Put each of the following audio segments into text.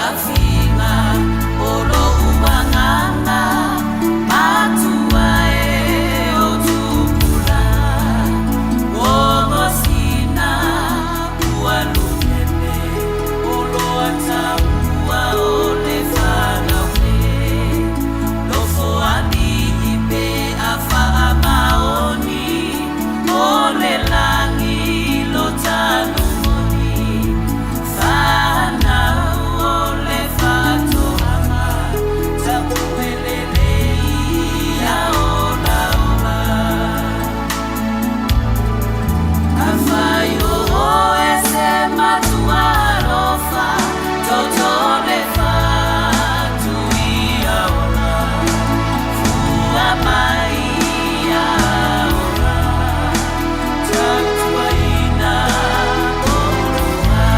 fiafiga o lou agaga matua e o tupulaga Gogosina ua lulele o loa taua o le fanau e Nofo alii pe a faamaoni o le lagi lo tanumoni Fanau o le faatoaga tapuelele ia olaola Afai o oe se matua alofa Toto le fatu ia ola Fua mai ia ola Tautuaina oulua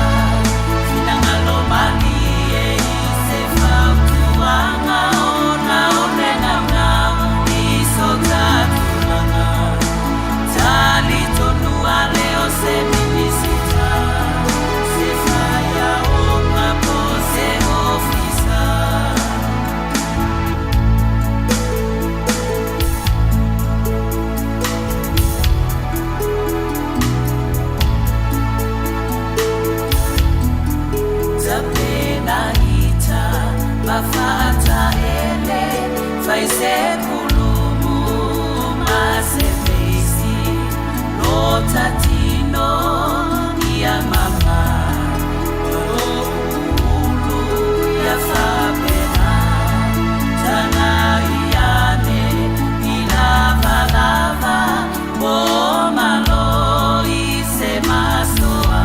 Finagalo malie i se fautuaga Ona o le naunau i so ta tulaga Talitonu ale o se Minisita Se faiaoga po se ofisa. Tapenaita ma faataele, fai se pulumu ma se feisi, lota tino ia mama, ulu ia faapena, tagai ane i lavalava, po malo i se masoa.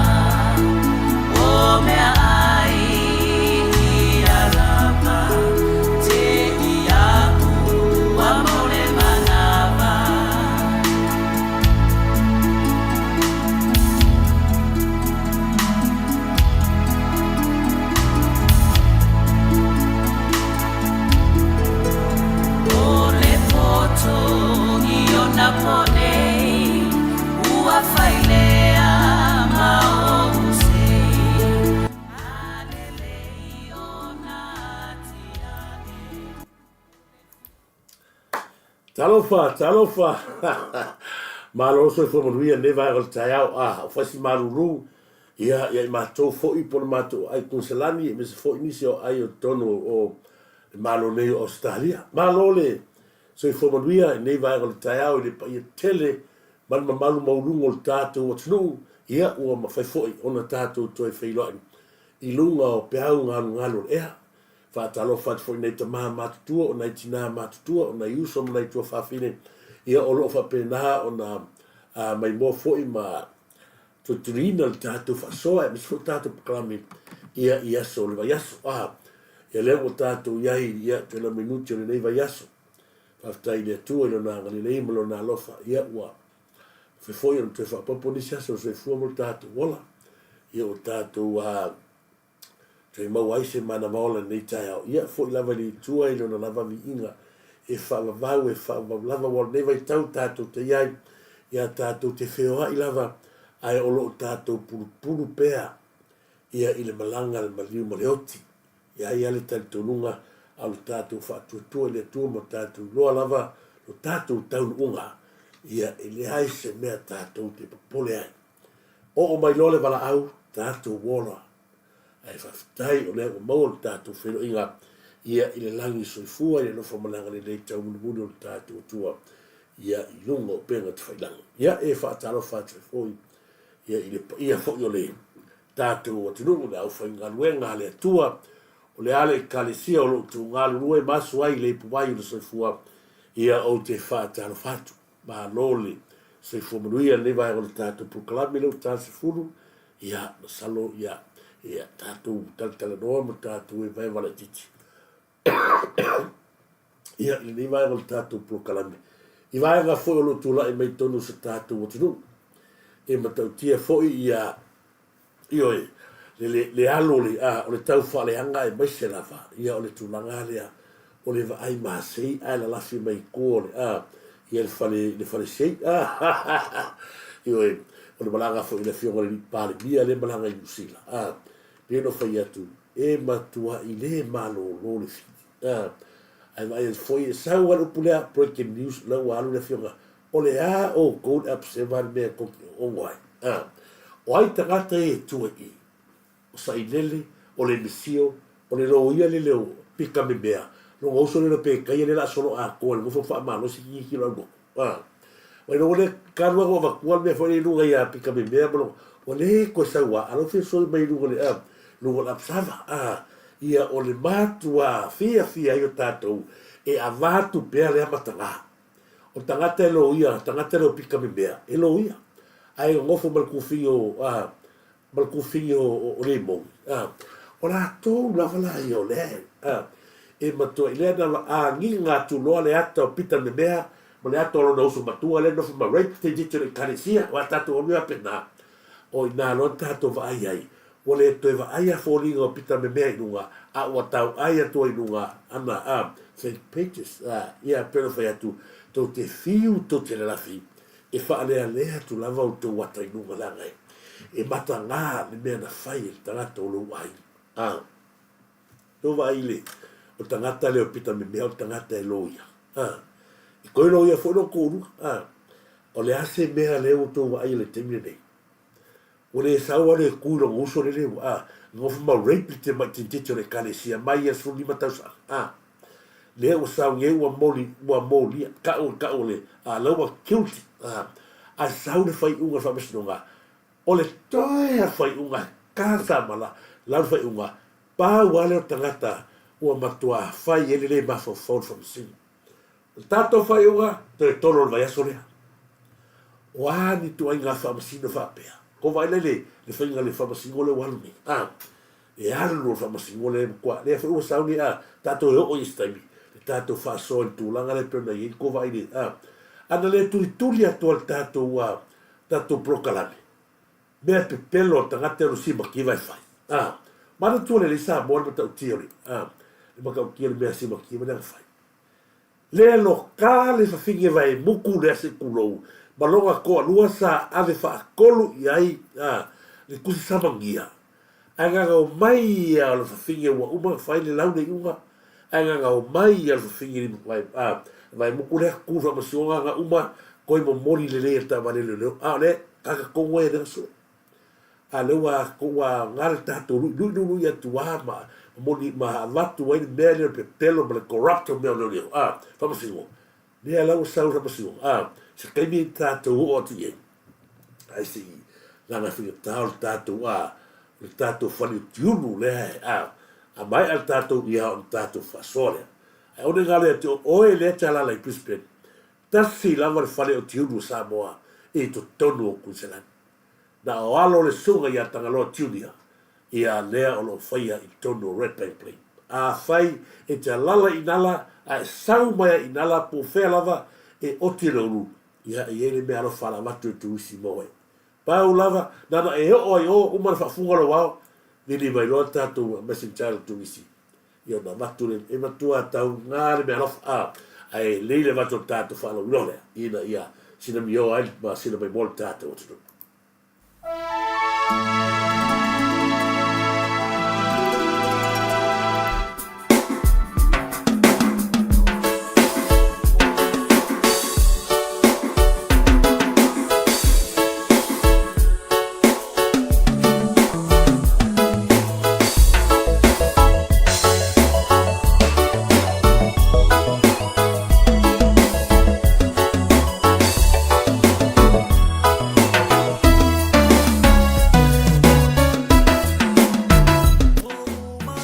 O mea ai ia lava, te iaʻu ua mau le manawa. ʻO le poto i ona po nei, ua failea ma oʻu sei, a lelei ona atiaʻe. Talofa, talofa. Malo le soifua manuia lenei vaega o le taeao. Ah, o fai si malulu, ia, ia i matou foi po o le matou aai Kunisalani, aemaise foi nisi o aai o totonu o le Malo nei o Ausetalia. Malo le soifua manuia i lenei vaega o le taeao i le paia tele ma le mamalu maualuga o le tatou atunuu, ia ua mafai foi ona tatou toe feiloai i luga o peau galugalu o le ea. Faatalofa atu foi i nai tama matutua, o nai tina matutua, o nai uso ma nai tuafafine, ia o lo o faapena ona maimoa foi ma tulituliina le tatou faasoa aemaise foi le tatou polokalame ia i aso o le vaiaso. A, ia lea ua tatou i ai ia toe lua minute o lenei vaiaso. Faafetai i le Atua i Lona agalelei ma Lona alofa, ia ua mafai foi ona toe faaopoopo nisi aso o le soifua mo le tatou ola. Ia ua tatou toe maua ai se manava ola i lenei taeao. Ia, foi lava i le Atua i Lona lava viiga e faavavau, e faavavau lava, aua o lenei vaitau tatou te i ai, ia tatou te feoai lava, ae o lo o tatou pulupulu pea ia i le malaga a le maliu ma le oti. E i ai lava le talitonuga a o le tatou faatuatua i le Atua ma tatou iloa lava lo tatou taunuuga, ia e leai se mea tatou te popole ai. Oo mai loa le valaau, tatou ola. Ae faafetai o lea ua maua le tatou feiloaiga ia i le lagi soifua i le alofa ma le agalelei taumulimuli o le tatou Atua ia i luga o upega tafailagi. Ia e faatalofa atu ai foi ia i le paia foi o le tatou atunuu, le aufaigaluega a le Atua, o le a le Ekalesia o lo o outou galulue ma asu ai i le ipuvai o le soifua, ia ou te faatalofa atu. Malo le soifua manuia i lenei vaega o le tatou polokalame lea ua ta 10, ia masalo ia ia tatou talatalanoa ma tatou evaeva laitiiti ia i lenei vaega o le tatou polokalame i vaega foi o lo o tulai mai totonu o se tatou atunuu e matautia foi ia Ioe, le, le, le alu o le, a, o le tau faaleaga aemaise lava, ia o le tulaga lea o le vaai masei ae lalafi mai i tua o le, a, ia le fale, le fale sei. A, ioe, o le malaga foi a le Afioga i le Alii Palemia lea e malaga i Niu Sila. A, Pei ona fai atu, e matuaʻi le malōlō le fili. A, ae vaai atu foi, e sau lava le upu lea, breaking news, la ua alu le afioga, o le a outou le apseva le mea tou te ogo ai. A, o ai tagata ia e tua i i? O Sailele, o le Misio, o le loia lele o Pita Memea, lona uso lele o Petaia lea o le a solo atoa i le nofo faamalosi ki ki o le aulotu. A, ua iloa le talu lava ona avatua le mea foi lea i luga ia Pita Memea ma lona, ua le toe sau lava, a o la ua fia soi mai i luga o le, a, luga o le apsava. A, ia o le matua fiafia ai o tatou e avatu pea lea mataga. O le tagata e loia, tagata lea o Pita Memea, e loia. Ae nonofo ma le kufini o, a, ma le kufini o Lemoni, a, o latou lava la ia o lea e, a, e matua i lea na agiga atu loa le ata o Pita Memea ma le ata o lona uso matua lea e nofo ma rape tamaitiiti o le Ekalesia, aua tatou alu faapena, o i ina loa na tatou vaai ai, ua le toe vaai a foliga o Pita Memea i luga, a ua tauai atu ai i luga ana, a, fake pages, a, ia pei ona fai atu, tou te fiu tou te lalafi E faalealea atu lava outou ata i luga leaga e mataga le mea na fai e le tagata o lou aiga. A tou vaai i le, o le tagata lea o Pita Memea o le tagata e loia. A, e toe loia foi lona toalua. A, o le a se mea lea ua outou vaaia i le taimi lenei? Ua le sau lava le tu i lona uso lele ua, a, nofo ma rape le tamai tamaitiiti o le ekalesia mai ia 15 tausaga. A, lea ua sau nei ua moli, ua molia, tau, tau le, a, la ua guilty. A, ae sau le faaiuga o le faamasinoga, o le toe a faaiuga ka sa mala, lau le faaiuga, pau lava lea o le tagata ua matua fai ai le le mafaufau o le faamasino. O le tatou faaiuga, toe tolo o le vaiaso lea. O a ni ituaiga faamasino faapea? Ko vaai la i le faiga o le faamasino lea ua alu nei. A, e alu le faamasino lea e matua, lea foi ua sau nei, a, tatou e oo i isi taimi, le tatou faasoa i le tulaga lea e pei ona i ai. Ko vaai le, a, ana le tulituli atu a le tatou, a, tatou polokalame, mea pepelo a le tagata e alu simakiva e fai. A, manatua lelei Samoa le matautia o le, a, le matautia o le mea simakiva lea na fai. Le loka le fafine vaemuku lea se tulou ma lona toalua sa ave faatolu i ai le tusi samagia. Ae gagau mai ia o le fafine ua uma ona fai le lau le iuga, ae gagau mai ia o le fafine vaemuku lea tu faamasinoga na uma toe momoli lelei e le taavale leoleo a o le tagata tonu ai lea na sue. A lea ua ua aoga le tatou luilui luilui atu a ma momoli ma avatu ai le mea lea o le pepelo ma le corrupt o mea o leoleo a faamasinoga lea la ua sau le faamasinoga a se taimi tatou oo atu i ai ae se i leaga e faigata o le tatou a o le tatou fale tiulu lea a a maea le tatou ia ona tatou faasoa lea ae one galo ia te oe lea e te alaala i Brisbane tasi lava le fale o tiulu o Samoa i totonu o Kuiselani. Na o alo le susuga ia Tagaloa Junior ia lea o lo o faia i totonu o Red Bank Plain. Afai e te alala i Nala ae sau mai ai i Nala po o fea lava e oti le ulu, ia e i ai le mea alofa ala avatu e turisi mo oe. Pau lava, nana e oo ai o, uma le faafuga lou ao, vili mai loa le tatou messenger le turisi ia ona avatu le, e matua tauga le mea alofa, a, ae lelei le avatu o le tatou faalauiloa lea, ina ia sina mioa ai ma sina maimoa le tatou atunuu.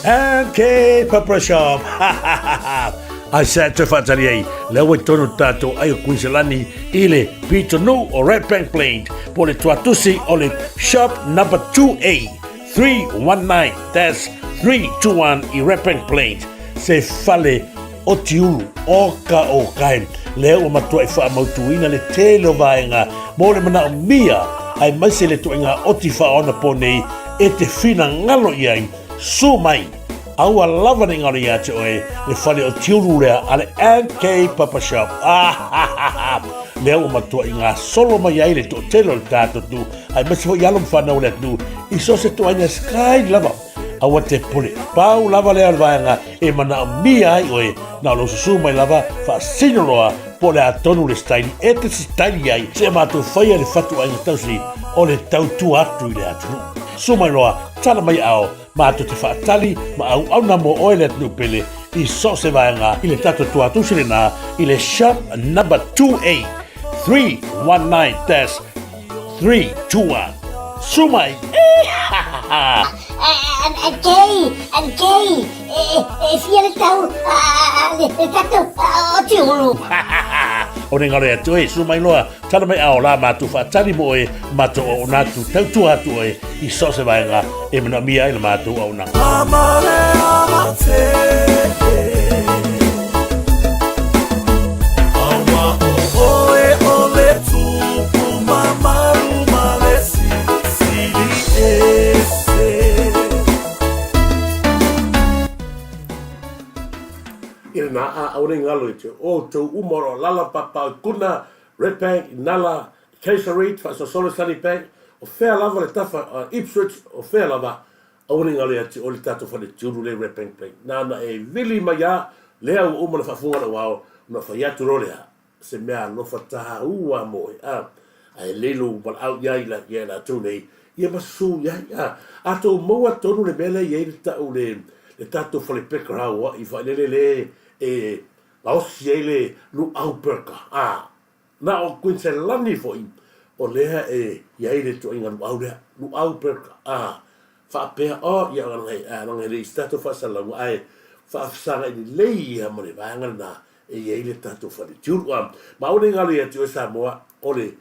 MK Pepper Shop. Ai sa te whaatari ai, lea ua tonu tātou ai o Kuiselani i le pitonuu o Red Bank Plains po le tuatusi o le Shop number 2A 319 dash 321 i Red Bank Plains se fale o tiulu o ka o kai lea ua matuai faamautuina le tele o vaega mo le manaomia aemaise le ituaiga oti faaonaponei e te finagalo i ai. Sue mai! Aua lava ne i ngaro ia te oe le fale o tiulu lea a le MK Papa Shop. Ah, lea ua matuai gasolo mai ai le toatele o le tatou atunuu, aemaise foi alo ma fanau o le atunuu i so o se ituaiga sky lava. Aua te pule. Pau lava lea o le vaega e manaomia ai oe, na o lou susu mai lava, faasino loa po o le a tonu le sitaili e te sitaili ai, seia matou faia le fatuaiga tausi o le tautua atu i le atunuu. Susu mai loa, tala mai aao, matou te faatali ma auauna mo oe le atunuu pele i so o se vaega i le tatou tuatusi lena i le Shop Number 2A 319 321. Susu mai! Kei, Kei, e fia le tau le tatou o tiulu. O ne ngaro atu e, susu mai loa, tala mai ao la matou faatali mo oe, matou auauna atu, tautua atu oe i so o se vaega e manaomia ai le matou auaunaga. I lena a aole ngalo i te o tou uma o lo lala papa o kuna Redbank, Nala, Kaiser Reed, Faasosolo Sunnybank, o fea lava le tafa uh, Ipswich, o fea lava, aua ne i galo ia te oe le tatou fale tiulu le Redbank Plain. Nāna e vili mai a, lea ua uma ona faafuga lou ao, ona fai atu loa lea, se mea alofa tāua mo oe, a, ae lelei lou valaau i ai ia i latou nei, ia ma susu i ai, a. A tou maua tonu le mea lea e i ai le tau le, le tatou fale pekara i Vailele le e gaosi ai le luau peka, a. Na o Kuiniselani foi o lea e i ai le ituaiga luau lea, luau peka, a. Faapea, oh, ia, leaga e le i se tatou faasalalauga, ae faafesagai lelei ia ma le vaega lena e i ai le tatou fale tiulu. A, ma aua ne i galo ia te oe Samoa, o le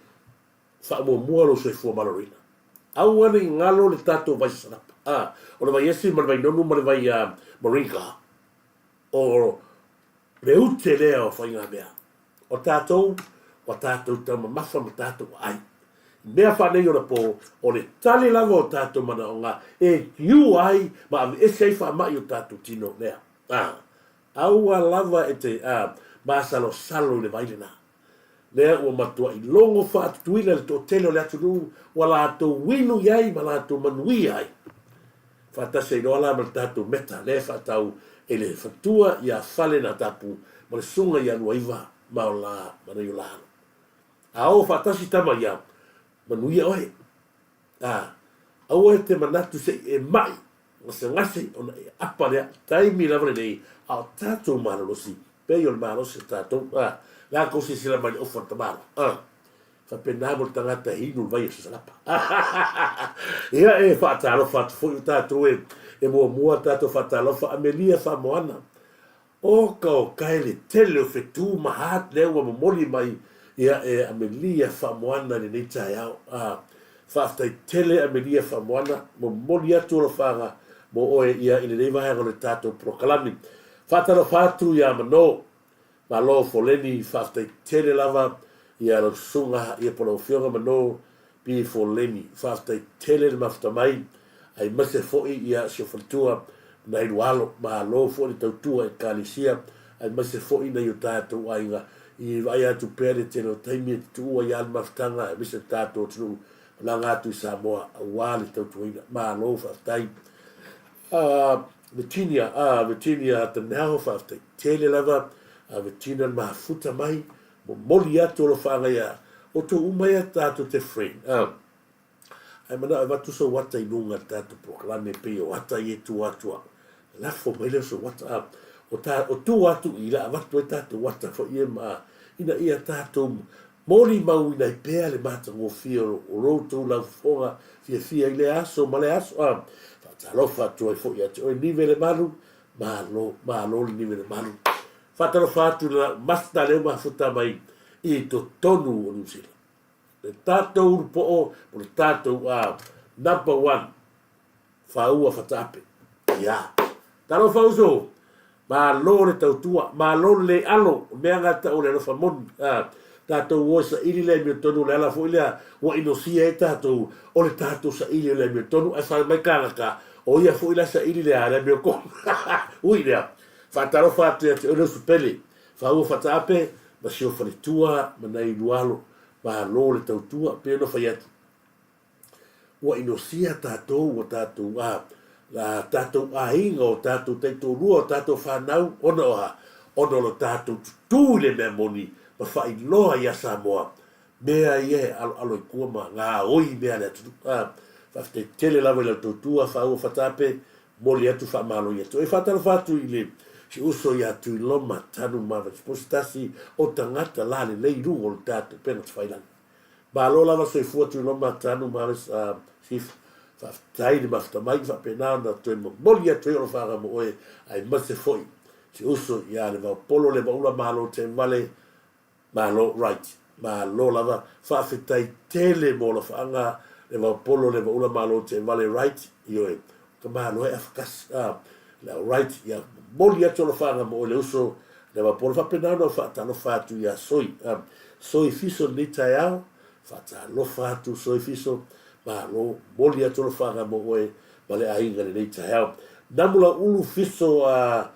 faamuamua lou soifua maloloina. Aua ne i galo le tatou vai sasalapa. A, o le vai esi ma le vai nonu ma le vai uh, moringa, o le ute lea o faigamea. O tatou, ua tatou taumamafa ma tatou aai. I mea faaneionapo, o le tali lava o tatou manaoga e kiu ai ma aveese ai faamai o tatou tino lea. A, Aua lava e te, a, masalosalo i le vai lena. Lea ua matuai logo faatutuila le toatele o le atunuu ua latou inu i ai ma latou manuia ai. Faatasi ai loa la ma le tatou meta lea e faatau e le fatua ia Fale na Tapu ma le susuga ia Luaiva ma o la ma nai o la alo. A o faatasi tama ia, manuia oe. A, aua e te manatu se i e mai gasegase ona e apa lea taimi lava lenei a o tatou malolosi pei o le malosi o tatou a la kou silasila mai le ofa o le tamalo a faapena mo le tagata e inu le vai o sasalapa ia e faatalofa atu foi o tatou e e muamua tatou faatalofa Amelia Faamoana Oka o kae le tele o fetu ma heart lea ua momoli mai ia e Amelia Faamoana i lenei taeao. A, faafetai tele Amelia Faamoana, momoli atu alofaaga mo oe ia i lenei vaega o le tatou polokalame. Faatalofa atu ia Manō, Malo Foleni, faafetai tele lava ia lau susuga ia po lau afioga Manō P. Foleni, faafetai tele le mafuta mai, aemaise foi ia si ou faletua Nailu Alo, malo foi le tautua Ekalesia, aemaise foi nai o tatou aiga i vaai atu pea le tele o taimi e tutuua ia le mafutaga aemaise le tatou atunuu malaga atu i Samoa aua le tautuaina. Malo faafetai. Ah, Virginia, ah, Virginia Tanao, faafetai tele lava, ah, Virginia le mafuta mai, momoli atu alofaaga ia outou uma ia tatou te friend. Ah. Ae manao e avatu sou ata i luga i le tatou polokalame e pei o ata ia e tua atu au. Lafo mai lea o sou ata. A, o, ta, o tua atu i la avatu ai tatou ata foi ia ma, ina ia tatou molimauina ai pea le matagofie o, o lo outou laufofoga fiafia i lea aso ma lea aso. A, faatalofa atu ai foi ia te oe Nive Lemalu, malo, malo le Nive Lemalu. Faatalofa atu i le master lea ua mafuta mai i totonu o Niu Sila. Le tatou ulu poo po le tatou a number one faua fataape ia talofa uso malo le tautua malo le le alo o mea na tau le alofa moni a tatou o e saili le amiotonu le ala foi lea ua inosia ai tatou o le tatou saili o le amiotonu ae fai mai kānaka o ia foi la saili le a le amiotonu ui lea faatalofa atu ia te oe le uso pele faua fataape ma si ou faletua ma nai lualo Malo le tautua, pei ona fai atu, ua inosia tatou, ua tatou a, la tatou aiga, o tatou taitoalua, o tatou fanau, ona o a? Ona o lo tatou tutū i le mea moni ma faailoa iā Samoa mea ia e aloalo i tua ma gaoi mea a le atunuu. A, faafetai tele lava i la outou tu a faua fataape, momoli atu faamalo ia te oe. Faatalofa atu i le si uso ia Tuiloma Tanu Mavats po se tasi o tagata lalelei i luga o le tatou upega tafailagi. Malo lava soifua Tuiloma Tanu Males a Chief faafetai le mafuta mai faapena ona toe momoli atu ai alofaga mo oe aemaise foi si uso ia Levaopolo Levaula Malo Tevale Malo right malo lava faafetai tele mo alofaaga Levaopolo Levaula Malo Tevale right ioe o ka malo e afakasi a le au right ia momoli atu alofaaga mo oe le uso Levaopolo faapena ona ou faatalofa atu ia Soi a Soi Fiso lenei taeao faatalofa atu Soi Fiso malo momoli atu alofaaga mo oe ma le aiga lenei taeao Namulauulu Fiso a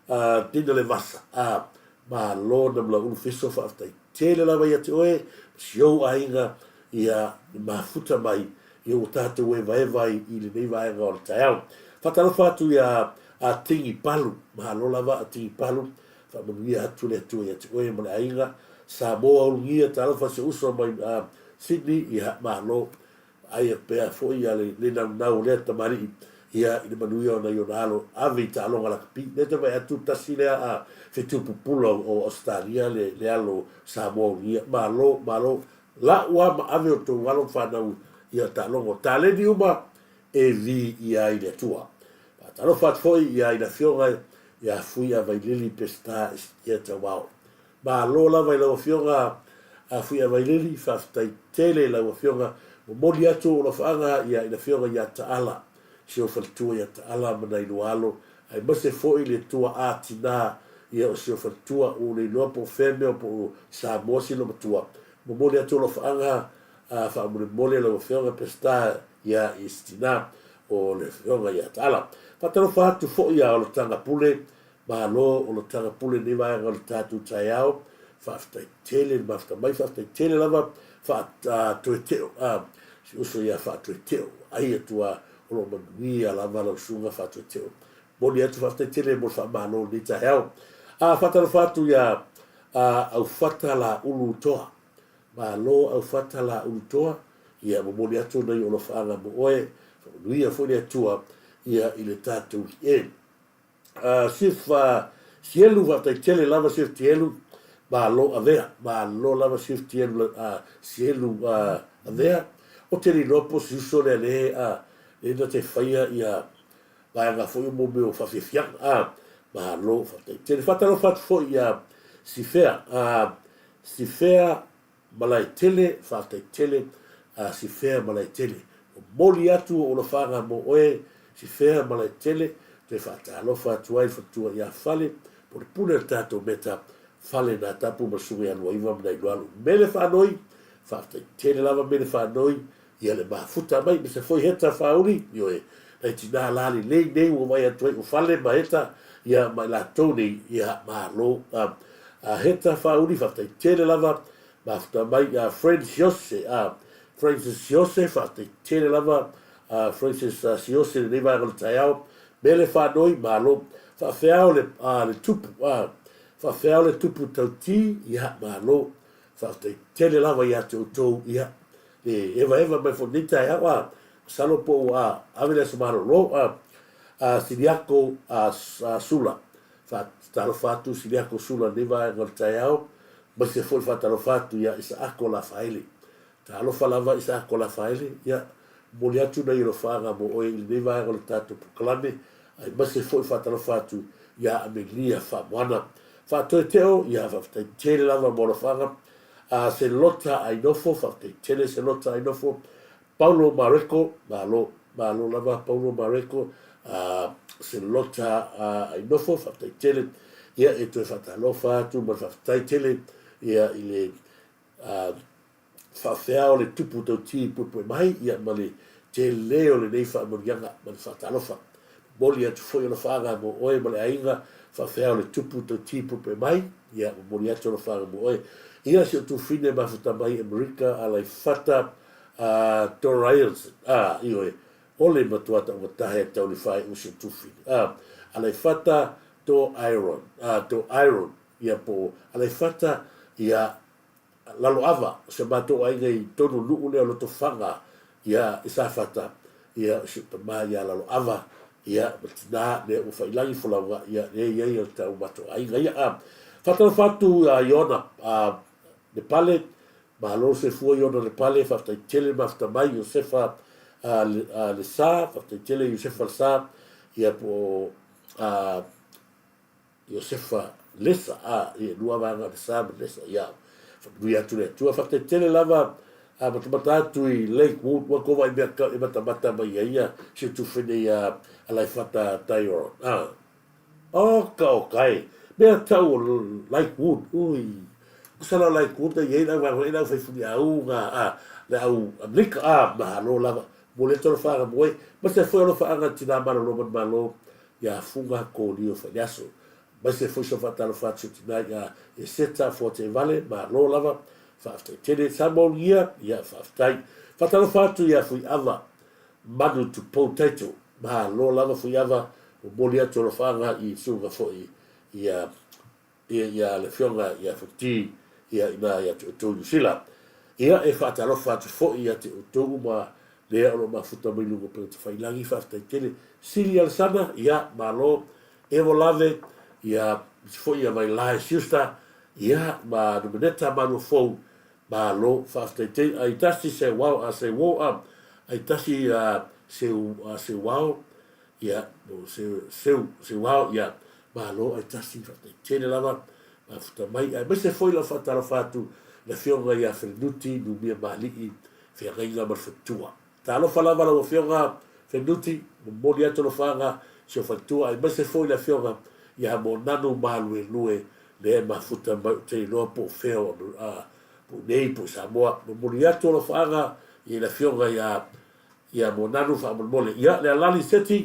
a Dina Levasa a Malo Namulauulu Fiso faafetai tele lava ia te oe ma si ou aiga ia mafuta mai ia ua tatou evaeva ai i lenei vaega o le taeao. Faatalofa atu ia a Tingi Palu, malo lava a Tingi Palu, faamanuia atu le Atua ia te oe ma le aiga. Samoa Ulugia, talofa si ou uso mai a Sydney, ia malo. Aia pea foi ia le le naunau o lea tamalii ia i le manuia o nai ona alo ave i taaloga lakapi. Lea te vaai atu tasi lea a fetu pupula o Ausetalia le le alo Samoa Ulugia. Malo, malo. La'u a ma ave o tou alo ma fanau ia taaloga o taleni uma e viia ai le Atua. Faatalofa atu foi ia i le Afioga ia Fuia Vailili Peseta Esitia Tauao. Malo lava i lau Afioga a Fuia Vailili, faafetai tele i lau Afioga. Momoli atu ou alofaaga ia i le Afioga ia Taala, si ou faletua ia Taala ma nai lua alo, aemaise foi le tuaa tina ia o si ou faletua, ua ou le iloa po o fea mea po o Samoa sina matua. Momoli atu alofaaga a faamolemole lau Afioga Peseta ia i si tina o le Afioga ia Taala. Faatalofa atu foi ia Olotanga Pule, Malo o lo taga pule lenei vaega o le tatou taeao. Faafetai tele le mafuta mai, faafetai tele lava Faatoeteo, a si uso ia Faatoeteo, ai atu a o lo o manuia lava lau susuga Faatoeteo. Momoli atu faafetai tele mo le faamalo i lenei taeao. A faatalofa atu ia a Aufata Laulu Toa. Malo Aufata Laulu Toa, ia momoli atu nai alofaaga mo oe, faamanuia foi le Atua ia i le tatou e. Sif Sielu faafetai tele lava Sif Tielu malo avea malo lava Sif Tielu Sielu avea o te le iloa po o se uso lea le le na te faia ia vaega foi o mo mea o faafiafiaga a malo faafetai tele faatalofa atu foi ia Sifea Sifea Malaetele, faafetai tele a Sifea Malaetele. Momoli atu ou alofaga mo oe Sifea Malaetele, toe faatalofa atu ai faletua ia Fale, pulepule o le tatou meta, Fale na tapu ma susuga ia Luaiva ma Nailoalu. Mele Faanoi, faafetai tele lava Mele Faanoi, ia le mafuta mai, aemaise foi Heta Whauri, ioe, nai tina la lelei nei ua vaai atu ai o Fale ma Heta, ia ma i latou nei, ia, malo. A, a Heta Whauri, faafetai tele lava, mafuta mai, a Fred Siose, a Francis Siose, faafetai tele lava, a Francis Siose i lenei vaega o le taeao, Mele Faanoi, malo. Faafeao le, a, le tupu, a, faafeao le tupu tauti, ia, malo. Faafetai tele lava ia te outou, ia, le evaeva mai foi lenei taeao, a, masalo po ua ave le aso malolo, a, a Siliako a, a Sula. Faatalofa atu Siliako Sula i lenei vaega o le taeao, aemaise foi le faatalofa atu ia Isaako Lafaele. Talofa lava Isaako Lafaele, ia, momoli atu nai alofaaga mo oe i lenei vaega o le tatou polokalame, aemaise foi faatalofa atu ia Amelia Faamoana. Faatoeteo, ia, faafetai tele lava mo alofaaga. A Selota Ainofo, faafetai tele Selota Ainofo. Paulo Mareko, malo, malo lava Paulo Mareko, a Selota Ainofo, faafetai tele. Ia, e toe faatalofa atu ma le faafetai tele ia i le a faafeao le tupu tauti puepue mai, ia ma le tele o lenei faamanuiaga ma le faatalofa. Momoli atu foi alofaaga mo oe ma le aiga, faafeao le tupu tauti puepue mai, ia momoli atu alofaaga mo oe. Ia si o tufine mafuta mai Amerika Alaifata a Doraelson, a ioe. O le matua taugata he tau le whae o si o Tufine, a Aleifata to Iron, a to Iron, ia po o Aleifata, ia Laloava, o si o matou aiga i tonu nuu lea o Lotofaga, ia i Safata, ia o si ou tama ia Laloava, ia ma tina lea ua failagi folauga, ia lea e i ai o tau matou aiga ia. A faatalofa atu ia Iona a Lepale, malo le soifua Iona Lepale, faafetai tele le mafuta mai Iosefa a Lesa, faafetai tele Iosefa Lesa, ia po o a Iosefa Lesa, a, e lua vaega o Lesa ma Lesa, ia, faamanuia atu le Atua. Faafetai tele lava a matamata atu i Lakewood, ua kou vaai mea e matamata mai ai ia si o tufene ia Alaifata Taiora. A, oka oka e, mea tau o Lakewood, ui, masalo o Lakewood na i ai le au vaega, le au fai funiau, a, le au Amerika, a, mahalo lava, momoli atu alofaaga moe, ma se foi alofaaga tina malolo manumalo, ia Fuga Kolio Faiaso. Aemaise foi so faatalofa atu tina ia Eseta Fuatevale, malo lava, faafetai tele. Samoa Ulugia, ia faafetai. Faatalofa atu ia Fuiava Manu Tupou Taito, malo lava Fuiava, momoli atu alofaaga i susuga foi ia ia ia le Afioga ia Futi ia ina ia te outou i Niusila. Ia e faatalofa atu foi ia te outou uma lea o lo o mafuta mai luga o Upega Tafailagi, faafetai tele. Sili Alesana, ia malo. Evo Lave, ia aemaise foi ia Vailae Schuster, ia ma Numeneta Maluafou, malo, faafetai tele. Aitasi se wao a se wo a, aitasi a se a se wao, Ia, mo seu, seu, seu ao, ia, malo ai tasi, faafetai tele lava, mafuta mai, aemaise foi lau faatalofa atu i le Afioga ia Ferenuti Numia Maali'i, Feagaiga ma le Faletua. Talofa lava lau Afioga Ferenuti, momoli atu alofaaga i si ou faletua, aemaise foi le Afioga ia Monanu Maluelue, lea e mafuta mai ou te iloa po o fea o, a, po o nei po o Samoa. Momoli atu alofaaga i le Afioga ia Ia Monanu faamolemole. Ia, le Alali Seti,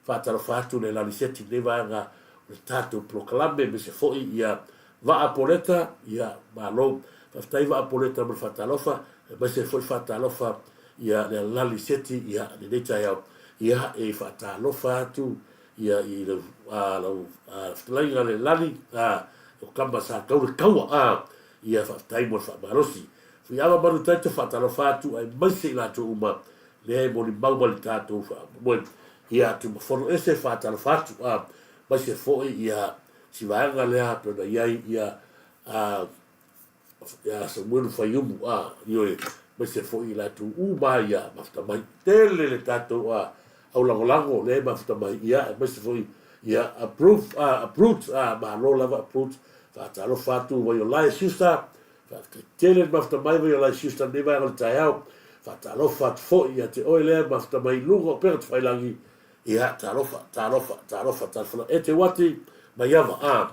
faatalofa atu le Alali Seti i lenei vaega o le tatou polokalame, aemaise foi ia Vaa Poleta, ia, malo. Faafetai Vaa Poleta mo le faatalofa, aemaise foi faatalofa ia le Alali Seti, ia, lenei taeao. Ia, e faatalofa atu ia i lau, a, lau a, fetalaiga le Alali, a, o Kama sa tau le taua, a, ia, faafetai mo le faamalosi. Fuiava Manutaito faatalofa atu aemaise i latou uma lea e molimau mai le tatou faamoemoe. Ia Tumafono ese faatalofa atu aemaise foi ia si vaega lea pei ona i ai ia a ia Samuelu Faiumu a ioe aemaise foi i latou uma ia mafuta mai. Tele le tatou a aulagolago lea e mafuta mai ia aemaise foi ia approve a approved a malo lava approved faatalofa atu Vaiolae Siusa Faafetai tele le mafuta mai Vaiolai Siusta i lenei vaega o le taeao. Faatalofa atu foi ia te oe lea mafuta mai i luga o upega tafailagi. Ia, talofa, talofa, talofa, talofa e te uati Maiava, a.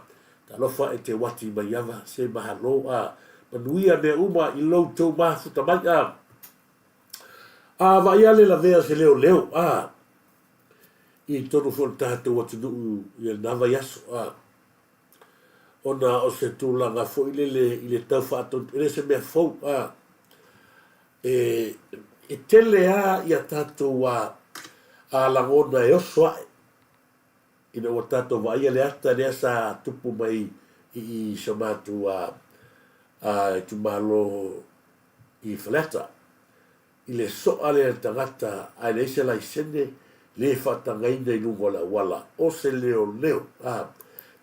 Talofa e te uati Maiava, se mahalo, a. Manuia mea uma i lou tou mafuta mai, a. A vaai a le lavea o se leoleo, a. I totonu foi o le tatou atunuu i lena vaiaso, a. ona o se tulaga foi lele i le tau faatonu, e le o se mea fou, a, e, e tele lava ia tatou a, a lagona e oso ae ina ua tatou vaaia le ata lea sa tupu mai i i si o matou a, a itumalo i Faleata. I le soa lea e le tagata ae leai se laisene, le faatagaina i luga o le auala, o se leoleo. A,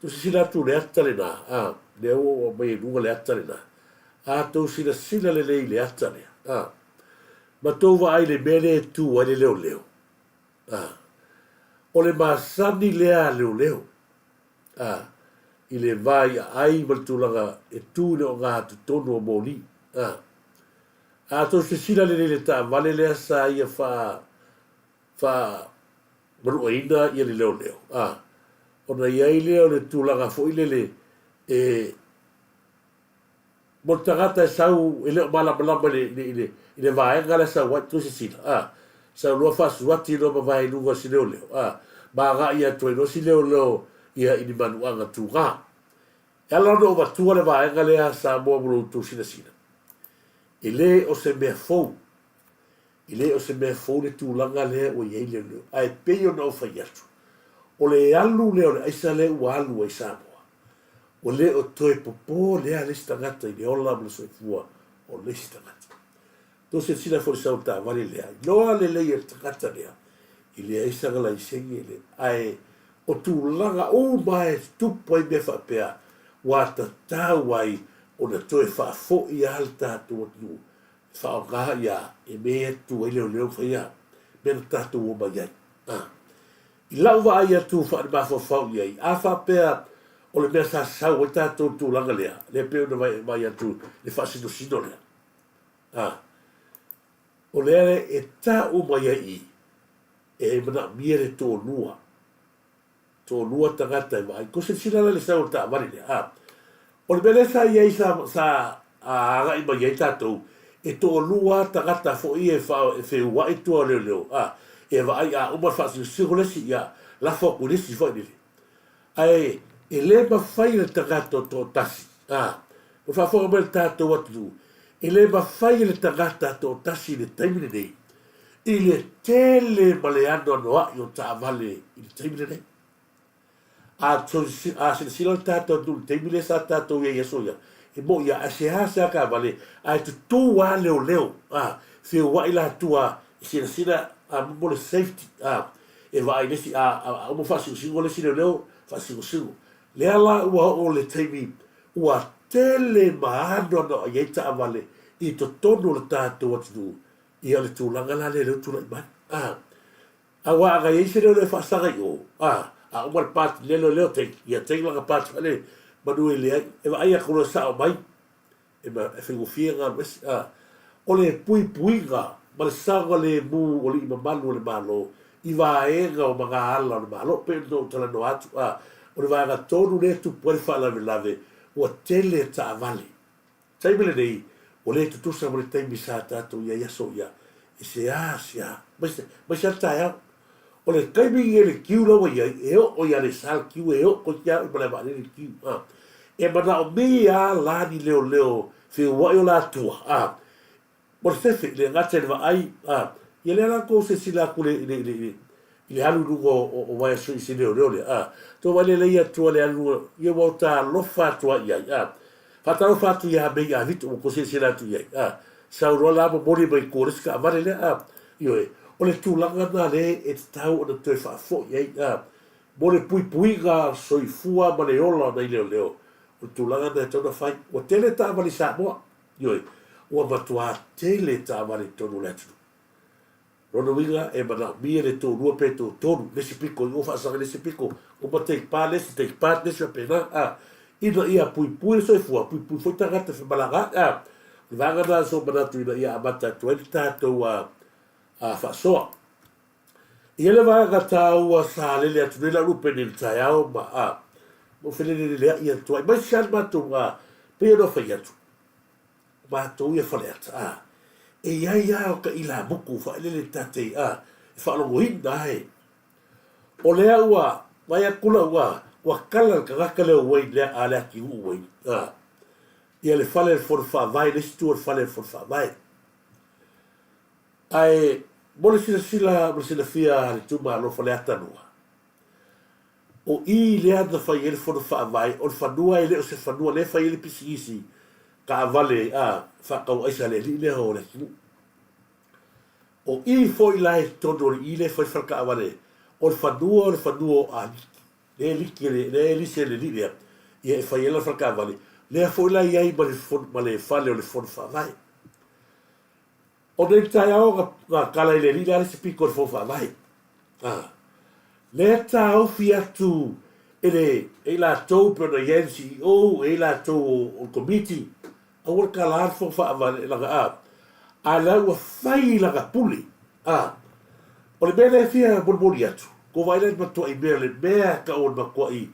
tou silasila atu i le ata lena, a, lea ua ou aumaia i luga le ata lena. A tou silasila lelei i le ata lea, a, ma tou vaai i le mea lea e tu ai le leoleo, a, o le masani lea a leoleo, a, i le va i aai ma le tulaga e tu i le ogatotonu o moli, a. A tou silasila lelei i le taavale lea sa ia faa, faa manuaina ia le leoleo, a, ona i ai lea o le tulaga foi lele e, mo le tagata e sau e le o malamalama i le, i le, i le vaega lea sau ai, tou silasila, a, sau loa faasuati loa ma vae i luga o si leoleo, a, ma agai atu ai loa si leoleo ia i ni manuaga tuga. E ala ona ou avatua le vaega lea Samoa mo lo outou silasila, e le o se mea fou. E le o se mea fou le tulaga lea ua i ai leoleo, ae pei ona ou fai atu, o le alu lea o le aisa lea ua alu ai Samoa, ua le o toe popō lea le isi tagata i le ola ma le soifua o le isi tagata. Tou silasila foi i le sau taavale lea, iloa lelei e le tagata lea, e leai sana laisene, e le, ae o tulaga uma e tutupu ai mea faapea, ua tatau ai ona toe faafoi lava le tatou atunuu e faaaoga ia e mea e tu ai leoleo ma fai a mea na tatou omai ai. A. I lau vaai atu faale-mafaufau i ai, a faapea o le mea sa sau ai tatou i le tulaga lea, lea pei ona vaai atu i le faasinosino lea, a, o lea e tau mai ai i i, e manaomia le toalua, toalua tagata e vaai. Ko silasila la i le sau o le taavale lea, a, o le mea lea sa i ai sa, sa agai mai ai tatou, e toalua tagata foi e, fa, e feua'i tua o leoleo, a, e vaai a uma le faasinosino le isi, ia, lafo atu i le isi foi lele. Ae e le mafai e le tagata o toatasi, a, ua faafofoga mai le tatou atunuu, e le mafai e le tagata toatasi i le taimi lenei, i le tele ma le anoanoai o taavale i le taimi lenei. A, a silasila le tatou atunuu i le taimi lea sa tatou i ai i aso ia, e moni lava, ae seasea taavale, ae tutū lava leoleo, a, feoai latou a, e silasila a, mo le safety, a, e vaai i le isi, a, a uma faasinosino le isi leoleo, faasinosino. Lea la ua oo le taimi ua tele ma anoanoai ai taavale i totonu o le tatou atunuu, ia o le tulaga la lea lea ua tulai mai. A, aua ana i ai se leoleo e faasaga i o, a, a uma le part lea leoleo take, ia take lana part fale manu e leai, e vaai atu loa e sao mai, e, e faigofie ona alu ese. A, o le puipuiga ma le saogalemu o alii mamalu o le Malo i vaega o magaala o le Malo, pei ona ou talanoa atu, a, o le vaega tonu lea e tupu ai le faalavelave, ua tele taavale. Taimi lenei, ua le tutusa ma le taimi sa tatou i ai aso ia, e seasea, maise lava le taeao. O le taimi lenei le kiu la ua i ai, e oo i Aleisa le kiu, e oo toeitiiti lava i Malaevaalele le kiu. A, e manaomia lava la ni leoleo feua'i o latua, a, mo le fefe, le gata i le vaai, a, ia lea la tou silasila atu i le, i le, i le, i le alu i luga o, o Vaea i se leoleo lea, a, tou vaai lelei atu le alu i luga, ia ua ota alofa atu ai i ai, a, faatalofa atu ia Mei Avito ua tou silasila atu i ai, a, sau loa la momoli mai tua o le isi taavale lea, a, ioe, o le tulaga lena lea e tatau ona toe faafoi ai, a, mo le puipuiga soifua ma le ola o nai leoleo, o le tulaga lena e tatau ona fai. Ua tele taavale i Samoa. Ioe, ua matuā tele taavale i totonu o le atunuu. Lona uiga, e manaomia le toalua pe toatolu, le isi pito i o faasaga i le isi pito, uma take part le isi, take part le isi faapena, a, ina ia puipui le soifua, puipui foi tagata femalagaai, a. O le vaega lena sa ou manatu ina ia amata atu ai le tatou a, a faasoa. I ia le vaega taua sa lele atu nei lau lupe nei i le taeao ma, a, ma ou felelelelea'i atu ai, mai se a le matou, a, pei ona ou fai atu, o matou ia Faleata, a, e i ai lava o ka ilamutu faaeleele ta te, a, e faalogoina ai. O lea ua vaai atu lau, a, ua kala le tagata lea o Wayne lea, a, Leatinuu Wayne, a, ia le fale o le Fono Faavae, le isi itu o le fale o le Fono Faavae. Ae mo le silasila ma le silafia a le itumalo Faleata 2, o i lea na fai ai le fono faavae, o le fanua e le o se fanua lea e fai ai le pisinisi taavale a faatau aisa a le alii lea o Leatinuu. O i foi la i totonu o le i lea e fai le fale taavale, o le fanua o le fanua o Aliki, lea e liki e le, lea e lisi e le alii lea, ia e fai ai lana fale taavale, lea foi la e i ai ma le, ma le fale o le fono faavae. O nei taeao na, na kala i le alii le a le isi pito o le Fono Faavae. A. Lea taofi atu e le, e i latou pe ona i ai le CEO, e i latou o, o le komiti, aua le kala le Fono Faavae lana, a. A la ua fai lana pule. A. O le mea lea e fia molimoli atu, ko vaai la i le matuai mea, le mea tau o le matuai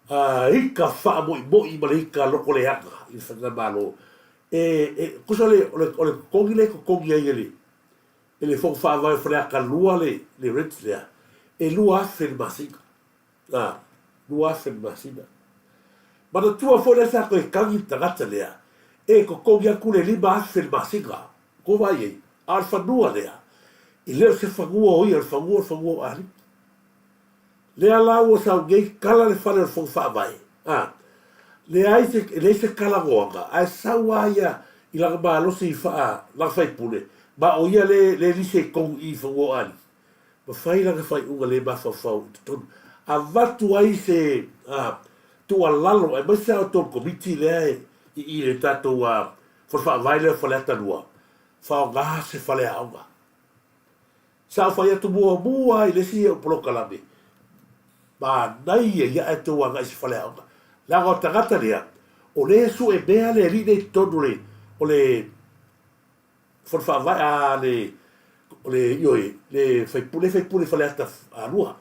a ika faamoimoi ma le ika loko leaga i le faigamalo e, e tusa o le, o le, o le totogi lea e totogi ai e le, e le Fono Faavae o Faleata 2 le, le rent lea, e $2,000 le masina. A, $2,000 le masina. Manatua foi lea sa toe tagi le tagata lea, e totogi atu le $5,000 le masina. Kou vaai ai? A o le fanua lea, e le o se fanua o ia, o le fanua o le fanua o Alii. Lea la ua sau nei kala le fale o le Fono Faavae, a, leai se, e leai se talanoaga, ae sau lava ia i lana malosi i faa, lana faipule, ma o ia le, le lisi ai totonu i i fanua o Alii, ma fai lana faaiuga le mafaufau i totonu. Avatu ai se, a, tuualalo, aemaise lava outou le Komiti lea e, i i le tatou, a, Fono Faavae lea o Faleata 2, faaaoga se faleaoga. Sa ou fai atu muamua lava i le isi au polokalame, manaia ia ae tou agai i se faleaoga. Leaga o le tagata lea, o lea e sue mea le alii lea i totonu o le, o le Fono Faavae, a le, o le, ioe, le faipule, le faipule Faleata 2.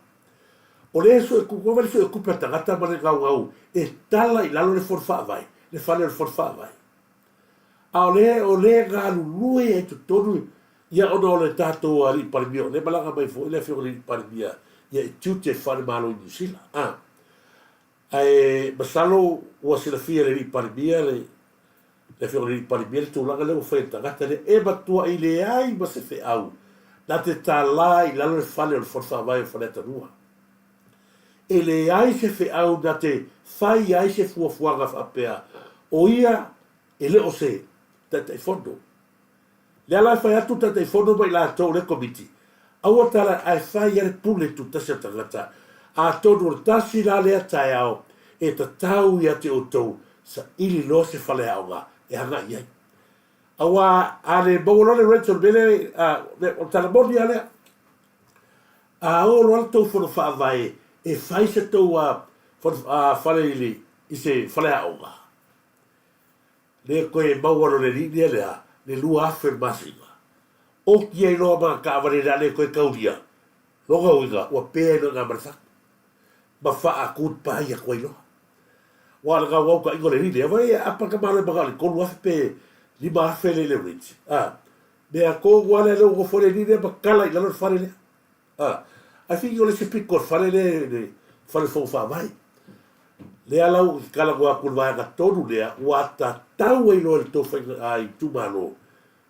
O lea e sue, kua le sue tupe a tagata ma le gaugau e tala i lalo le Fono Faavae, le fale o le Fono Faavae. A o lea, o lea e galulue ai i totonu, ia ona o le tatou Alii Palemia, o lea e malaga mai foi le Afioga i le Alii Palemia ia i tiute faale-Malo i Niu Sila. A, ae masalo ua silafia e le Alii Palemia le, le Afioga i le Alii Palemia le tulaga lea ua fai e le tagata lea, e matuai leai ma se feau na te tala i lalo le fale o le Fono Faavae o Faleata 2. E leai se feau na te fai ai se fuafuaga faapea o ia e le o se Taitaifono. Lea la e fai atu le Taitaifono ma i latou o lea Komiti, aua tala ae fai ai le pule tutasi a le tagata, atonu o le tasi la lea taeao e tatau ia te outou saili loa se faleaoga e agai i ai. Aua a le maua loa le rent o le mea lea, o le tala moni lava lea. A oo loa le tou fono faavae e fai se tou fale i le i se faleaoga, le toe maua loa le alii lea lea le 2000 i le masina. Oti ai loa ma taavale o le a le toe taulia, lona uiga ua pe ai loa i ina ma le fatu ma faa goodbye atu ai loa. Aua o le naunautaiga o le alii lea, vaai e apa le tamaloa manao i le 3000 pe 5000 le le rent. Mea tonu lava lea lea ua nofo ai le alii lea ma tala i lalo le fale lea. A, I think o le isi pito o le fale lea, le fale fono faavae. Lea la ua talanoa atu i le vaega tonu lea, ua tatau ai loa i le tou faiga itumalo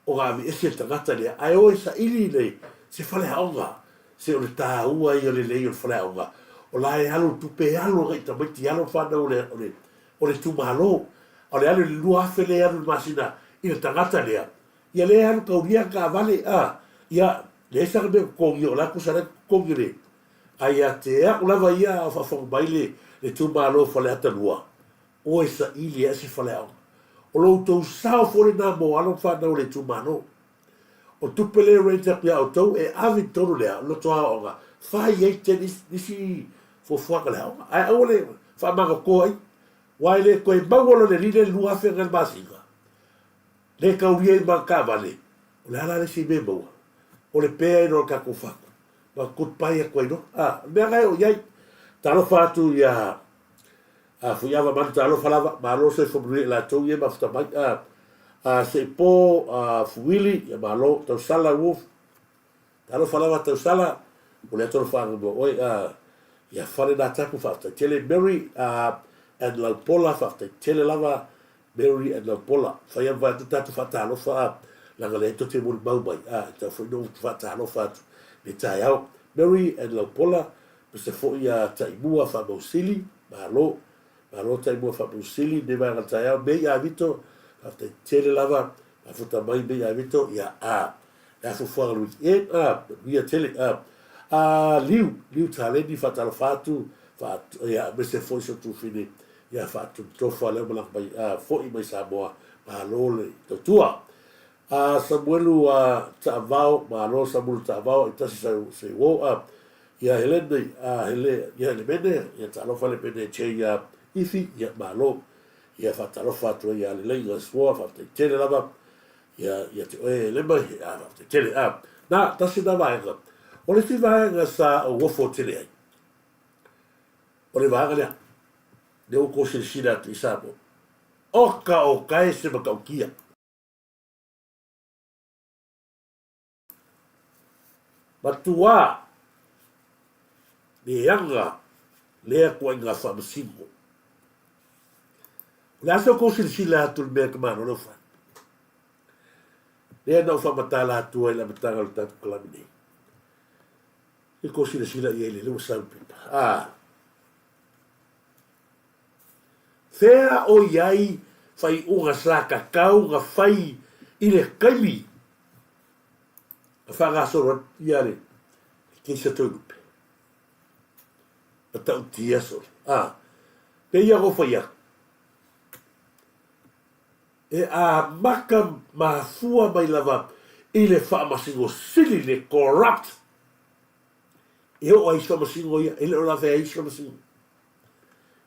ona aveese le tagata lea, ae o e saili le se faleaoga. Se o le taua ia o le lelei o le faleaoga, o la e alu le tupe e alu agai i tamaiti, alo ma fanau o le, o le, o le itumalo. A o le alu i le 2000 lea e alu i le masina i le tagata lea, Ia lea e alu taulia taavale a, ia leai sana mea totogi o la tusa la totogi le a ia te a'u lava ia a o faafofoga mai le le itumalo o Faleata 2 oe saili ae se faleaoga. O lo outou sao foi lena mo alo ma fanau o le itumalo. O le tupe lea e rent atu ia outou e ave i totonu lea loto aoaoga fai ai te nisi fuafuaga le aoga ae aua le faamagatoa ai aua e le toe maua loa le lile le 2000 i le masina. Le taulia i ma taavale, o le a la le isi mea e maua? O le pea ai loa o le tatou fatu, ma goodbye atu ai loa. A, o le mea lena e oo i ai. Talofa atu ia a Fuiava Manu, talofa lava, malo le soifua manuia i latou ia e mafuta mai. A, a Seipo, a Fuili, ia malo, Tausala Wolf, Talofa lava Tausala, o le atu alofa mo oe a ia fale na tapu faafetai tele Mary a and Laupola faafetai tele lava Mary and Laupola fai a vai atu tatou faatalofa a laga leai to te molimau mai a e tau foi no faatalofa atu le taeao Mary and Laupola pese foi a Taimua Faamausili malo malo Taimua Faamausili ne vaega taeao Mei a Vito faafetai tele lava mafuta mai Mei a Vito ia a Le afuafuaga le weekend a, manuia tele a. A Liu, Liu Taleni faatalofa atu, fa, ia aemaise foi si o tuafafine ia Faatutofa lea ua malaga mai a, foi mai Samoa, malo le tautua. A Samuelu a Taavao, malo Samuelu Taavao i tasi sa se uo a, ia Helene a Hele, ia Lemene, ia talofa Lemene che ia Ifi, ia malo. Ia faatalofa atu ai ia Lelei Gasoa, faafetai tele lava. Ia, ia te oe e lema, he ava te tele, a. Na, tasi na vaega. O le isi vaega sa ou ofo tele ai, o le vaega lea, lea ua tou silasila atu i Samoa. Oka oka e se matautia. Matua leaga lea ituaiga faamasino. O le a se tou silasila atu i le mea e te malo lea ua fai? Lea na ou faamatala atu ai i le amataga o le tatou kalame nei. I ko silasila i ai le lea ua sau pepa. Ah. Fea o i ai faaiuga sa kakau na fai i le taimi na faagasolo ai ia le case a Toelupe? Matautia sole. Ah. Pei ia ko fai atu. E amata mafua mai lava i le Faamasino Sili, le corrupt. E oo ai isi Faamasino ia, e le o lavea ai isi Faamasino.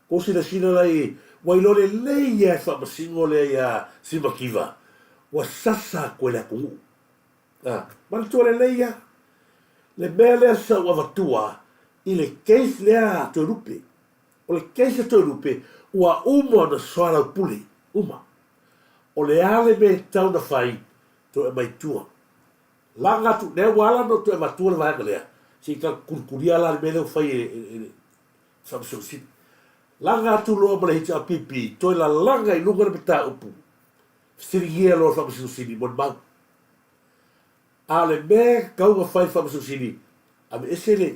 Ko silasila la i, ua iloa lelei ia e Faamasino lea ia Simakiva, ua sasa atu e le atunuu. A, manatua lelei ia, le mea lea sa ou avatua i le case lea a Toelupe. O le case a Toelupe, ua uma ona soalaupule, uma. O le a le mea e tatau ona fai, toe aumai i tua. Laga atu, lea ua ala ona toe avatua le vaega lea, se i tatou kulikulia la le mea lea ua fai e le Faamasino Sili. Laga atu loa ma le HRPP, toe lalaga i luga le mataupu, fesiligia loa le Faamasino Sili mo le mau. A o le mea e tatau ona fai e le Faamasino Sili, aveese le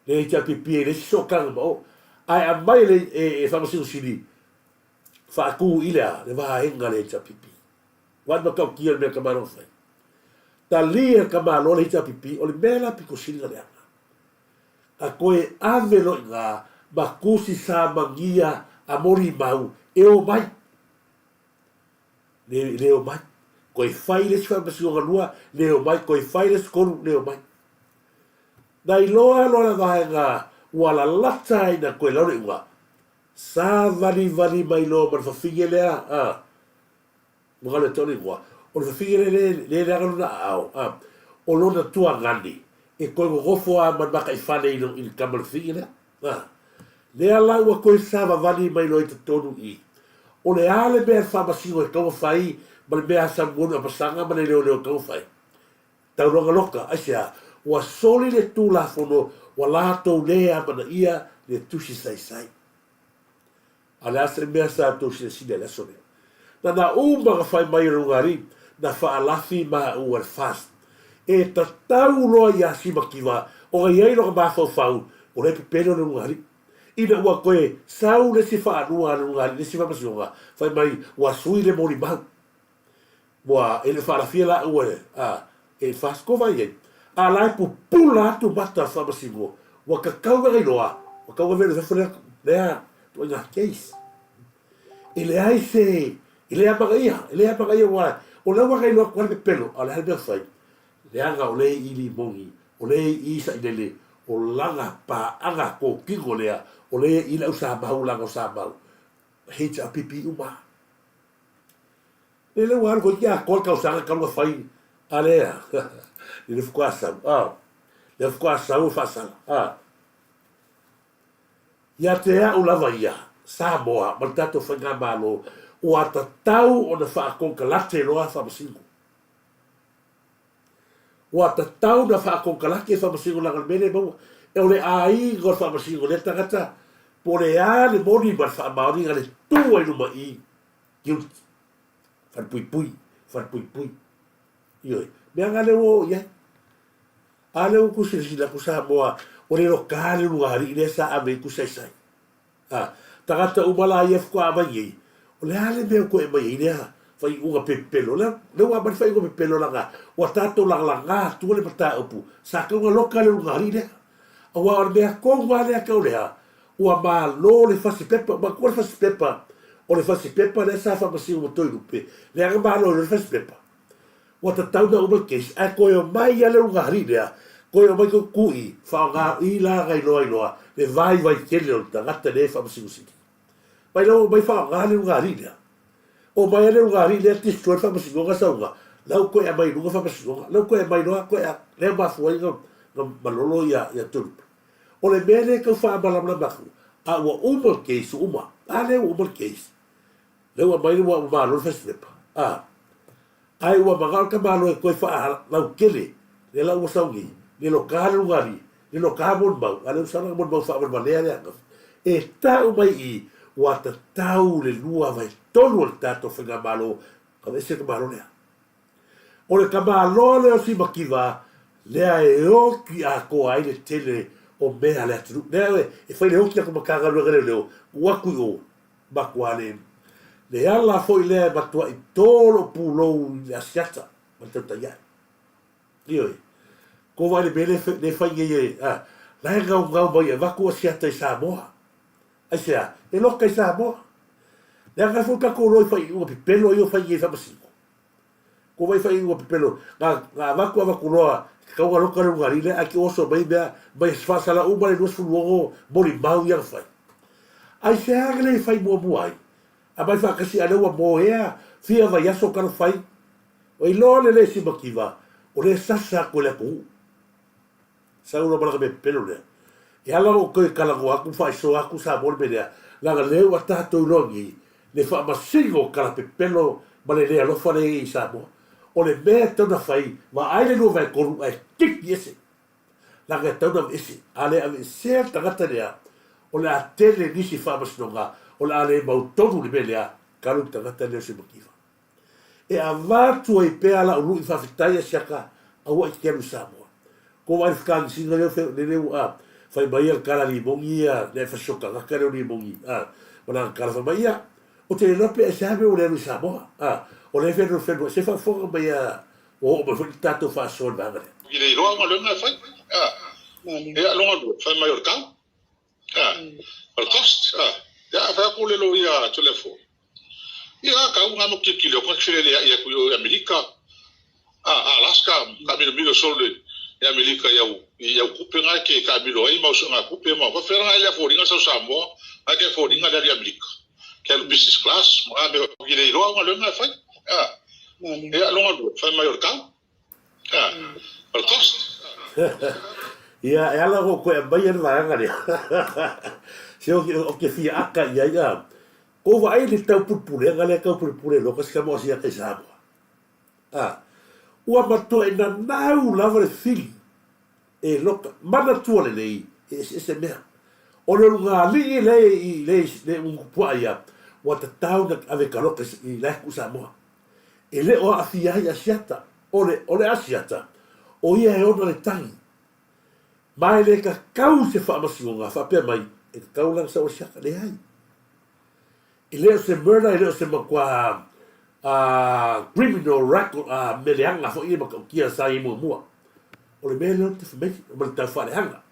le HRPP e leai se sootaga ma o, ae aumai e le e Faamasino Sili faatu i le a? Le vaega a le HRPP. Vaai le matautia o le mea ka Malo na fai. Talia e ka Malo le HRPP, o le mea la pito sili na leaga. Ka toe ave loa i ina ma tusi sa magia a molimau e omai. Le, le omai. Toe fai le isi faamasinoga lua, le omai. Toe fai le isi tolu, le omai. Na iloa loa le vaega ua lalata ai na toe lau le iuga, savalivali mai loa ma le fafine lea, a, ua galo ia te au le igoa, o le fafine lea le, le leaga lona aao, a, o lona tuagane, e toe nonofo lava ma le mataifale i le, i le tama o le fafine lea, a. Lea la ua toe savavali mai loa i totonu i i. O le a le mea a le faamasino e tatau ona fai ma le mea a Samuelu Apasaga ma le leoleo e tatau ona fai? Taulaga loka, aisea? Ua soli le Tulafono, ua latou lē amanaia le tusi saisai. A o le a se mea sa outou silasila i le aso lea? Na na uma ona fai mai e le Ugari, na faalafi maua e le FAST. E tatau loa ia Simakiva ona i ai lona mafaufau, o lea e pepelo le Ugari. Ina ua toe sau le isi faalua a le Ugari, le isi faamasinoga, fai mai ua sui le molimau. Ua e le faalafia la ua e a e fasitova i ai. A la e pupula atu mata a Faamasino, ua tatau ona iloa, ua tatau ona velo i fafo lea lea ituaiga case. E leai se, e le amanaia, e le amanaia aua o lea ua iloa atu lava le pepelo, a o le a le mea e fai? Leaga o lea e i limoni, o lea e i sailele, o lana paaga totino lea, o lea e i le au Samau leaga o Samau, HRPP uma. Lele ua alu toeitiiti atoa le tausaga talu ona fai a lea lele faatoa sau a lea faatoa sau e faasala a ia te au lava ia Samoa ma le tatou faigamalo ua tatau ona faakonekarate loa faamasino ua tatau ona faakonekarate faamasino leaga le mea lea e maua o le aiga o le faamasino lea tagata po o le a le moni ma le faamaoniga le tu ai luma i Guilty. Falepuipui, falepuipui. Ioe. Mea nga lea ua oo i ai. A lea ua ku silasila atu Samoa, ua le loka le ulugalii lea sa ave i Kusaisai. A, tagata uma la ia faatoa aumai nei, o le a le mea ua toe aumai ai lea faaiuga pepelo? Lea, lea ua aumai le faaiuga pepelo leaga ua tatou lagalaga atua le mataupu, sa tatau ona loka le ulugalii lea. Aua o le mea tonu lava lea tau lea, Ua malo le fasi pepa, matua le fasi pepa, o le fasi pepa lea sa faamasino ma Toelupe, leaga malo ai loa le fasi pepa. Ua tatau ona uma le case, ae toe omai lava le ulugalii lea, toe omai toe tutu i, faaaoga i la na iloa ai loa le vaivai tele o le tagata lea e faamasinosino. Mai la ua omai faaaoga le ulugalii lea. Omai lava le ulugalii lea destroy le faamasinoga sauga, la ua toe aumai i luga faamasinoga, la ua toe aumai loa toe a, lea ua mafua ai ona malolo ia Toelupe. O le mea lea e tau faamalamalama atu, a ua uma le case, ua uma. A lea ua uma le case. Lea ua aumai ua malo le fasi pepa. A. Ae ua manao le tamaloa e toe faalautele, lea la ua sau nei, le loka le luga alii, le loka molimau, a lea ua sau lana molimau faavalevalea lea ananafi. E tau mai i i, ua tatau le 2/3 o le tatou faigamalo, aveese le tamaloa lea. O le tamaloa lea o Simakiva, lea e oti atoa ai le tele o mea a le atunuu. Lea e fai le oti a le Matagaluega Leoleo, tuu atu i o, matua le le ala foi lea e matuai to lou pulou i le Asiata ma le tautai ae. Ioe. Ko vaai le mea lea e fai nei e, a, la e gaugau mai e avatu Asiata i Samoa. Aisea? E loka i Samoa. Leaga foi tatou loa i faaiuga pepelo ia ua fai nei i Faamasino. Ko vai faaiuga pepelo, na, na avatu avatu loa, tatau ona loka le ulugalii lea ae te oso mai mea mai faasala uma le 26 molimau ia na fai. Aisea na le fai muamua ai? Aumai faatasi a lea ua moea fia vaiaso talo fai. Ua iloa le le simativa o lea e sasa atu e le atunuu. Sau loa ma lana mea pepelo lea. E ala ona ou toe talanoa atu ma faaisoa atu Samoa le mea lea, leaga lea ua tatou iloa nei le faamasino o tala pepelo ma le le alofa lea e i ai i Samoa. O le mea e tatau ona fai, vaai le 2/3 ae tiki ese. Leaga e tatau ona aveese. A le aveesea le tagata lea, o le a tele nisi faamasinoga, o le a le mautonu le mea lea, talu le tagata lea o Simativa. E avatu ai pea lau lui faafetai Asiata aua i te alu i Samoa. Ko wai whakaangisina leo fe le leo a fai mai ia kala limongi ia le fasio tagata leo limongi a mana kala fai mai ia o te iloa pe aisea mea ua le alu i Samoa a o le whenua whenua se faafofoga mai ia ua oo mai foi le tatou faasoa i le vaega lea. I le iloa galuega e fai. A. Ia, longa lua, fai mai o le tau. A. O le cost. A. Ia, a fai atu le loia Toleafoa. Ia, tau nga mo tilotilo atu, feleleai atu i o i Amerika, a, Alaska, taamilomilo solo i Amerika i au, i au tupe nga e ke taamilo ai ma au suega tupe ma faafefea la nga e lea foliga sau Samoa, nga ke foliga le alu i Amerika, ke alu business class ma nga mea i le iloa au galuega e fai. A, ia, longa lua, fai mai o le tau. A, o le cost. Ia, e ala ona ou toe aumaia le vaega lea. Se ou te fia aka i ai, a. Kou vaai i le taupulepulega lea e taupulepule loka si tama o Asiata i Samoa. A, ua matua e nanau lava le fili e loka, manatua lelei e eseese mea. O le ulugalii lea i le le umukupuaa ia, ua tatau na ave ka loka i la e tuu Samoa. E le o aafia ai Asiata. O le, o le Asiata, o ia e ona le tagi. Ma e le kakau se faamasinoga faapea mai, e kakau lana sau Asiata. Leai. E le o se murder, e le o se matua criminal record, mea leaga foi ia matautia sa i ai muamua. O le mea lea o le defamation, ma le taufaaleaga.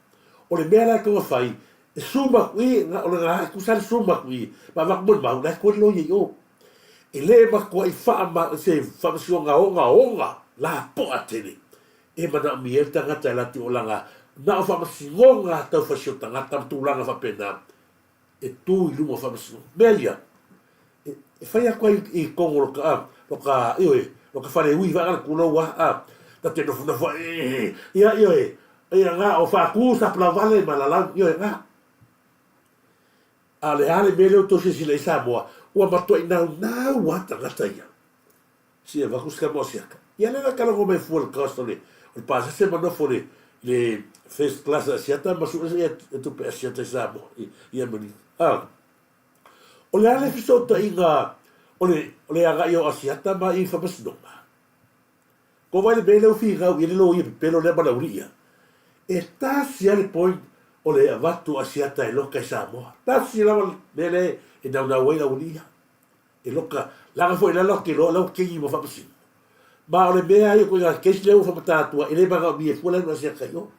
O le mea la e tatau ona fai, e suma atu i, o le e tusa lava le suma atu i, ma avatu molimau, la e toe loia i o. E le matuai faama, se faamasinoga ogaoga lapoa tele e manaomia ai le tagata e latou olaga na o faamasinoga tau faisio tagata ma tulaga faapena e tu i luma o faamasinoga. Mea ia, e, e fai atu ai i totonu o lo ka, lo ka, ioe, lo ka fale ui vaega le tulou a, a, ta te nofonofo ai, ia, ioe, ia nga o faatu sa palauvale ma lalau, ioe, nga. A o le a le mea lea ua tou silasila i ai Samoa, ua matuai naunau lava tagata ia. Se i avatu se tama o siaka. Ia lea la talanoa mai fua i le cost o le o le pasese ma nofo i le i le first class a Asiata ma sue ia tupe Asiata i Samoa i i Amerika. A o le a le fesootaiga o le o le agai o Asiata ma i Faamasinoga? Ko wai le mea lea ua finau i ai le loia pepelo lea ma le aualii ia? E tasi lava le point o le avatu o Asiata e loka i Samoa. Tasi lava le mea lea e naunau ai le aualii ia. E loka, leaga foi lea ke iloa o lea ua kegi ma Faamasino. Ma o le mea ia ituaiga case lea ua faamata atua e le manaomia e fua le alu Asiata i o.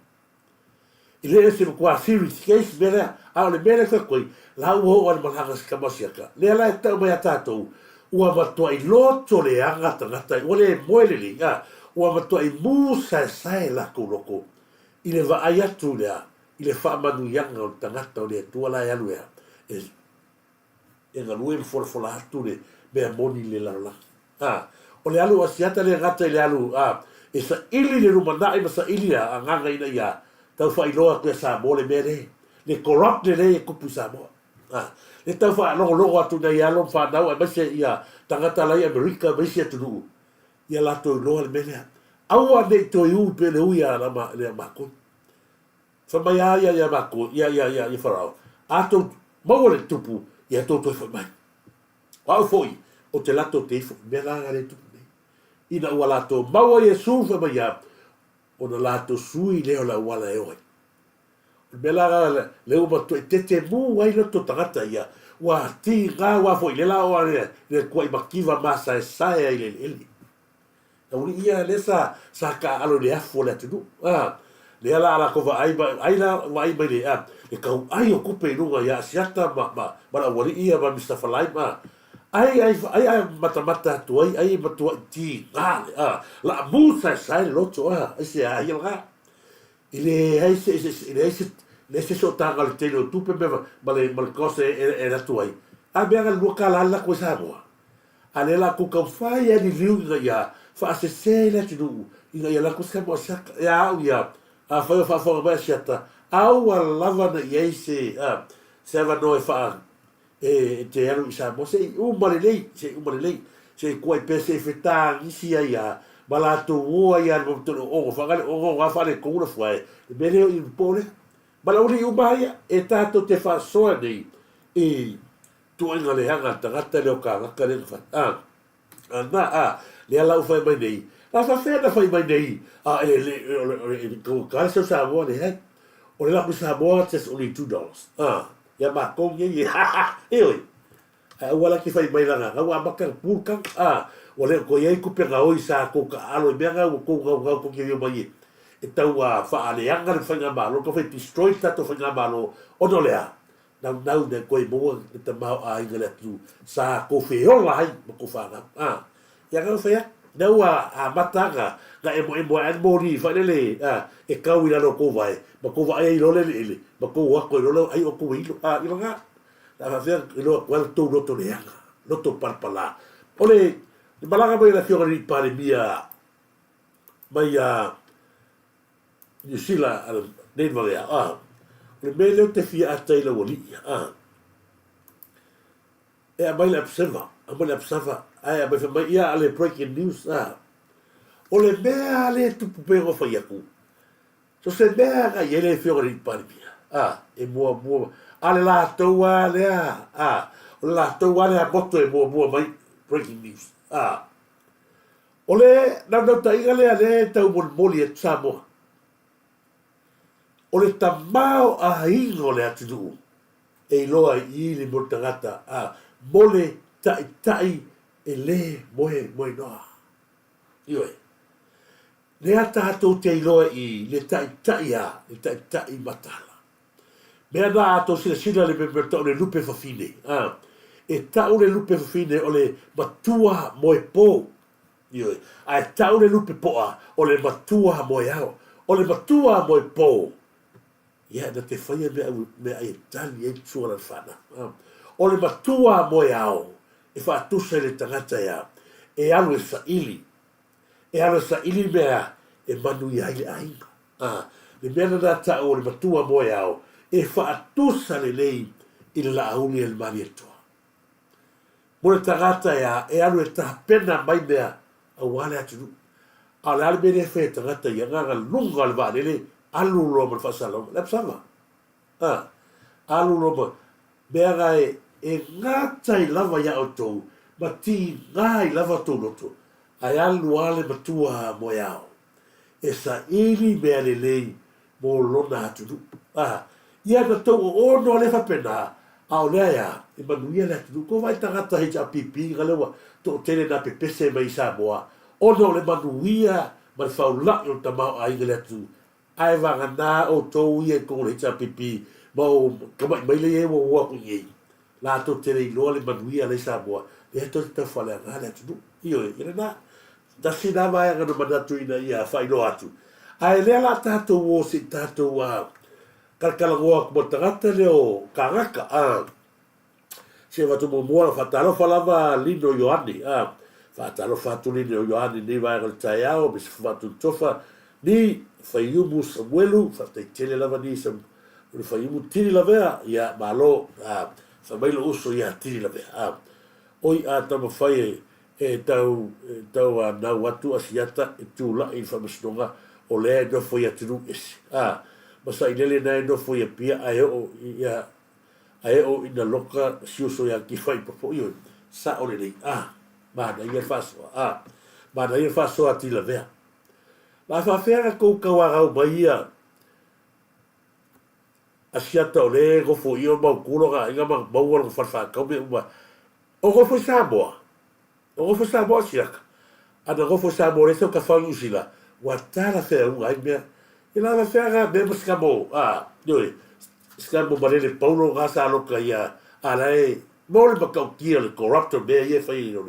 E le o se matua serious case mea lea, a o le mea lea e fai atu ai, la ua oo lava i le malaga si tama o Siaka, lea la e tau mai ia tatou, ua matuai loto leaga tagata, ua le moe lelei, a, ua matuai musaesae latou loto i le vaai atu i le a, i le faamanuiaga o le tagata o le Atua la e alu e a, e e galue ma folafola atu le mea moni i le lalolagi. A, o le alu o Asiata le gata i le alu, a, e saili le lumanai ma saili le agaga ina ia tau faailoa atu ia Samoa le mea le, le corrupt lelei e tupu i Samoa. A, le tau faalogologo atu nai alo ma fanau aemaise ia tagata la i Amerika ma isi atunuu, ia latou iloa le mea lea. Aua ne i toe ui pei o le ui a le matou. Fai mai a ia ia matou, ia, ia, ia, ia Farao, A tou maua le tupu, ia tou toe foi mai. O au foi, ou te latou te ifo i mea la a le tupu nei. Ina ua latou maua Iesu fai mai ia, ona latou sui lea o le auala e o ai. O le mea la lea ua matuai tetemu ai loto tagata ia, ua tiga aua foi le la o a le tuai mativa masaesae ai le eleele. Aulii ia lea sa sa taaalo i le afu o le atunuu a lea la a latou vaai ma ai la vaai mai le a le tauai o tupe i luga ia Asiata ma ma ma le aualii ia ma Mister Falaim a ai ai ai a matamata atu ai ai e matuai tiga le a laamu saesae le loto a aisea ai ia lena e leai se e leai se leai se sootaga o le tele o tupe ma ma le ma le cost e e alu atu ai a mea na le $2 le latou i Samoa. A lea la kou taumafai a liliu ina ia faasese le atunuu ina ia latou se mo Asiata. Ia au ia, afai o faafofoga mai Asiata, aua lava ne i ai se, a, se avanoa e faa, e, e te alu i Samoa, se i uma lelei, se i uma lelei, se i kuai pea, se i fetagisi ai a, ma latou o ai a le matou o ogo, faagale ogo ga faaletonu le fuae, le mea lea o i le po lea. Ma le aualii uma lava ia, e tatou te faasoa nei i Tuaiga leaga le tagata lea o kānaka lea na fai. A, a na, a, lea la ua fai mai nei, la faafefea na fai mai nei, a, e le, o le, o le, e taugata le sau Samoa, leai. O le laku i Samoa, just only $2. A, ia matou nei, ioe. Ae aua la te fai mai leaga na ua amata ona pu le tau. A, ua le o toe i ai tupe gaoi sa tou taaalo i mea na ua tou naunau tou te io mai e, e tau faaleaga le faigamalo, tau fai destroy le tatou faigamalo, ona o le a? Naunau ina toe maua le tamaoaiga i le atunuu sa tou feola ai ma tou fanau. A, ia na fai atu, lea ua amata na, na emoemo ae le moli failele, a, e kau i lalo o tou vae, ma tou vaai ai loa le eleele, ma tou o atu ai loa lea ai outou e ilo. A, i lena, na faapefea iloa atu ai le tou loto leaga, loto palapala. O le, le malaga mai a le Afioga i le Alii Palemia mai a Niu Sila nei valea, a, o le mea lea ou te fia ata i lau alii, a, e aumai le Observer, aumai le Observer, ae aumai fai mai, ia, le breaking news, a, o le mea lea e tupu pei ona fai atu, so se mea na i ai le Afioga i le Palemia, a, e muamua, a le latou lava lea, a, o le latou lava lea moto e muamua mai, breaking news, a. O le naunautaiga lea lea e taumolimoli atu Samoa, o le tamaoaiga o le atunuu e iloa ai i le mea o le tagata a mo le taitai e le moemoenoa. Ioe. Lea tatou te iloa i le taitai a le taitai mataala. Mea na a tou silasila le mea tau le lupe fafine, a, e tau le lupe fafine o le matua moe po, ioe, ae tau le lupe poa o le matua moe ao. O le matua moe po, ia na te faia mea au mea ai e tali ai tua lana fanau. A, o le matua moe ao e faatusa i le tagata e a, e alu e saili E alu e saili mea e manuia ai le aiga. A, le mea lena taʻu o le matua moe ao e faatusa lelei i le laauli a le Malietoa. Mo le tagata e a, e alu e tapena mai mea aua le atunuu. A o le a le mea lea e fai e tagata ia, na ona luga o le vaalele, alu loa ma le faasalalauga. Le Absalom, a, alu loa ma, mea na e, e gata ai lava iā outou ma tiga ai lava outou loto, Ae alu lava le matua moeao e saili mea lelei mo lona atunuu. A, ia na tou oono a lea faapena, a o lea ea, e manuia le atunuu. Ko vai tagata HRPP nga lea ua toatele na pepese mai i Samoa, ona o le manuia ma le faulai o le tamaoaiga i le atunuu. Ae vagana outou ia i totonu o le HRPP ma o tamai maila ia e uaua atu i nei, latou te le iloa le manuia la i Samoa, lea tou te tau faaleaga le atunuu. Ioe, ia lena. Tasi lena vaega na manatu ina ia faailoa atu. Ae lea la tatou o se i tatou a kalakalanoa atu ma le tagata lea o Kagaka, a. Se avatu muamua, faatalofa lava Lino Ioane, a. Faatalofa atu Lino Ioane i lenei vaega o le taeao, me se Faatutofa, ni Faiumu Samuelu, faafetai tele lava ni Samuelu Faiumu, Tili Lavea, ia, malo, a. Fai mai lou uso ia Tili Lavea, a. Oi a taumafai e, e tau, e tau anau atu Asiata e tulai i le faamasinoga o lea e nofo i atunuu ese, a. Ma sailele na e nofo i Apia ae oo ia Ae oo ina loka si uso ia Kifa i Papoio, sao lelei, a, manaia le faasoa, a. Manaia le faasoa atu i lavea. La faafea na kou tauagau mai ia Asiata o lea e nofo i o mautu lona aiga ma maua lona fale faatau mea uma. O nofo i Samoa. O nofo i Samoa Asiata. Ana nofo i Samoa leai sau tafao i Niu Sila, ua talafeauga ai mea. Ia la faafea na mea ma sina mo, a, ioe, sina mo malele paulo na sa loka ia, a la e, mo le matautia o le corrupt o mea ia e fai e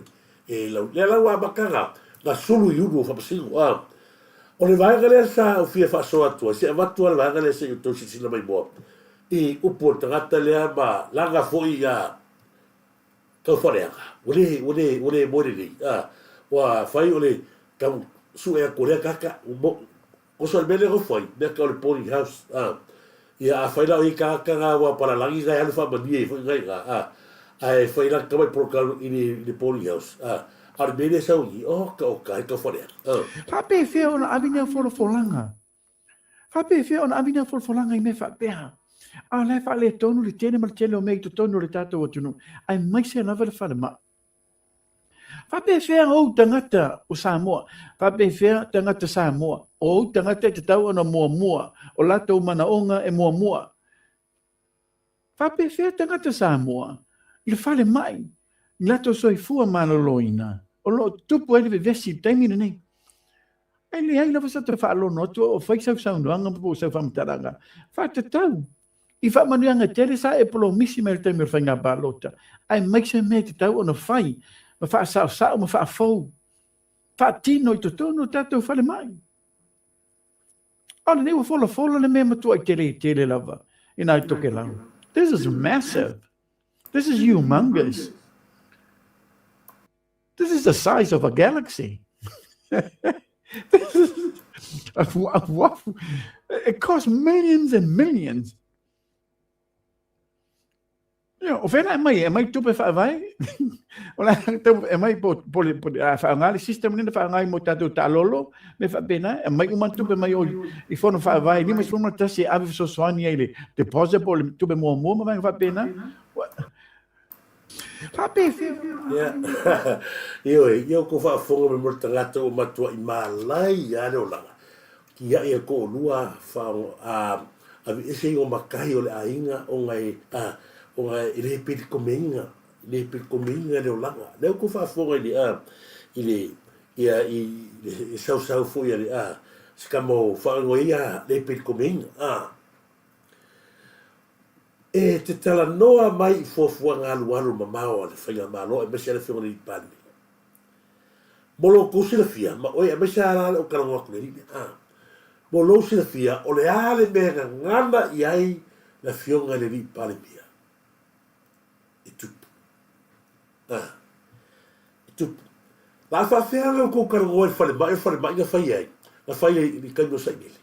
e lau, lea la ua amata na, na sulu i ulu o Faamasino, a. O le vaega lea sa ou fia faasoa atu ai, se avatu lava le vaega lea se i outou silasila mai moa, i upu o le tagata lea ma lana foi a tau faaleaga, ua le, ua le, ua le moe lelei, a. Ua fai o le tau sue atu o lea tagata, ua mo, Oso le mea lea nofo ai, mea tau o le boarding house, a. Ia afai la o i ai tagata na ua palalagi na e alu faamalie ai foi na i ina, a. Ae fai la tamai program i le, i le boarding house, a. A o le mea lea e sau i i, oka oka, he tau faleaga, a. Faapefea ona ave nia folafolaga? Faapefea ona ave nia folafolaga i mea faapea? A o la e faaletonu le tele ma le tele o mea i totonu o le tatou atunuu, aemaise lava le falemai. Faapefea ou tagata o Samoa? Faapefea tagata Samoa? O ou tagata e tatau ona muamua, o latou manaoga e muamua. Faapefea tagata Samoa i le falemai, i latou soifua maloloina, o lo o tupu ai le vevesi i le taimi lenei? Ae leai lava sa toe faalono atu o fai sau saunoaga po o sau faamatalaga faatatau I faamanuiaga tele sa e polomisi mai i le taimi o le faiga palota, aemaise mea e tatau ona fai ma faasaosao ma faafou, faatino i totonu o tatou falemai. A o lenei ua folafola le mea matuai tele tele lava i nai Tokelau. This is massive. This is humongous. This is the size of a galaxy. This is it costs millions and millions. You know, o whena e mai, e mai tupe whaavae, o la e mai po, po, le, po, a whaanga le system nina whaanga i mo tātou tālolo, me whaapena, e mai uma tupe mai o i whono whaavae, 51 e ave fesoasoani ai le deposit po le tupe mua mua ma vaenga whaapena. Faapefea. Ia, ioe, ia kou faafofoga mai mo le tagata ua matuai malai lava le olaga, tia'i e toalua a aveese i makahi o le aiga ona e, a, ona e le pelikomeina, le pelikomeina le olaga. Lea ua tou faafofoga i le, a, i le, ia, i le sausau foi a le, a, si tama o faaigoa ia le pelikomeina, a. E te talanoa mai i fuafuaga alualu mamao a le Faigamalo aemaise a le Afioga i le Alii Palemia. Mo lo outou silafia, ma oe aemaise a la le ou talanoa atu i le alii lea, a. Mo lou silafia, o le a le mea e gagana i ai le Afioga i le Alii Palemia? E tupu. A. E tupu. La a faafefea la outou talanoa i le falemai, o le falemai na fai ai, na fai ai i le taimi o Sailele.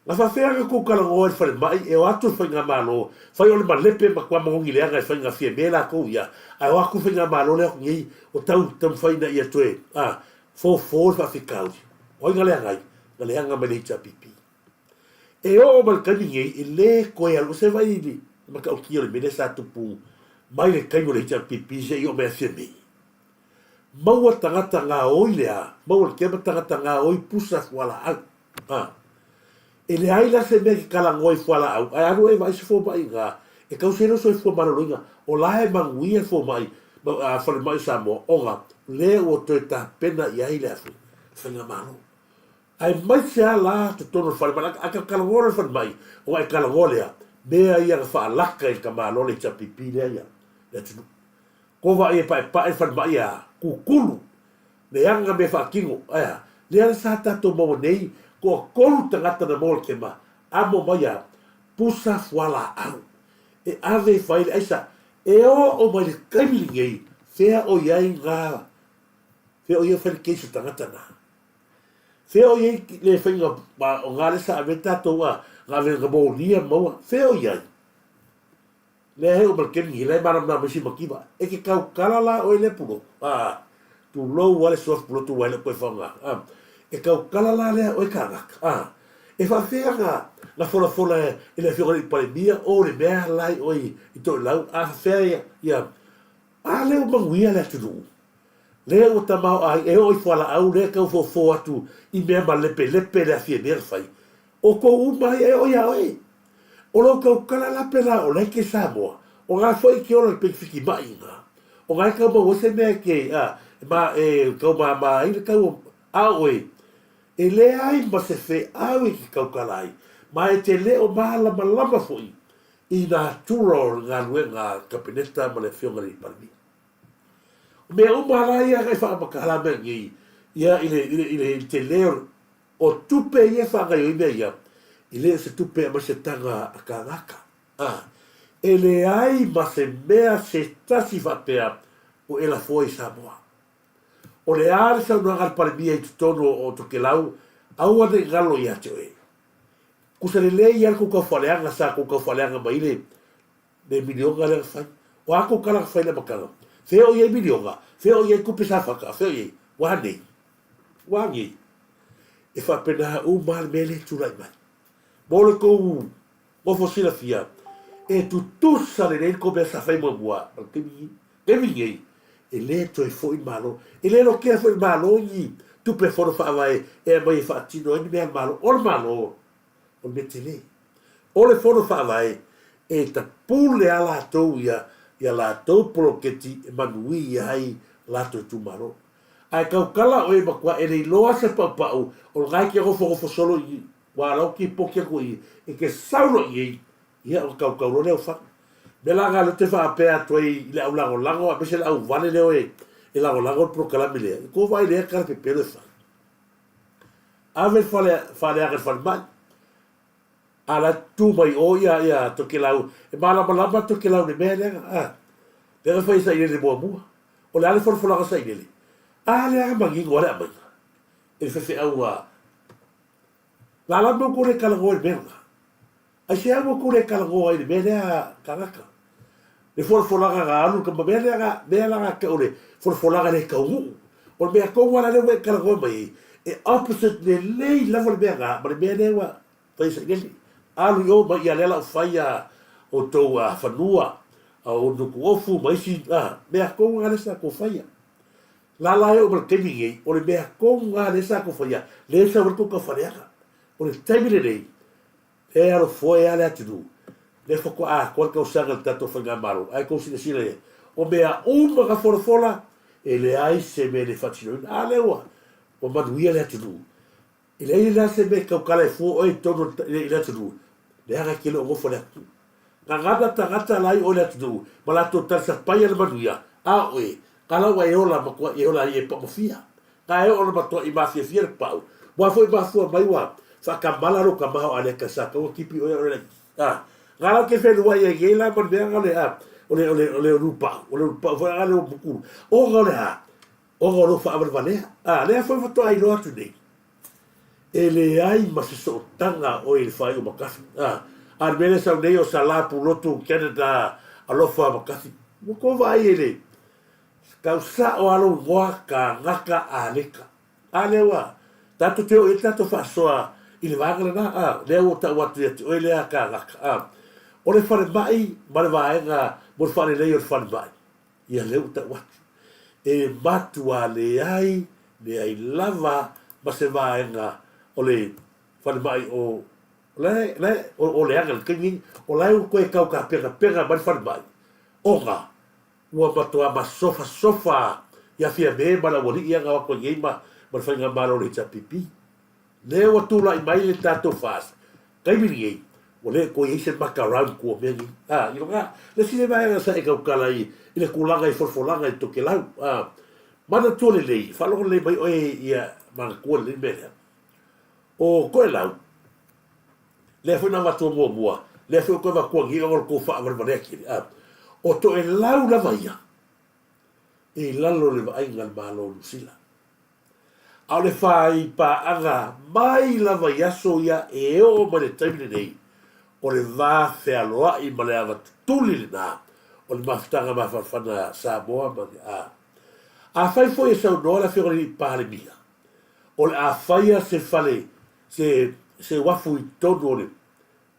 Na faafefea ona tou talanoa i le falemai e o atu le faigamalo, fai o le malepe ma tua manogi leaga e faiga fiame latou ia, ae o atu le faigamalo lea atu nei o tau taumafai ina ia toe a fofo le faafitauli. O ai na leaga ai? Na leaga mai le HRPP. E oo mai le taimi nei e le toe alu ese vai i le matautia o le mea lea sa tupu mai le taimi o le HRPP seia oo mai ia Fiame. Maua tagata gaoi le a, maua le kema tagata gaoi pusa fualaau. A. E leai la se mea e te talanoa i fualaau, ae alu e vaai se fomai iga, e tausi ai lou soifua maloloina, o la e manuia le fomai, ma, falemai o Samoa, ona lea ua toe tapena i ai le afi, faigamalo. Aemaise a la totonu o le falemai, a ta talanoa loa i le falemai, ona e talanoa lea, mea ia na faalaka i le tamaloa le HRPP lea ia, le atunuu. Kova ai e paepae le falemai a kukulu leaga mea faatino ae lea la sa tatou maua nei toatolu tagata na maua le kema amo mai a pusa fualaau e ave e fai le aisa e oo mai le taimi lenei fea o iai ga fea o iai fai le case o tagata na fea o iai le faiga o ga le sa ave tatou a ga ave ga molia maua fea o iai Lea he uma le kemi, lea e malamalama i si mativa. E ke kaukala la oe lea pulotu. A, tulou a le suafa pulotu ua e le o toe faoga. A, e kaukala la lea oe kanaka. A, e faafefea na, na folafola e le afioga i le Palemia o le mea la i oe i Toelau, a faafefea ia, ia, a lea ua manuia le atunuu. Lea ua tamaoaiga e oo i fualaau lea e tau fofo atu i mea malepelepe le afi e mea na fai. O tou uma ia e oo ia oe. O lou tautala la pela o la e ke Samoa, o na foi e ke ola i le penefiti mai ina. O na e tau maua ai se mea e ke, a, ma e tau mama ai le tau o, a oe, e leai ma se feau e te tautala ai, ma e te le o malamalama foi i natura o le galuega a le Kapeneta ma le Afioga i le Palemia. O mea uma la ia e faamatala mai nei ia i le, i le, i le, i le tele o, o tupe ia e faagaoioi mea ia, e le o se tupe e aumai se taga a kānaka. A, e leai ma se mea se tasi faapea o e lafoa i Samoa. O le a le saunoaga a le Palemia i totonu o Tokelau, aua ne i galo ia te oe. Kusa lelei ia le kou taufaaleaga sa kou taufaaleaga mai le le miliona lea na fai. O a kou tala na fai i le amataga? Fea o i ai miliona? Fea o i ai tupe sa fata? Fea o i ai? Ua a nei? Ua a nei? E faapena uma lava le mea lea e tulai mai. Mo le tou nofo silafia, e tutusa lelei le tou mea sa fai muamua ma le taimi taimi nei, e le toe foi le Malo. E le lotea foi le Malo ni tupe fono faavae e aumai e faatino ai ni mea a le Malo. O le Malo, o le mea tele. O le fono faavae, e tapule a latou ia ia latou poloketi e manuia ai latou itumalo. Ae tautala oe matua e le iloa se paupau o lena e te nofonofo solo i i, ua ala o tipoti atu i i, e te sau loa i ai, ia ona tautau loa lea o fana. Mea la na lea ou te faapea atu ai i le au lagolago aemaise le au vale lea e e lagolago le polokalame lea, i kou vaai lea tala pepelo e fai. Ave le fale faaleaga i le falemai. A la tu mai o ia ia Tokelau, e malamalama Tokelau i le mea lea, a. Lea na fai e Sailele muamua. O le a le folafolaga a Sailele? A lea manino a le aumaiga e le faifeau a Lala mau kou le talanoa i le mea lena. Aisea ua kou le talanoa ai i le mea lea tagata? Le folafolaga na alu le mea lea na mea la na tau le folafolaga le taunuu. O le mea tonu lava lea ua e talanoa mai ai, e opposite lelei lava le mea na ma le mea lea ua fai e Sailele. Alu i o ma ia lea la ua fai a outou fanua, a o Nukuofu ma isi mea tonu lava lea sa tou faia. Lala e oo mai le taimi lenei, o le mea tonu lava lea sa tou faia, lea e sau ai le tou taufaleaga. O le taimi lenei, e alofoe lava le atunuu, lea faatoa atoa le tausaga i le tatou faigamalo, ae tou silasila i ai, o mea uma na folafola, e leai se mea e le faatinoina. A lea ua manuia le atunuu, E leai la se mea e tautala e fua oe i totonu o le atunuu, leaga e te le o nofo i le atunuu. Gagana tagata la i o i le atunuu ma latou talisapaia le manuia, a oe, ka la ua e ola matuai e ola ai e paumafia. Ka e ola matuai mafiafia le pau, ua foi mafua mai ua faakamala lou tamaoa lea sa tau tipi oe o le a. Nga la ke whenua ia i la ma le mea nga le a, o le o le o le ulu pau, o le ulu pau foi nga le o mukuru. O nga o le a, Ona o lou faavalevalea. A, lea foi faatoa iloa atu nei, e leai ma se sootaga oe i le faaiu o McCarthy. A, a le mea lea e sau nei o Sala Pulotu Canada alofa McCarthy. Ua tou vaai i le tau sao lava lou igoa Kanaka Aleka. A lea ua tatou te oo i ai le tatou faasoa i le vaega lena. A, lea ua tau atu ia te oe lea Kanaka. A, o le falemai ma le vaega mo le faaleleia o le falemai, Ia lea ua tau atu, e matua leai, leai lava ma se vaega o le falemai o, la e, la e, o, o leaga i le taimi lenei, o la e ua toe tau tapenapena mai le falemai, ona ua matua masofasofa ia Fiame ma le aualii ia na o atu ai nei ma, ma le faigamalo o le HRPP. Lea ua tulai mai le tatou FAST, taimi lenei, ua le toe i ai se maka round tua o mea nei. A, i loga, le isi lea vaega sa e tautala i, i le tulaga i folafolaga i Tokelau. A, manatua lelei, faalogo lelei mai oe ia manatua lelei le mea lea. O Toelau, lea foi na avatua muamua, lea foi ua toe avatua nei ona o le tou faavalevalea tele. A, o Toelau lava ia, e i lalo o le vaaiga a le Malo o Niu Sila. A o le faipaaga mai lava i aso ia e oo mai le taimi lenei, o le va fealoai ma le ava tutuli lena o le mafutaga mafanafana Samoa ma le A. Afai foi e saunoa le Afioga i le Palemia, o le a faia se fale, se, se uafu i totonu o le,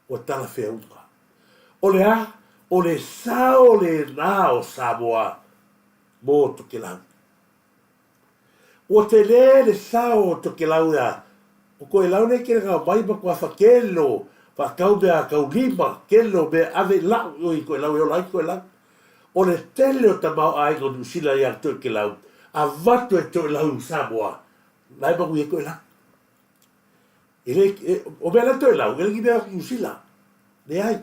ua talafeauga. O le a? O le sao lena o Samoa mo Tokelau. Ua tele le sao o Tokelau ia o Koelau nei kele gao mai ma kuafa kelo faakau mea kau lima kelo mea ave i lau i Koelau e ola ai Koelau. O le tele o tamaoaiga o Niusila ia Tokelau avatu e Toelau i Samoa la e manuia ai Koelau. E le, e, o mea la Toelau e le ni mea Niusila. Leai.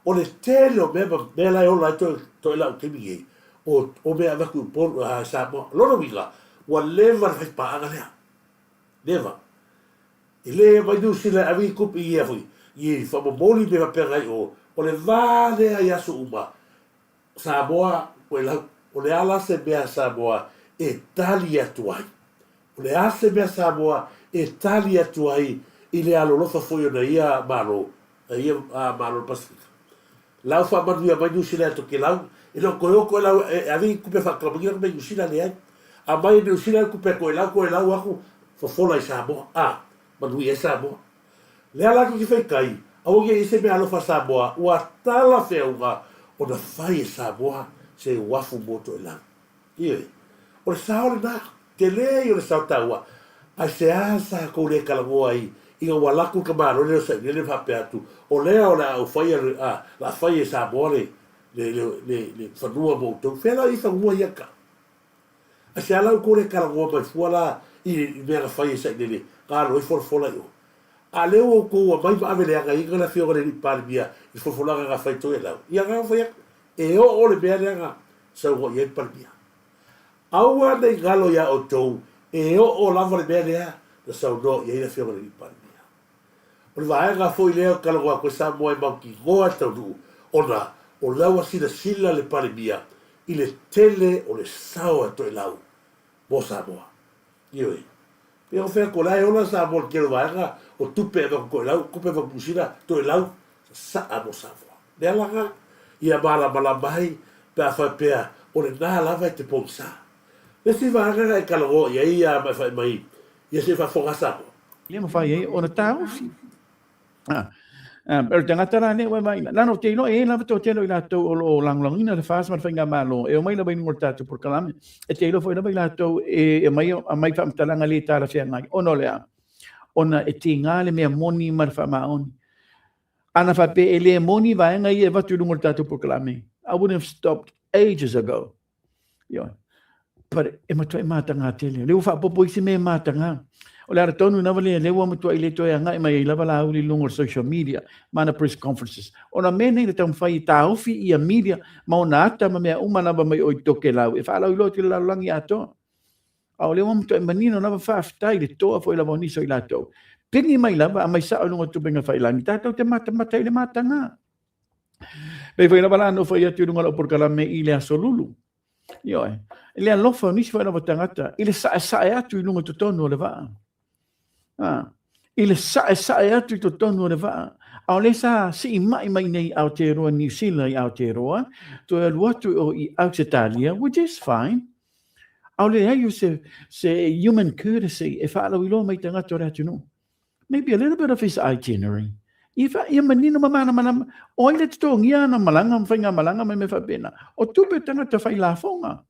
O le tele o mea ma mea la e ola ai Toelau i taimi nei, o, o mea avatu i Upolu, a, Samoa. Lona uiga, ua leva le faipaaga lea. Leva. E le aumai Niu Sila e ave i tupe i ia foi, i faamomoli mea faapena i o, o le va lea i aso uma, Samoa, Toelau, o le a la se mea Samoa e tali atu ai? O le a se mea Samoa e tali atu ai i le alolofa foi o na ia Malo, na ia Malo o le Pasefika? Lau faamanuia mai Niu Sila ia Tokelau, e le o toe o Toelau e ave i tupe faataumaina mai Niu Sila, leai. Aumai e Niu Sila le tupe a Toelau, Toelau atu fofola i Samoa, a, manuia ai Samoa. Lea la tou te faitai, aua ne i i ai se mea alofa Samoa, ua talafeauga ona fai e Samoa se uafu mo Toelau. Ioe. O le sao lena. Tele ia o le sao taua. Ae se a sa tou le talanoa ai ina ua alu atu le tamaloa lea o Sailele ma faapea atu, o lea o le a ou faia le, a, la fai e Samoa le, le, le, le, le fanua mo outou. Fea la i fanua ia ta? Ae se a la outou le talanoa mai fua la i le mea na fai e Sailele na alu ai folafola i o? A lea ua outou aumai ma ave leagaina le afioga i le Alii Palemia i folafolaga na fai Toelau, ia na fai atu, e oo le mea lea na saunoa i ai le Palemia. Aua ne i galo iā outou, e oo lava le mea lea na saunoa i ai le afioga i le Alii Palemia. O le vaega foi lea ou te talanoa atu ai Samoa e mautinoa e taunuu ona o la ua silasila le Palemia i le tele o le sao a Toelau mo Samoa. Ioe. Pei ona fai atu o la e ola Samoa i le tele o vaega o tupe e avatu Toelau, tupe e avatu Niu Sila, Toelau sasaa mo Samoa. Le ala lena ia malamalama ai pe a faapea o lena lava e te pogisa. Le isi vaega na e talanoa i ai ia Maefai mai ia se i faafofoga Samoa. Le mafai ai ona taofi. O le tagata la lea ua vaai, lana ou te iloa e i ai lava toatele o i latou o lo o lagolagoina le FAST ma le Faigamalo e omai lava i luga o le tatou polokalame. E te iloa foi lava i latou e aumai, aumai faamatalaga le talafeagai ona o le a? Ona e tiga le mea moni ma le faamaoni. Ana faapea e le moni vaega ia e avatu i luga o le tatou polokalame, I wouldn't have stopped ages ago. Ioe. But e matuai matagā tele. O lea ua faaopoopo isi mea matagā. O le ala tonu lava lea, lea ua matuai le toe agai mai ai lava Laauli i luga o le social media ma ana press conferences. Ona mea nei na taumafai e taofi ia media ma ona ata ma mea uma lava mai o i Tokelau e faalauiloa atu i le lalolagi atoa. A o lea ua matuai manino lava faafetai i le toa foi lava o nisi o i latou. Pigi mai lava, aumai sao i luga o tupega failangi, tatou te matamata i le matagā. Pei foi lava la na fai atu i luga o lau polokalame i le aso lulu. Ioe, i le alofa o nisi foi lava tagata i le saesae atu i luga i totonu o le vaa. Ah, i le saesae atu i totonu o le vaa. A o lea sa siimai mai nei i Aotearoa, Niu Sila i Aotearoa, toe alu atu o i Ausetalia, which is fine. A o le leai o se, se human courtesy e faalauiloa mai tagata o le atunuu. Maybe a little bit of his itinerary. Ia, fa, ia manino ma malamalama. O ai le totogia ana malaga ma faigamalaga ma mea faapena. O tupe tagata fai lafoga.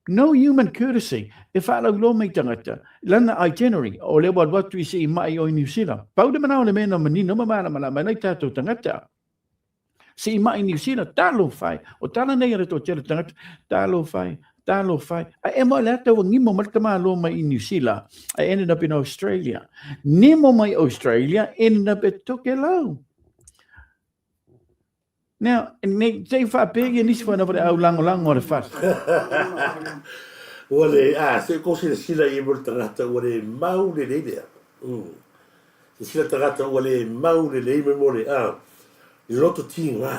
No human courtesy. E faalauiloa mai tagata. Lana itinerary. O lea ua alu atu i siimai o i Niu Sila. Pau le manao o le mea na manino ma malamalama ai nai tatou tagata. Siimai Niu Sila, talofa e. O tala nei a le toatele o tagata, talofa e, talofa e. Ae ema o le ata ua nimo mai le tamāloa mai i Niu Sila, I ended up in Australia. Nimo mai Australia, ended up at Tokelau. Now, nei, te i whaapea ia nisi whanau whare au langolango a le whas. Ua le, a, se ko silasila i e mo le tagata, ua le mau lelei lea. Silasila tagata ua le mau lelei mai mo le, a, le loto tigā.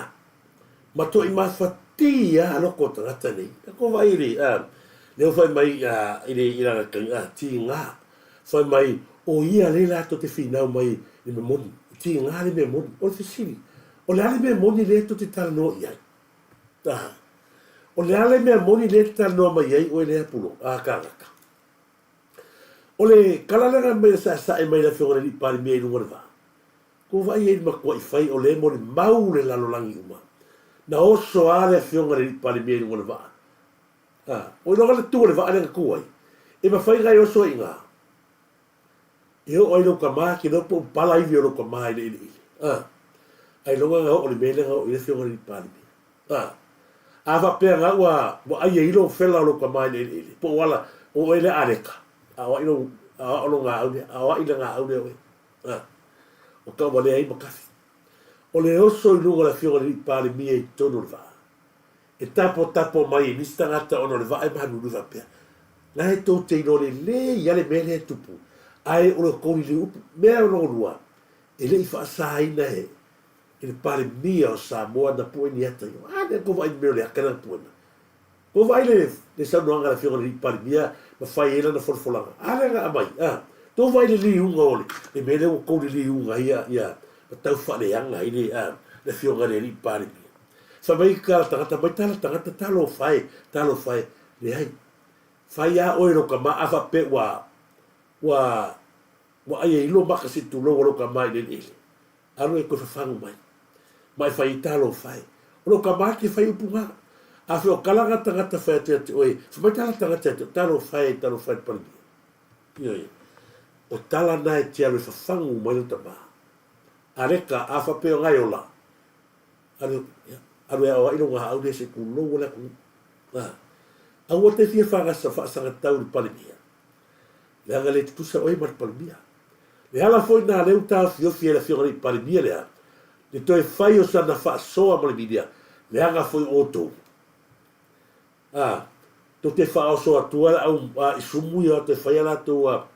Ma toi mafatia a loko o tagata nei. E ko vaai i le, a, lea ua fai mai, a, i le, i lana taimi, a, tigā. Fai mai, o ia le latou te finau mai i le mea moni. E tigā le mea moni. O le fesili, o le a le mea moni lea tou te talanoa i ai? A, o le a le mea moni lea e te talanoa mai ai oe lea Pulo, a, kānaka? O le kala lea na aumai e saesae mai le Afioga i le Alii Palemia i luga o le vaa, ua vaai ai i le matua'i fai o lea e molimau le lalolagi uma. Na oso lava le Afioga i le Alii Palemia i luga o le vaa. A, ua iloga le tu o le vaa lea na tu ai. E mafai ona e oso ai i ina, e oo ai lou tama, ke iloa po o pala ivi o lou tama i le iliili. A, ailoga na oo i le mea lea na oo i ai le Afioga i le Alii Palemia. A, a faapea na ua, ua ai ai lou fela o lou tama i le iliili, po o ala, o oe lea Aleka, a o ai lou, a o lou gaau lea, a o ai le gaau lea o oe. A, o tauvalea ai McCarthy. O le oso i luga o le Afioga i le Alii Palemia i totonu o le vaa, e tapotapo mai e nisi tagata ona o le vaa e malulu faapea, La e tou te iloa lelei lava le mea lea e tupu, ae o le tou liliu upu. Mea lona lua, e le i faasaina e le Palemia o Samoa ana pue ni ata ia. A lea tou vaai i le mea o le ata lea na puena. Tou vaai le le saunoaga a le Afioga i le Alii Palemia ma fai ai lana folafolaga. A lea na aumai, a? Tou vaai i le liuga o le le mea lea ua tou liliuga ai ia ia ma tau faaleaga ai le a le Afioga i le Alii Palemia. Fai mai tala tagata mai tala tagata talofa e, talofa e. Leai. Fai a oe lou tama a faapea ua ua ua ai ai lou maka se i tulou o lou tama i le eleele. Alu e toe fafagu mai. Ma e fai ai talofa e. O lou tama te fai upu na. A fai o tala na tagata fai atu ia te oe, fai mai tala tagata ia te oe, talofa e, talofa e le Palemia. Ioe. O tala na e te alu e fafagu mai lou tama. Aleka, a faapea o na e ola, Alu, ia, alu e aoai lou gaau lea se i tulou o le atunuu. A, aua te fia fagasa faasagatau i le Palemia, leaga le tutusa oe ma le Palemia. Le ala foi na lea ua taofiofi ai le Afioga i le Palemia lea, le toe fai o sana faasoa ma le media, leaga foi o outou. A, tou te faaoso atua le au a isumu ia toe fai a latou a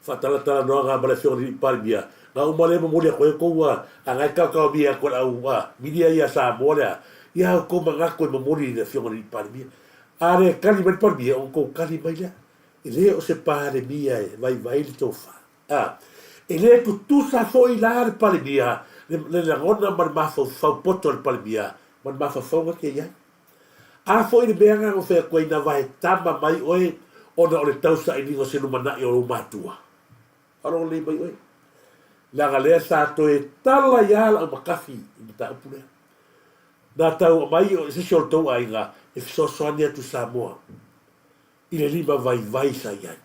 faatalatalanoaga ma le Afioga i le Alii Palemia, na uma lea momoli atu ai outou a na e taotaomia atu e le au a milia ia Samoa lea, ia outou manatu e momoli i le Afioga i le Alii Palemia. A le tali mai le Palemia, ona outou tali mai lea. E le o se Palemia e vaivai le tofa. A, e le tutusa foi la le Palemia, le, le lagona ma le mafaufau poto o le Palemia ma le mafaufauga te i ai. A foi le mea na fai atu ai na vae tama mai oe ona o le tausailiga o se lumanai o lou matua. Faalogo lelei mai oe. Leaga lea sa toe tala ia lau makafi i mataupu lea. Na tau aumai o se isi o le tou aiga e fesoasoani atu i Samoa i le lima vaivai sa i ai.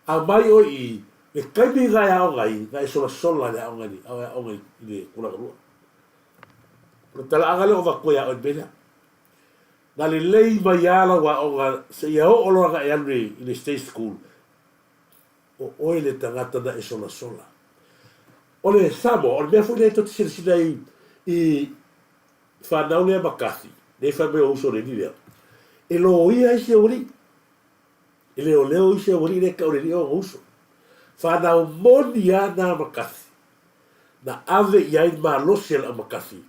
Aumai oe i le taimi na e aoga ai, na e solasola i le aoga i le aoga i le tulaga lua. O le talaaga lea ua avatu ia oe i le mea lea. Na lelei mai lava lau aoga seia oo loa na e alu i le state school, o oe le tagata na e solasola. O le Samoa, o le mea foi lea tou te silasila ai i fanau lea McCarthy, lea e fai mai o uso o le alii lea, e loia isi aualii. E leoleo isi aualii lea e tau o le alii o ona uso. Fanau moni lava na McCarthy. Na ave i ai le malosi a le aumakafi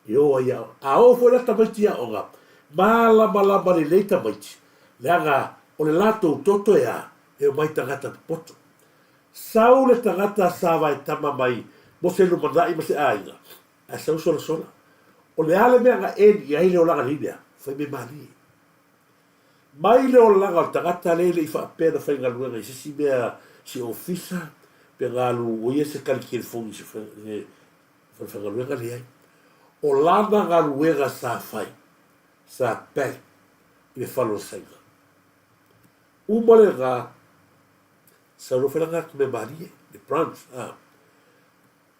e o ai aoga. A oo foi la tamaiti i aoga, malamalama lelei tamaiti, leaga o le latou toto e a, e omai tagata popoto. Sau le tagata sa vaetama mai mo se lumanai ma se aiga, ae sau solasola. O le a le mea na end i ai le olaga lelei lea? Fai mea malie. Mai le olaga o le tagata lea e le i faapea na faigaluega i se isi mea, se ofisa, pe na alu o ia se kali telefoni i se falefaigaluega, leai. O lana galuega sa fai, sa pack i le fale o le saina. Uma lena, sau loa fai lana atu mea malie, le branch, a.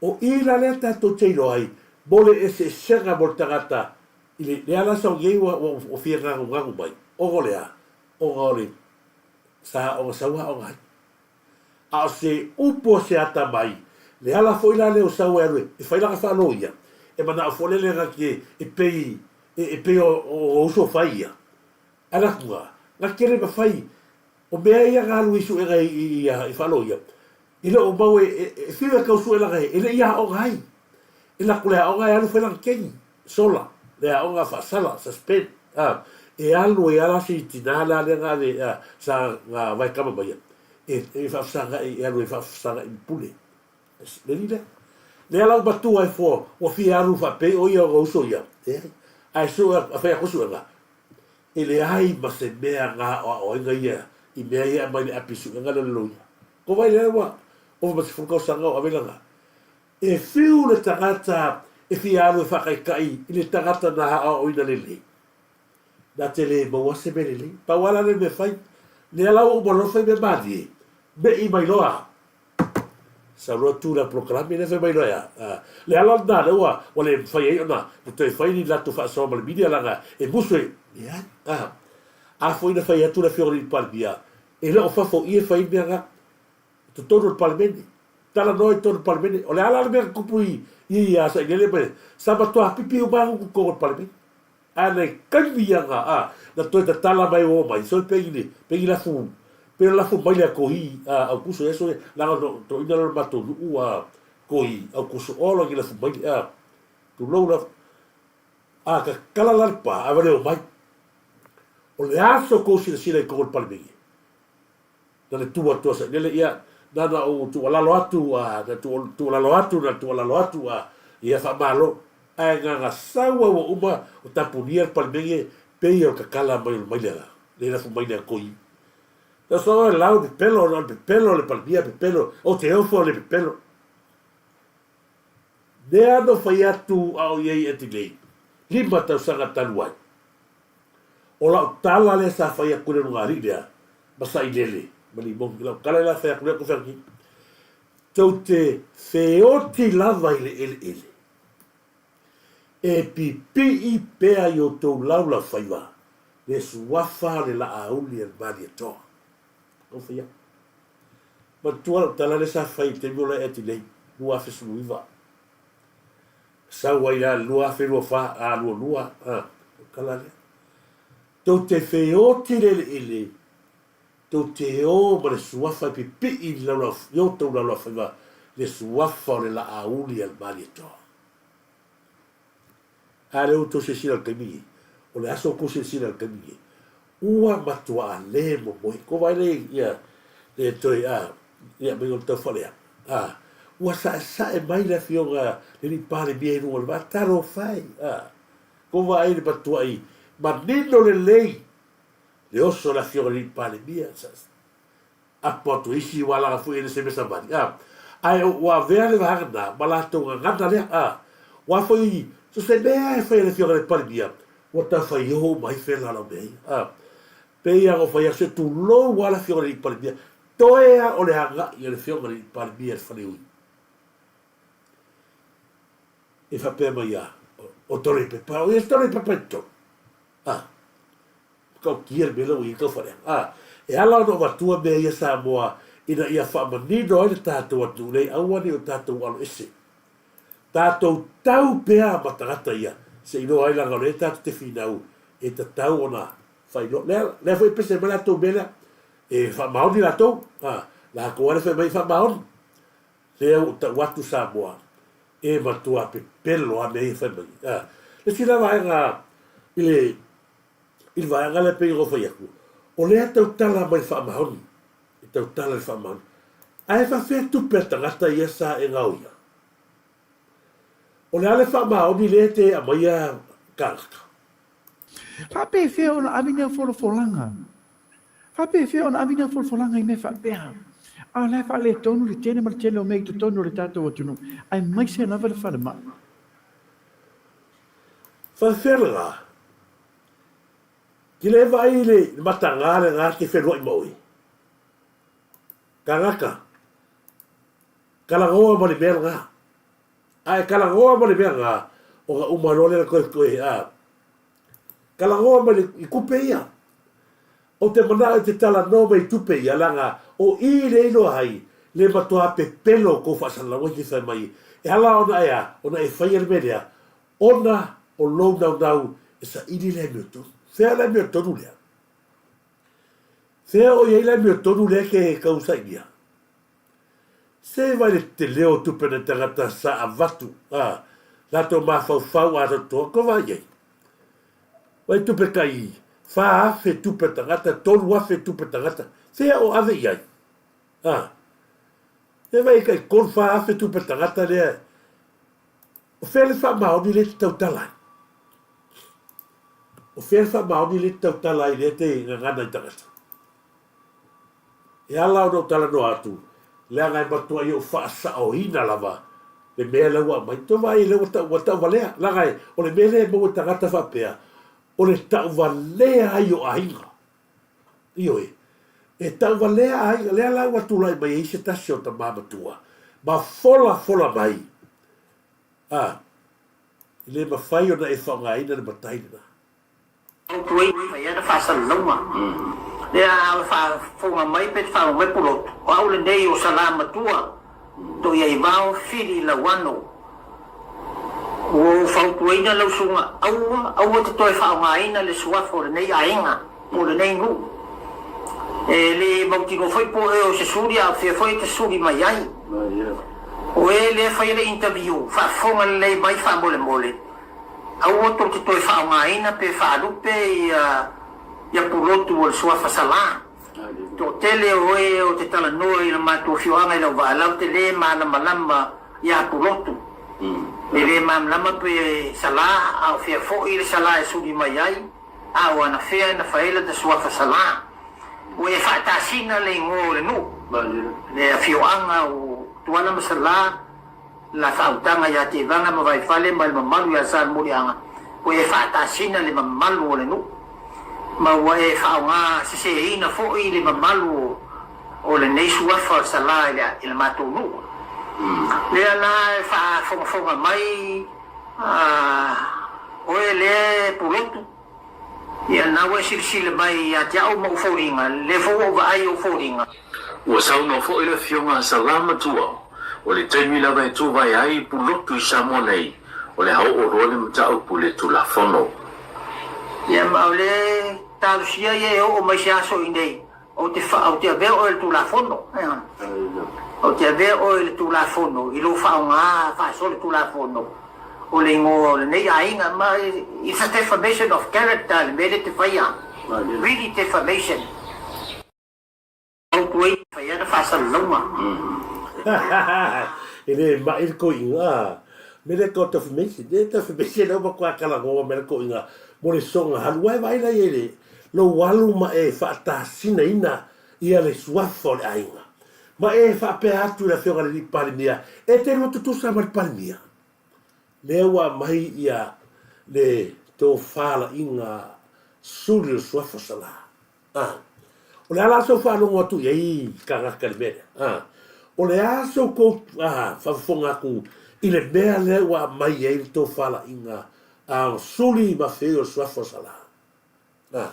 O i la lea tatou te iloa ai mo le eseesega mo le tagata i le lea la sau nei ua ua fia ganuganu mai, ona o le a? Ona o le sa ona sau aoga ai. A o se upu a se atamai, le ala foi la lea o sau e alu e fai lana faaloia, e manao foi lele na te e pei e pei o o uso fai ia. Ae latu na, na te le mafai O mea ia na alu i suega i faaloia, e le o mau e fiu e tau sue lana e le i aoga ai. E lako le aoga e alu fai lana keni, sola, le aoga faasala, suspend, a, e alu ai lava la si tina la lea na ave, a, sa na vaekama mai ia, e faafesagai, e alu e faafesagai ma pule. Le alii lea. Lea la ua matua ai fua, ua fia alu faapei o ia ona uso ia, leai. Ae sue, a fai atu suega, E leai ma se mea na aoaoina ia i mea ia e aumai le api suega lea o le loia. Ko wai lea ua ova ma 10 tausaga o ave lana. E fiu le tagata e fia alu e faataitai i le tagata na aoaoina lelei. Na te le maua se mea lelei. Pau lava la le mea fai. Lea la ua uma loa fai mea malie, me'i mai loa. Sau loa tu la polokalame lea fai mai loa ea. Le ala lena lea ua ua le mafai ai ona toe fai ni latou faasoa ma le media leaga e musu e leai. A foi na fai atu le afioga i le Palemia, e le o fafo i e fai mea na. I totonu o le Palemene. Talanoa i totonu o le Palemene. O le a la le mea na tupu i i ia Sailele ma sa matua pipi uma lava totonu o le Palemene. Ae na i taimi ia na, a, na toe tatala mai o mai, soi pei ni, pei ni lafu, pei o lafu mai le a kohi, a, Aukuso ia soi, leaga no, toeaina la o le matou nuu, a, kohi, Aukuso oa ni lafu maile, a, tulou lava. A tatala la le pa, ae ua le omai. O le aso kou silasila i totonu o le Palemene? Na le tu atu a Sailele, ia, na na ou tuualalo atu, a, na tuualalo atu, na tuualalo atu, a, ia faamalo. Ae na na sau a ua uma o tapunia le Palemene pei o le tatala mai o le maile la, le lafo mai le koi. Na sau e lau pepelo, na pepelo le Palemia, pepelo, o te ofo le pepelo. Lea na fai atu a o i ai Adelaide, 5 tausaga talu ai. O lau tala lea sa fai atu i le lugalii lea, ma sailele, ma limogi. Lau tala lea fai atu lea kou fai tou te feoti lava i le eleele, e pipii pea i outou laulaufaiva le suafa o le laauli a le Malietoa. Kou fai atu. Manatua lau tala lea sa fai i le taimi o la e Adelaide, 2019. Sau ai la i le 2024, a 22, a, o tala lea. Tou te feoti le eleele, tou te o ma le suafa e pipii i le i o tou laulafaiva le suafa o le laauli a le Malietoa. A lea ua tou silasila i le taimi nei, o le aso ua tou silasila i le taimi nei, ua matuaa le momoe. Kou vaai lea ia le toe a, ia mai o le taufalea, a, ua saesae mai le afioga le alii Palemia i luga o le vaa, talofa e, a. Kou vaai i le matuai manino lelei le oso o le afioga i le alii Palemia, apo atu e isi ua alaga foi e le se mea savali, a. Ae ua avea le vaega na ma latou gagana lea, a. Ua foi so se mea e fai e le afioga i le Palemia, ua taufai oho uma ai fela o lau mea ia, a. Pei lava ona fai atu, se tulou lava le afioga i le Palemia, toe lava o le agai a le afioga i le Palemia i le faleui. E faapea mai a, o Torepepa, o ia Torepepa i totonu, a. Tautia le mea lea ua i ai Taufaleaga. A, e ala ona avatua mea ia Samoa ina ia faamanino ai le tatou atunuu nei, aua ne i o tatou alo ese. Tatou tau pea ma tagata ia, se iloa ai leaga o lea tatou te finau e tatau ona faailoa. Lea, lea foi e pese mai latou mea lea, e faamaoni latou, a, latou lava lea fai mai e faamaoni. Lea ua tau atu Samoa, e matua pepelo lava mea ia fai mai. A, le isi la vaega i le i le vaega lea pei ona ou fai atu, o lea e tautala mai i le faamaoni, e tautala i le faamaoni. Ae faafefea tupe a tagata ia sa e gaoia? O le a le faamaoni lea e te aumaia kānaka? Faapefea ona ave nei au folafolaga? Faapefea ona ave nei au folafolaga i mea faapea? A o la e faaletonu le tele ma le tele o mea i totonu o le tatou atunuu, aemaise lava le falemai. Faafefea lena? Ki le vaai i le mataga lena ke feluai ma oe. Tagata, talanoa ma le mea lena. A e talanoa ma le mea lena, ona uma loa lea na toe toe a. Talanoa mai le, i tupe ia. Ou te manao e te talanoa mai i tupe ia, leaga o i le iloa ai le matua pepelo o kou faasalalauga i te fai mai e ala ona e a, ona e faia le mea lea, Ona o lou naunau e saili le amiotonu. Fea le amiotonu lea? Fea o i ai le amiotonu lea ke tau sailia? Se vai le tele o tupe na tagata sa avatu, a, latou mafaufau atoatoa, ko vai ai? Vai tupe kai 4,000 tupe tagata, 3,000 tupe tagata, fea o ave i ai? A, se vai kai 3, 4,000 tupe tagata lea O fea le faamaoni lea e te tautala ai? O fea le faamaoni lea e te tautala ai lea e te gagana i tagata? E ala ona ou talanoa atu, leaga e matuai ou faasaoina lava le mea lea ua aumai. Tou vaai lea ua tau, ua tauvalea. Leaga e, o le mea lea e maua i tagata faapea, o le tauvalea ai o aiga. Ioe. E tauvalea aiga, lea la ua tulai mai ai se tasi o tama matua ma folafola mai, a, e le mafai ona e faaaogaina le matai lena. Fautuaina e fai ana faasalalauga. Lea a e faafofoga mai pe te faalogo mai Pulotu, o au lenei o Salamatua, Toiaivao Fili Lauano. Ua ou fautuaina lau susuga aua, aua te toe faaaogaina le suafa o lenei aiga po o lenei nuu. E le mautinoa foi po o ea o se suli a o fea foi e te suli mai ai. O e lea e faia le interview, faafofoga lelei mai faamolemole. Aua tou te toe faaaogaina pe faalupe ia Pulotu o le suafa Salā. Toatele o e o te talanoa i le matou afioaga i Lauvaalau te le malamalama ia Pulotu. E le malamalama pe Salā a o fea foi le Salā e suli mai ai, a o anafea na fai ai lana suafa Salā. Ua e faatasina le igoa o le nuu, le afioaga o Tuala ma Salā, La faautaga ia Tevaga ma Vaifale ma le mamalu ia Salemuliaga, ua e faatasina le mamalu o le nuu, ma ua e faaaoga seseina foi le mamalu o lenei suafa Salā i le matou nuu. Lea la e faafogafoga mai oe lea e pulotu. Ia, na ua e silasila mai ia te au ma ou foliga, lea foi ua ou vaai i ou foliga. Ua saunoa foi le Afioga a Salamatua, o le taimi lava e tuvae ai Pulotu i Samoa nei, o le a oo loa le mataupu i le Tulafono. Ia, ma o le talosia ia e oo mai se aso i nei, Ou te wha, ou te avea oe i le Tulafono. Ou te avea oe i le Tulafono, i lou faaaoga faasolo Tulafono o le igoa o lenei aiga, ma it's a defamation of character le mea lea e te faia. Really defamation. Fautuaina fai ana faasalalauga. E le mai le koiga. Me le ko defamation. Le defamation lea ua matua talanoa mai le koiga mo le soga halu. Ua e vaai la i ai le lou alu ma e faatasinaina ia le suafa o le aiga, ma e faapea atu i le Afioga i le Alii Palemia, e te lua tutusa ma le Palemia. Lea ua aumai ia le tofalaiga suli o le suafa o Salā. A. O le a la sou faalogo atu i ai tagata i le mea lea? A. O le a sou kou a, faafofoga atu i le mea lea ua aumai ai le tofalaiga a suli ma feoi o le suafa o Salā? Ā,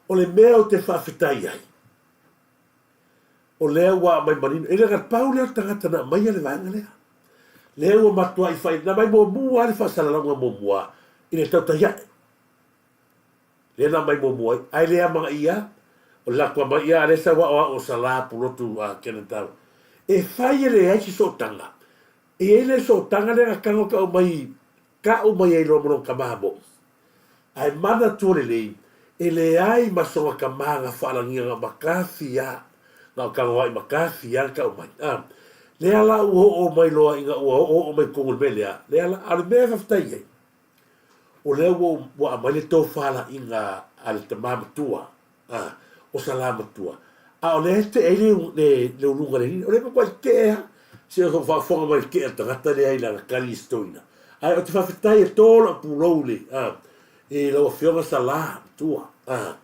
o le mea ou te faafetai ai, o lea ua aumai manino, e le na pau lea o le tagata na aumaia le vaega lea. Lea ua matuai fai, na aumai muamua lava le faasalalauga muamua i le tautai ae. Lea na aumai muamua ai, ae le amanaia, o le latou aumai, ia a lea sau aoao o Salā Pulotu a Kenetau. E fai e leai se sootaga. E i ai le sootaga lea na tago tau mai, tau mai ai loa ma lona tama moʻi. Ae manatua lelei, e leai ma sona tama na faalagia na matafi a, na o tagoai matafi a na tau mai. A, lea la ua oo mai loa ina ua oooo mai totonu i le mea lea, lea la, a o le mea e faafetai ai, o lea ua, ua aumai le tofalaiga a le tama matua, a, o Salamatua, a o lea e tea ai le, le, le uluga le lina. O lea e matuai tea lava, se o faafofoga mai le tea o le tagata lea i lana tali i se toeaina. Ae ou te faafetai e tō lou pulou i le, a, i lau Afioga Salamatua, a,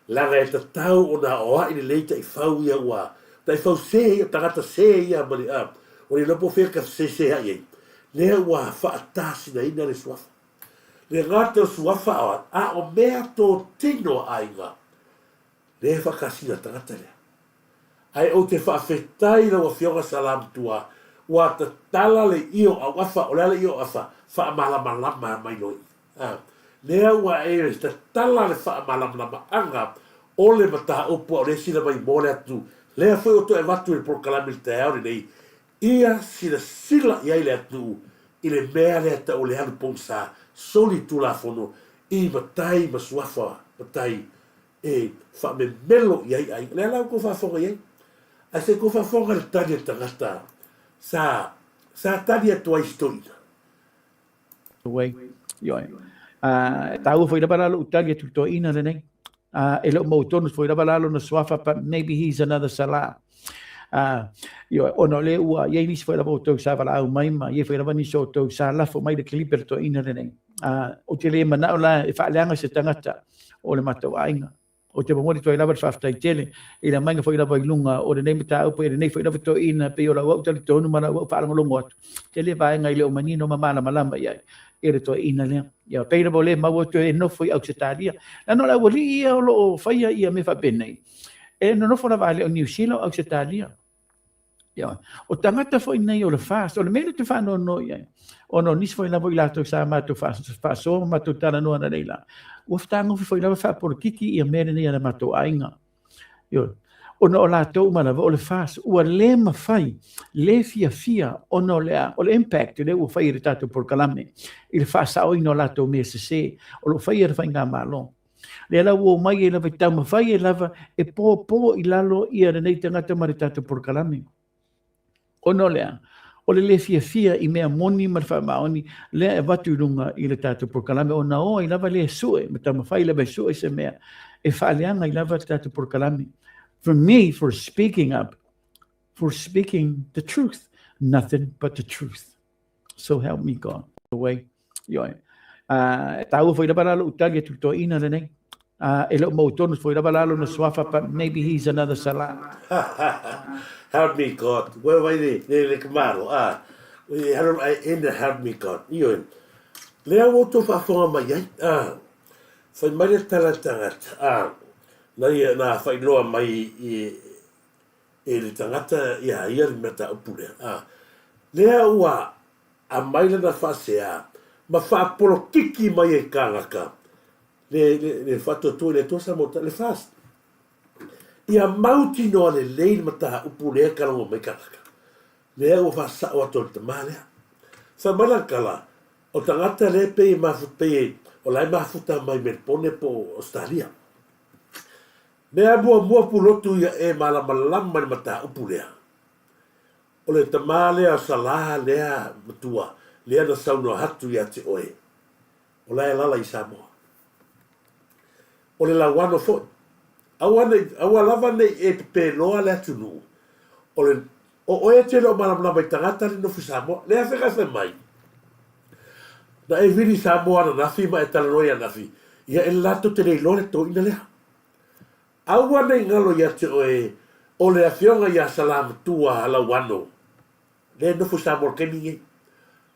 leaga e tatau ona aoai lelei taifau ia ua, taifau sē ia, tagata sē ia ma le, a, ua le iloa po o fea ta fesesea'i ai, lea ua faatasinaina le suafa. Le gata o suafa a o ai, a o mea totino a aiga, lea e whakasina tagata lea. Ae ou te faafetai i lau Afioga Salamatua, ua tatala le io auafa, o le a le io auafa? Faamalamalama mai loa i i. A, lea ua e tatala le faamalamalamaga o le mataupu a o lea e sila mai mo le atu, lea foi ua toe avatu i le polokalame i le taeao lenei, Ia silasila i ai le atunuu i le mea lea tau o le alu pogisa soli tulafono i matai ma suafa matai e faamemelo i ai aiga. Lea la ua tou faafofoga i ai. Ae se i tou faafofoga i le tali a le tagata sa sa tali atu ai i se toeaina. Way. Ioe. E taua foi lava la lou tali atu i le toeaina lenei. E le o mautonu foi lava la lona suafa, but maybe he's another Salah. Ioe, ona o lea ua i ai nisi foi lava o outou sa valaau mai ma i ai foi lava nisi o outou sa lafo mai le kilipi a le toeaina lenei. Ou te le manao la e faaleaga se tagata o le matou aiga. Ou te momoli atu ai lava le faafetai tele i le aumaiga foi lava i luga o lenei mataupu e lenei foi lava toeaina pei o lau au talitonu ma lau au faalogologo atu. Tele vaega e le o manino ma malamalama i ai i le toeaina lea. Ia pei lava o lea e maua atu e nofo i Ausetalia. Leaga o le aualii ia o lo o faia ia mea faapenei, e nonofo lava a le o Niu Sila o Ausetalia. Ioe. O tagata foi nei o le FAST, o le mea lea ou te faanoanoa i ai, ona o nisi foi lava o i latou sa matou faasoa ma matou talanoa ananei la, ua fetagofi foi lava faapolokiki ia mea lenei a le matou aiga. Ioe. Ona o latou uma lava o le FAST, ua le mafai, le fiafia ona o le a, o le impact lea ua fai e le tatou polokalame i le faasaoina o latou mea sese o lo o faia e le Faigamalo. Lea la ua omai ai lava e taumafai ai lava e pōpō i lalo ia lenei tagata ma le tatou polokalame. Ona o le a? O le le fiafia i mea moni ma le faamaoni lea e avatu i luga i le tatou polokalame ona o ai lava lea e sue ma taumafai lava e sue se mea e faaleaga ai lava le tatou polokalame. For me, for speaking up, for speaking the truth, nothing but the truth. So help me God. The way. Ioe. Uh, e tāua foi lava la lou tali atu toeaina lenei. Uh, e le o mau tonu foi lava la lona suafa, but maybe he's another Salah. Help me God. Koe vai le, le, le kamaro. Ah, e haro ai ena help me God. Ioe. Lea ua outou faafofoga mai ai. Ah, fai mai le tala tagata. Ah, na ia na whailoa mai i, e le tagata iā ia le mataupu lea, ā, lea ua aumai lana faasea ma faapolokiki mai e kānaka le, le, le faatuatua i le Atua Samoa, le FAST. Ia mautinoa lelei le mataupu lea e kalago mai kānaka. Lea ua faasao atu e le tama lea. Fai mai lana tala, o tagata lea e pei e mafuta, pei e, o la e mafuta mai Melpone po o Ausetalia. Mea muamua pulotu ia e malamalama i le mataupu lea. O le tama lea o Salā lea matua lea na saunoa atu ia te oe, o la e alala i Samoa. O le lauano foi. Aua nei, aua lava nei e pepeloa le atunuu. O le, o oe e te le o malamalama i tagata le nofo i Samoa. Lea feka fai mai. Na e vili i Samoa ananafi ma e talanoa i anafi, ia e latou te le iloa le toeaina lea. Aua nei galo ia te oe o le afioga ia Salamatua Lauano, lea e nofo i Samoa i le taimi lenei.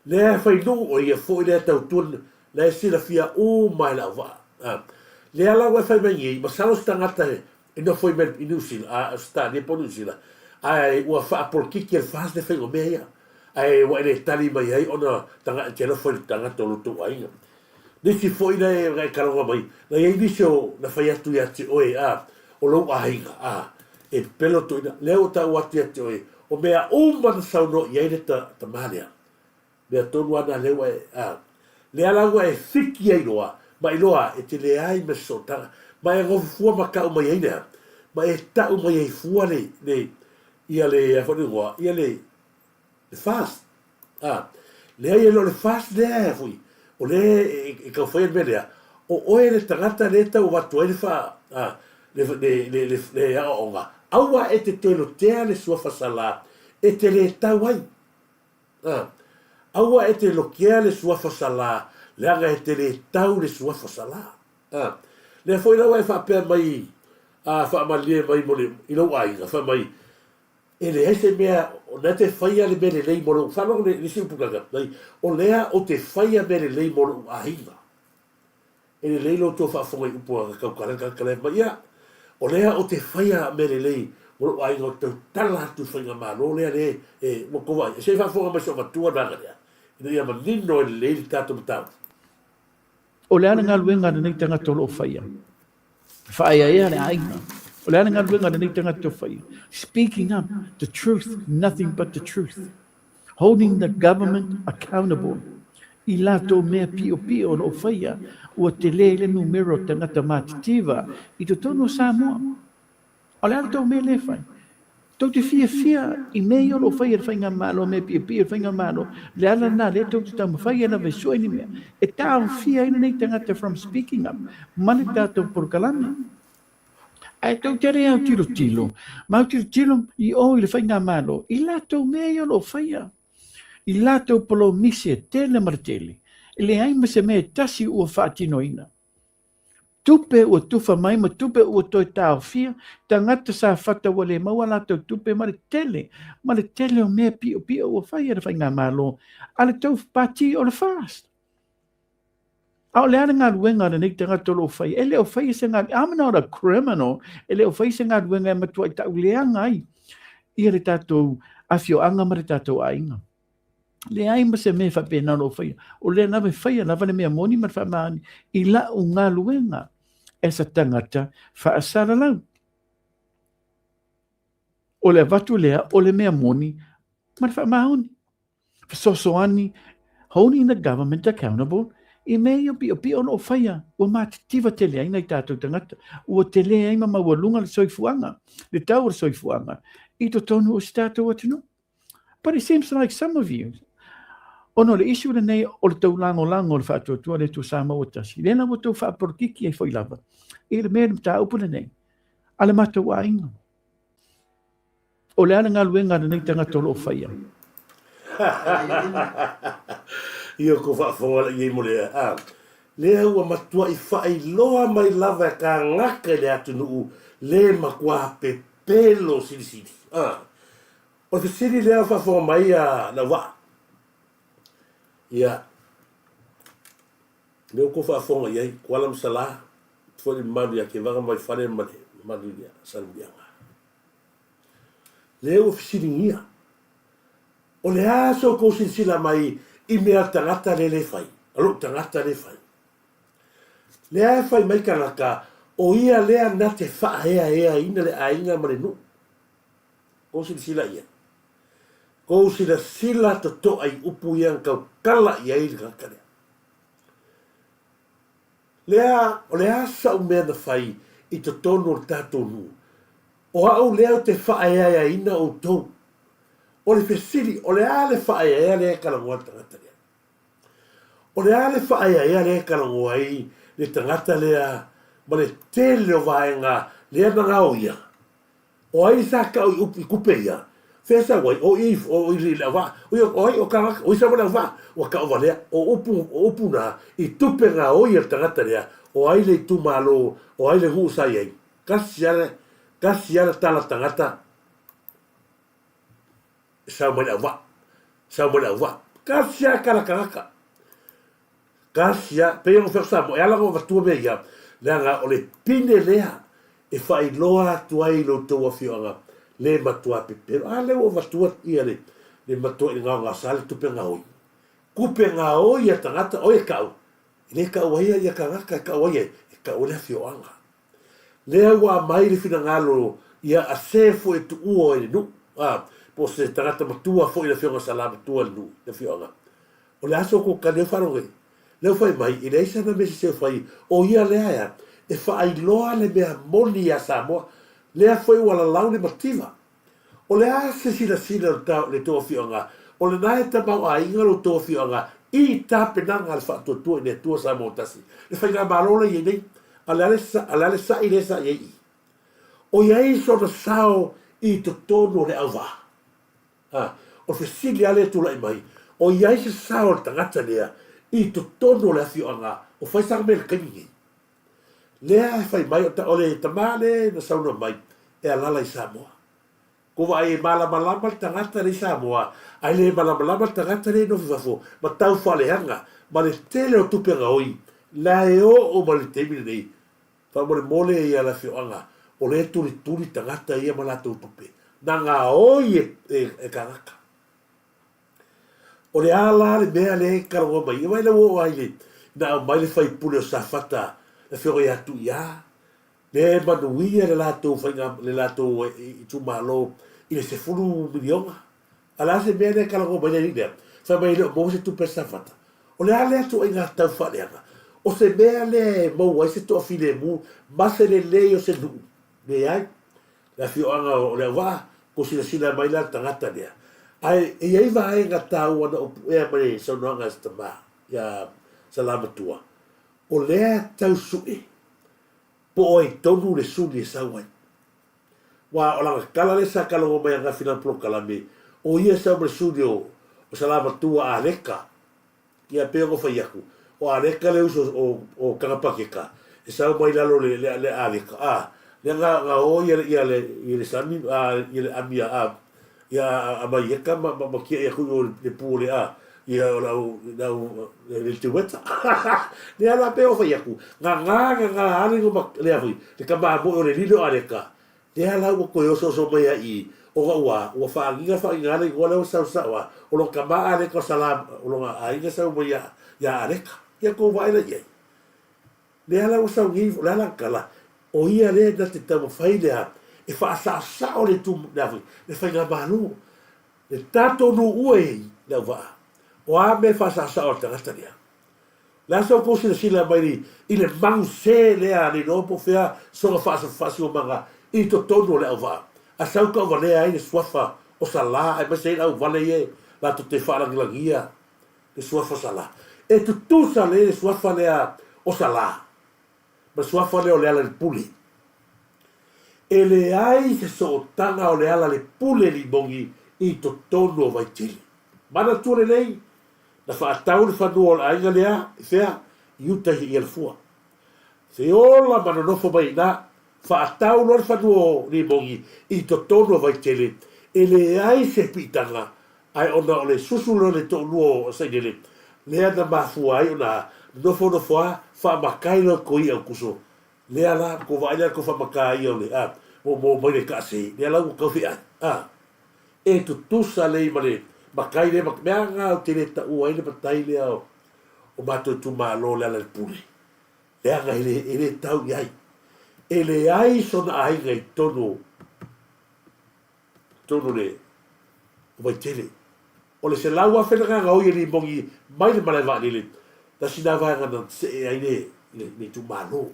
Lea e fai nuu, o ia foi lea e tautua, la e silafia uma e le auvaa. A, lea la ua e fai mai nei, masalo se tagata e nofo i i Niu Sila, a, Ausetalia po o Niu Sila, ae ua faapolokiki e le FAST le faiga o mea ia. Ae ua e le tali mai ai ona taga, e te alofa i le tagata o lo outou aiga. Nisi foi na e, na e kalaoga mai, na i ai nisi o, na fai atu ia te oe, a, o lou aiga, a, e pepelo toeaina, lea ua tau atu ia te oe, o mea uma na saunoa i ai le ta, tama lea. Mea tonu ana lea ua e, a, lea la ua e fiki ai loa, ma iloa e te leai ma se sootaga, ma e gofo fua ma tau mai ai lea, ma e tau mai ai fua le, le, ia le, a foi le igoa, ia le, le FAST. A, leai e le o le FAST lea e foi, o lea e, e tau faia le mea lea, o oe le tagata lea e tau avatu ai le fa, a, le, le, le, le, le aoaoga, aua e te toe lotea le suafa Salā e te le tau ai. A, aua e te lotea le suafa Salā, leaga e te le tau le suafa Salā. A, lea foi la ua e faapea mai, a, faamalie mai mo le, i lou aiga, fai mai, E leai se mea, o lea te faia le mea lelei mo lou, faalogo le isi upu gaga mai, o lea ou te faia mea lelei mo lou aiga. E lelei lo outou faafofoga i upu a tautala le tagata lea mai, ia, o lea ou te faia mea lelei mo lou aiga ou te tautala atu i le faigamalo lea le e, ua outou vaai, se i faafofoga mai si ou matua le vaega lea, ina ia manino e lelei le tatou mataupu. O le a le galuega a lenei tagata o lo o faia? Faaeaea le aiga. O le a le galuega a lenei tagata o faia? Speaking up the truth, nothing but the truth. Holding the government accountable. I latou mea piopio o lo o faia, ua tele le numera o tagata matitiva i totonu o Samoa. O le a le tou mea lea e fai? Tou te fiafia i mea ia o lo o faia e le Faigamalo, mea piopio e le Faigamalo, le ala lena lea tou te taumafai ai lava e sue ni mea e taofia ai lenei tagata from speaking up ma le tatou polokalame. Ae tou te le autilotilo, ma autilotilo i o i le Faigamalo i latou mea ia o lo o faia, i latou polomisi e tele ma le tele, e leai ma se mea e tasi ua faatinoina. Tupe ua tufa mai ma tupe ua toe taofia, tagata Safata ua le maua a latou tupe ma le tele, ma le tele o mea piopio ua fai e le Faigamalo a le tou Pati o le FAST. A o le a le galuega a lenei tagata o lo o faia? E le o faia se galuega. I'm not a criminal. E le o faia se galuega e matuai tauleaga ai ia le tatou afioaga ma le tatou aiga. Leai ma se mea faapena o lo o faia. O lea lava e faia lava le mea moni ma le faamaoni i lau galuega as a tagata faasalalau. O le avatu lea o le mea moni ma le faamaoni. Fesoasoani, holding the government accountable, i mea ia piopio o lo o faia, ua matitiva tele ai nai tatou tagata, ua tele ai ma maualuga le soifuaga, le tau o le soifuaga i totonu o si tatou atunuu. But it seems like some of you, ona o le issue lenei o le taulagolago o le faatuatua le Atua Samoa ua tasi, lea la ua tou faapolokiki ai foi lava i le mea le mataupu lenei a le matou aiga. O le a le galuega a lenei tagata o lo o faia? Ia kou faafofoga la i ai mo le a. Lea ua matuai faailoa mai lava e kāgaka i le atunuu le matua pepelo silisili. A. O le fesili lea o faafofoga mai a Lauvaa. Ia, lea ua kou faafofoga i ai, Kuala ma Salā, foi le mamalu ia Kevaga ma Vaifale ma le mamalu ia Salemuliaga. Lea ua fesiligia, o le a so kou silasila mai i mea a le tagata lea le fai, a lou tagata lea fai. Lea e fai mai tagata, o ia lea na te faaeaeaina le aiga ma le nuu. Kou silasila i ai. Kou silasila totoa i upu ia na tautala i ai le tagata lea. Lea, o le a sau mea na fai i totonu o le tatou nuu? O au lea ou te faaeaeaina outou. O le fesili, o le a le faaeaea lea e talanoa ai le tagata lea? O le a le faaeaea lea e talanoa ai le tagata lea ma le tele o vaega lea na gaoia? O ai sa kau i upu i kupe ia? Fea sau ai? O i, o i le auvaa. O ia, o ai, o kānaka, o i sau ma le auvaa. Ua kau walea. O upu, o upu na, i tupe gaoi a le tagata lea, o ai le itumalo, o ai le nuu sa i ai. Kasi a le, kasi a le tala tagata e sau mai le auvaa. Sau mai le auvaa. Kasi a tala tagata. Kasi a, pei ona fai atu Samoa, e ala ona avatua mea ia, leaga o le pine lea e faailoa atu ai i lo outou afioaga le matua pepelo. A lea ua avatua ia le, le matua i le gaogaosa le tupe gaoi. Tupe gaoi a tagata, oi e kau, e le kau ai ia tagata, e kau ai ai, e kau ai le afioaga. Lea ua aumai le finagalo ia a se foi e tuua i le nuu, a, po o se tagata matua foi le afioga sa la matua i le nuu, le afioaga. O le a so kou kali au faalogo i? Lea ua fai mai, e leai sana mea sese o fai, o ia lea ea, e faailoa le mea moni iā Samoa. Lea foi ua lalau le mativa. O le a se silasila o le le tou afioaga? O lena e tamaoaiga lo outou afioaga i tapenaga a le Faatuatua i le Atua Samoa Tasi, le Faigamalo lea i ai nei. A o le a le, a o le a le sa'i lea e sa'i ai i i? O i ai sona sao i totonu o le auvaa? A, o le fesili lava lea e tulai mai, o i ai se sao o le tagata lea i totonu o le afioaga o fai sana mea i le taimi nei? Lea e fai mai, o le tama lea na saunoa mai, e alala i Samoa. Ko vaai e malamalama le tagata lea i Samoa, ae le malamalama le tagata lea i nofo i fafo, ma tau faaleaga, ma le tele o tupe gaoi, la e oo mai le taimi lenei, faamolemole ia le afioaga, o lea e tulituli tagata ia ma latou tupe, na gaoi e tagata. O le a la le mea lea e talanoa mai ai? Vaai la ua oo lava i le, na aumai le faipule o Safata, le afioga ia Tuiā, lea e manuia le latou faiga, le latou itumalo i le 10 miliona. A o le a se mea lea e talanoa mai ai le alii lea? Fai mai e le o maua se tupe a Safata. O le a lea ituaiga tau faaleaga? O se mea lea e maua ai se toafilemu ma se lelei o se nuu? Leai. Le afioaga o Leauvaa, ko silasila mai la le tagata lea. Ae e i ai vaega taua na ou puea mai le saunoaga a se tama ia Salamatua, o lea e tau sue po o ai tonu le suli e sau ai. Aua o lana tala lea sa talanoa mai ananafi i lana polokalame, o ia e sau ma le suli o Salamatua Aleka. Ia pei ona fai atu, o Aleka le uso o Tagapakeka, E sau mai lalo le le le aleka a lea ga ga o ia le ia le ia le sami a ia le ami a a ia a a mai eka ma ma ma kia ia kui o le pu o le a ia o lau lau le le te weta lea la pe o fai aku ga ga ga ga ale ngo ma lea foi le ka ma mo o le lilo aleka lea la ua koe oso oso mai ai o ga ua ua faagiga faagiga ale igoa lea ua sau sao a o lo ka ma aleka o sala o lo ga aiga sau mai ia ia aleka ia kou vaai la iai. Lea la ua sau nei, o le a la tala, o ia lea na te taumafai lea e faasaosao le itu, le a foi, le faigamalo, le tatou nuu e i le auvaa. O a mea e faasaosao a le tagata lea? O le a sa outou silasila mai i le maguse lea, le iloa po o fea sona faasiomaga i totonu o le auvaa, a sau tauvalea ai le suafa o Salā aemaise ai le auvale ia latou te faalagilagia le suafa Salā. E tutusa lelei le suafa lea o Salā ma le suafa lea o Lealailepule. E leai se sootaga o Lealailepule limogi i totonu o Vaitele. Manatua lelei, na faatau le fanua o le aiga lea i fea? I uta i Alafua. Feola ma nonofo mai i ina, faatau loa le fanua o Limogi i totonu o Vaitele, e leai se piitaga Ae ona o le susu lea o le toalua o Sailele, lea na mafua ai ona nofonofo a faamatai loa ko ia kuso. Lea la, ko vaai lea ko faamakaa ia o le a, mo mo mai le kaase, lea la ua tau feai, a. E tutusa lei ma le matai lea, mea nga ou te le taua ai le matai lea o, o matou itumalo o Lealailepule. Leaga e le, e le tau i ai. E leai sona aiga i totonu o, totonu o le Vaitele. O le 100,000 na gagaoi e limogi mai le malae vaalele, tasi na vaega na see ai le, le, le itumalo.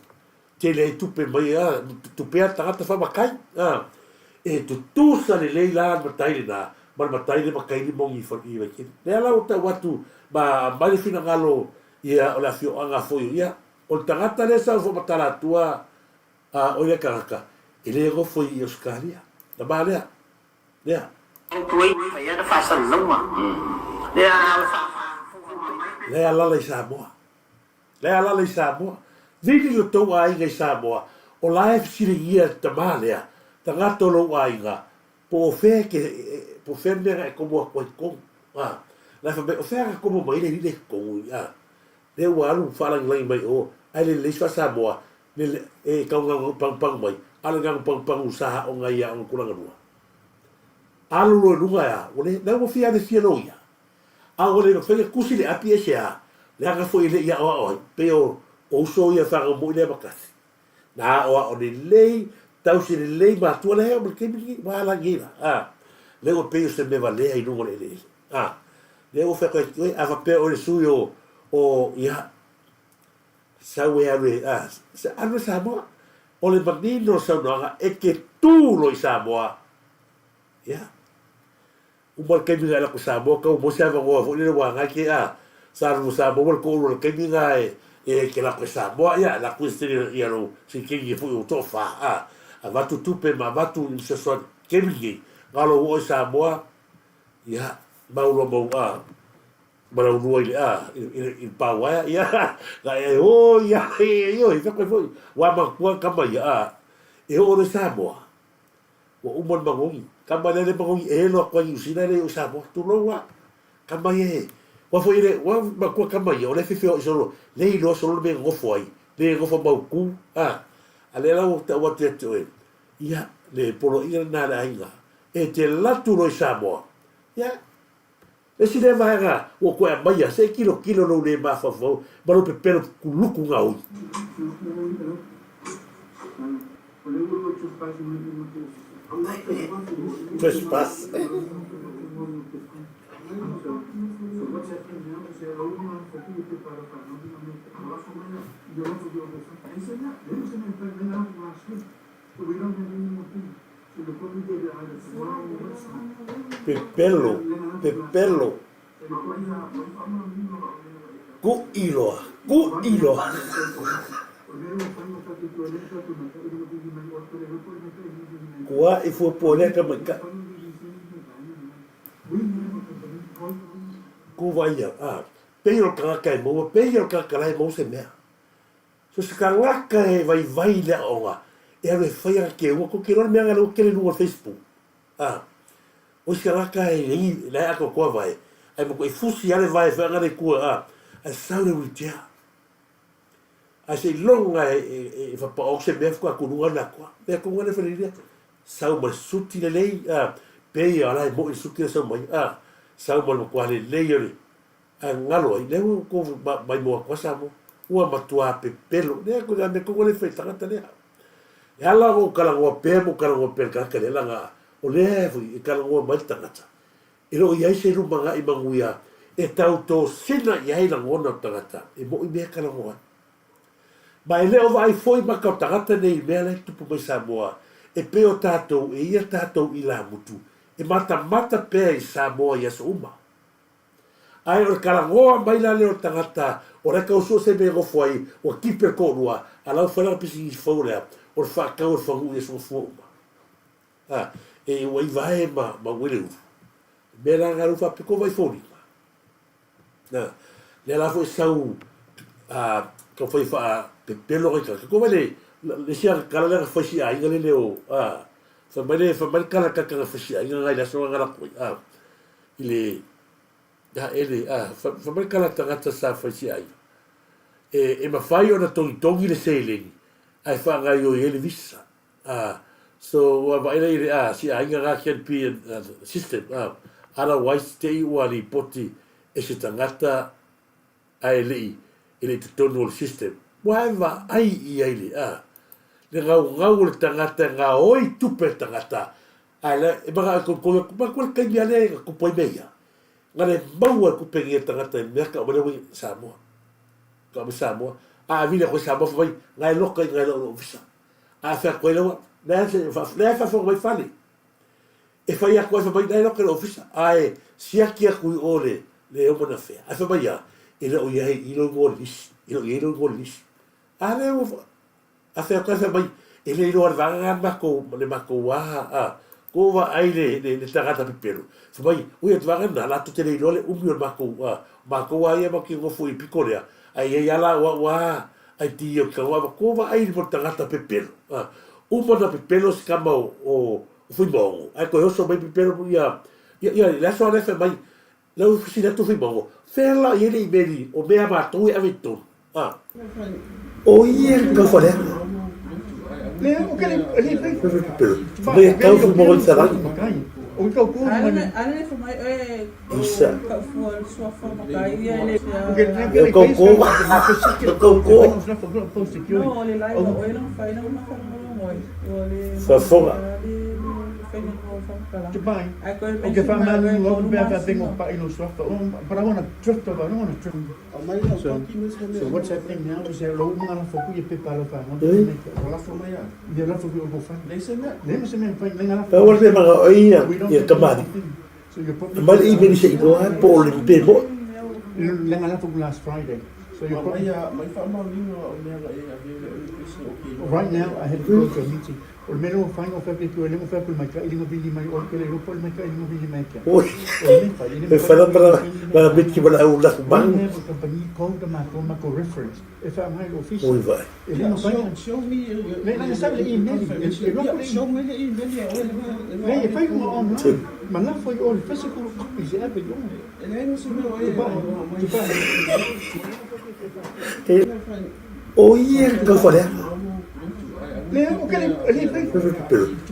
Tele ai tupe mai, a, tupea le tagata faamatai. A, e tutusa lelei la le matai lena ma le matai le matai limogi i Vaitele. Lea la ua tau atu ma aumai le finagalo ia o le afioaga foi o ia. O le tagata lea sa ou faamatala atua A o ia tagata, e le nofo i Ausetalia. Na ma lea. Lea. Lea alala i Samoa. Lea alala i Samoa. Vili lo tou aiga i Samoa, o la e fesiligia e le tama lea, tagata o lou aiga, po o fea ke, po o fea le mea na e komo atu ai i totonu. A, la e fai mai, o fea na komo mai ai le alii lea i totonu, a. Lea ua alu faalagilagi mai o, ae le lelei se faa-Samoa, le, e tau gagau pagupanu mai, a o le gagu pagupanu sa aoga ai i aoga tulaga lua. Alu loa i luga e a, ua le, la ua fia alu e fia loia. A ua le mafai ona tusi le api aisea, leaga foi e le i aoao ai, pei o, o uso ia fanau moi lea ma tasi. Na aoao lelei, tausi lelei matua lea e oo mai le taimi lenei, ua alagi ai la, a. Lea ua pei o se mea valea i luga o le eleele, a. Lea ua fai atu ai, oi, a faapea oe le sui o, o, ia, sau e alu e, a, alu e Samoa. O le manino o le saunoaga, e te tu loa i Samoa, ia, uma le taimi na e alu atu i Samoa, tau maua se avanoa foi lele ua agai te, a, sa alu i Samoa ma le toalua i le taimi na e, e te alu atu i Samoa, ia, alu atu e ia lou seleni foi ua toafa, a, avatu tupe ma avatu ni fesoasoani. Taimi lenei, na o lou oo i Samoa, ia, mau loa mau, a, Malaulua i le a, i le, i le pāuaea, ia, na e o ia, e ioe, fai koe foi, ua manatua le tama ia, a, e oo loa i Samoa, ua uma le manogi, tama lea le manogi e elo atu ai Niu Sila e le i oo i Samoa, tulou lava, tama ia e, aua foi e le, ua manatua tama ia, o lea e feofeoai solo, le iloa solo le mea e nonofo ai, le nofo mautu, a, a lea la ua tau atu ia te oe, ia, le poloaiga lena a le aiga, e te alu atu loa i Samoa, ia, Le isi lea vaega ua toe aumaia, se i tilotilo lou le mafaufau ma lou pepelo kuluku gaoi. Trespass. Pepelo, pepelo. Kuʻi loa, kuʻi loa. Kuaʻi fuapua lea ka maikaʻi. Ku vaia, a, pei o le tagata e maua, pei o le tagata la e maua se mea. So se tagata e vaivai i le aoaoga e alu e fai ana keuga, kou te iloa le mea lena ua tele i luga o le Facebook. A, o isi tagata e leai la e atoatoa vae, ae matuai fusi lava le vae foi ana le i tua, a, ae sau le wheelchair. Ae seiloga e fapaoa atu se mea faatoa tu i luga alu i le atoa. Mea tonu lava lea e falelia. Sau ma le suti lelei, a, pei lava o la e moi le suti lea e sau mai, a, sau ma le matua lelei o le, ae galo ai, lea ua outou maimoa atu lava Samoa, ua matua pepelo, lea ko le mea tonu lea e fai e le tagata lea. E ala ona ou talanoa pea ma ou talanoa pea i le tagata lea, leaga o lea foi e talanoa mai le tagata, e le o i ai se lumanai manuia e tau tosina i ai lagona o le tagata e moni mea e talanoa ai. Ma e le o vaai foi maka o tagata nei i mea la e tupu mai Samoa, e pei o tatou e ia tatou ilamutu e matamata pea i Samoa i aso uma. Ae o le talanoa mai la lea o le tagata o la e tau sue se mea e nofo ai, ua tipe le toalua, a la ua fai lana pisinisi fou lea, o le faatau o le fanuu i aso gafua uma. A, e ua iva ae ma, ma ua i le ulu. Mea la na ua faapito vai foliga. Na, lea la foi sau, a, tau fai faapepelo nai tagata. Ko vai le, le isi kala lea na fai si aiga le leo, a, fai mai le, fai mai le kala tagata na fai si aiga nai le aso na lako ai, a, i le a ele a fai mai kala tagata sa fai si aiga e e mafai ona togitogi le seleni ae faagaoioi ai le visa a so ua vaai la i le a si aiga ga can be a system a otherwise te i ua lipoti e se tagata ae le i e le i totonu o le system ua e vaai i ai le a le gaugau o le tagata e gaoi tupe le tagata Ae la, e manao e koikoi atu, manatua le taimi lava lea na tupu ai mea ia, na le maua e tupe nei e le tagata i mea tau mai lea ua i Samoa. Tau mai Samoa. A avili atu i Samoa fai mai, na e loka i na e lou ofisa. A fai atu ai laua, lea se, lea e faafofoga mai fale. E fai atu ai fai mai, na e loka i lou ofisa. Ae siaki atu i o le, le oma na fea. Ae fai mai a, e le o i ai i lou igoa o le lisi. E le o i ai lou igoa o le lisi. A lea ua, A fai atu ai fai mai, e le iloa le vaega lena matou, le matou a, a, ko vaai le, le, le tagata pepelo. Fai mai, ui atu vaega lena, latou te le iloa le umi o le matou, a, matou a ia matou te nofo i le pito lea, ae i ai a la o au a, ai ti o te tago ko vaai le tagata pepelo. A, uma na pepelo se tama o, o, o Fuimaono, ae toe oso mai pepelo ia, ia, ia, le aso lea fai mai, Lea ua fesili atu Fuimaono, Fea la i ai le imeli o mea a matou e ave i totonu? A. O ia le taufaleaga. Fai mai e tau Fuimaono i Salani. Isa. E kau ko. E kau ko. Faafofoga. Pau o le mea manao ai ia kamali'i, aumai le email se i iloa po o le pe mo'i. Oi, e whai lava lana miti ma le au laku manu. Oi vai. O ia le taufaleaga.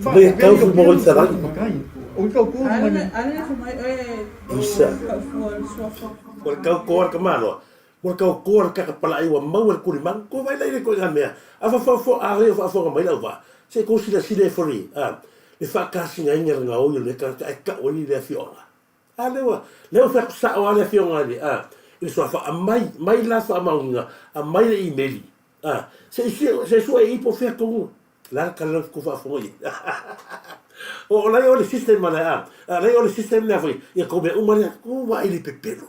Mai e tau mo le salani. Isa. O le tau koa le kamaloa. O le tau koa le kakapalai ua maua le kulimanu. Ko vai lai le koe ngā mea. A whawhawha a reo whaafonga mai lau wā. Se ko sila sila e whare. A, le whaakasina inga le ngā oi o le tangata e kau ai le afioanga. A lea ua, lea ua fai atu sao lava le afioga i le, a, i le suafa, aumai, mai la faamaoniga, aumai le imeli, a, se i sue, se i sue i po o fea tonu, la le tala lea tou faafofoga i ai. O, o la i o le system a le, a, a la i o le system lea foi, ia tou mea uma lea, tou vaai i le pepelo.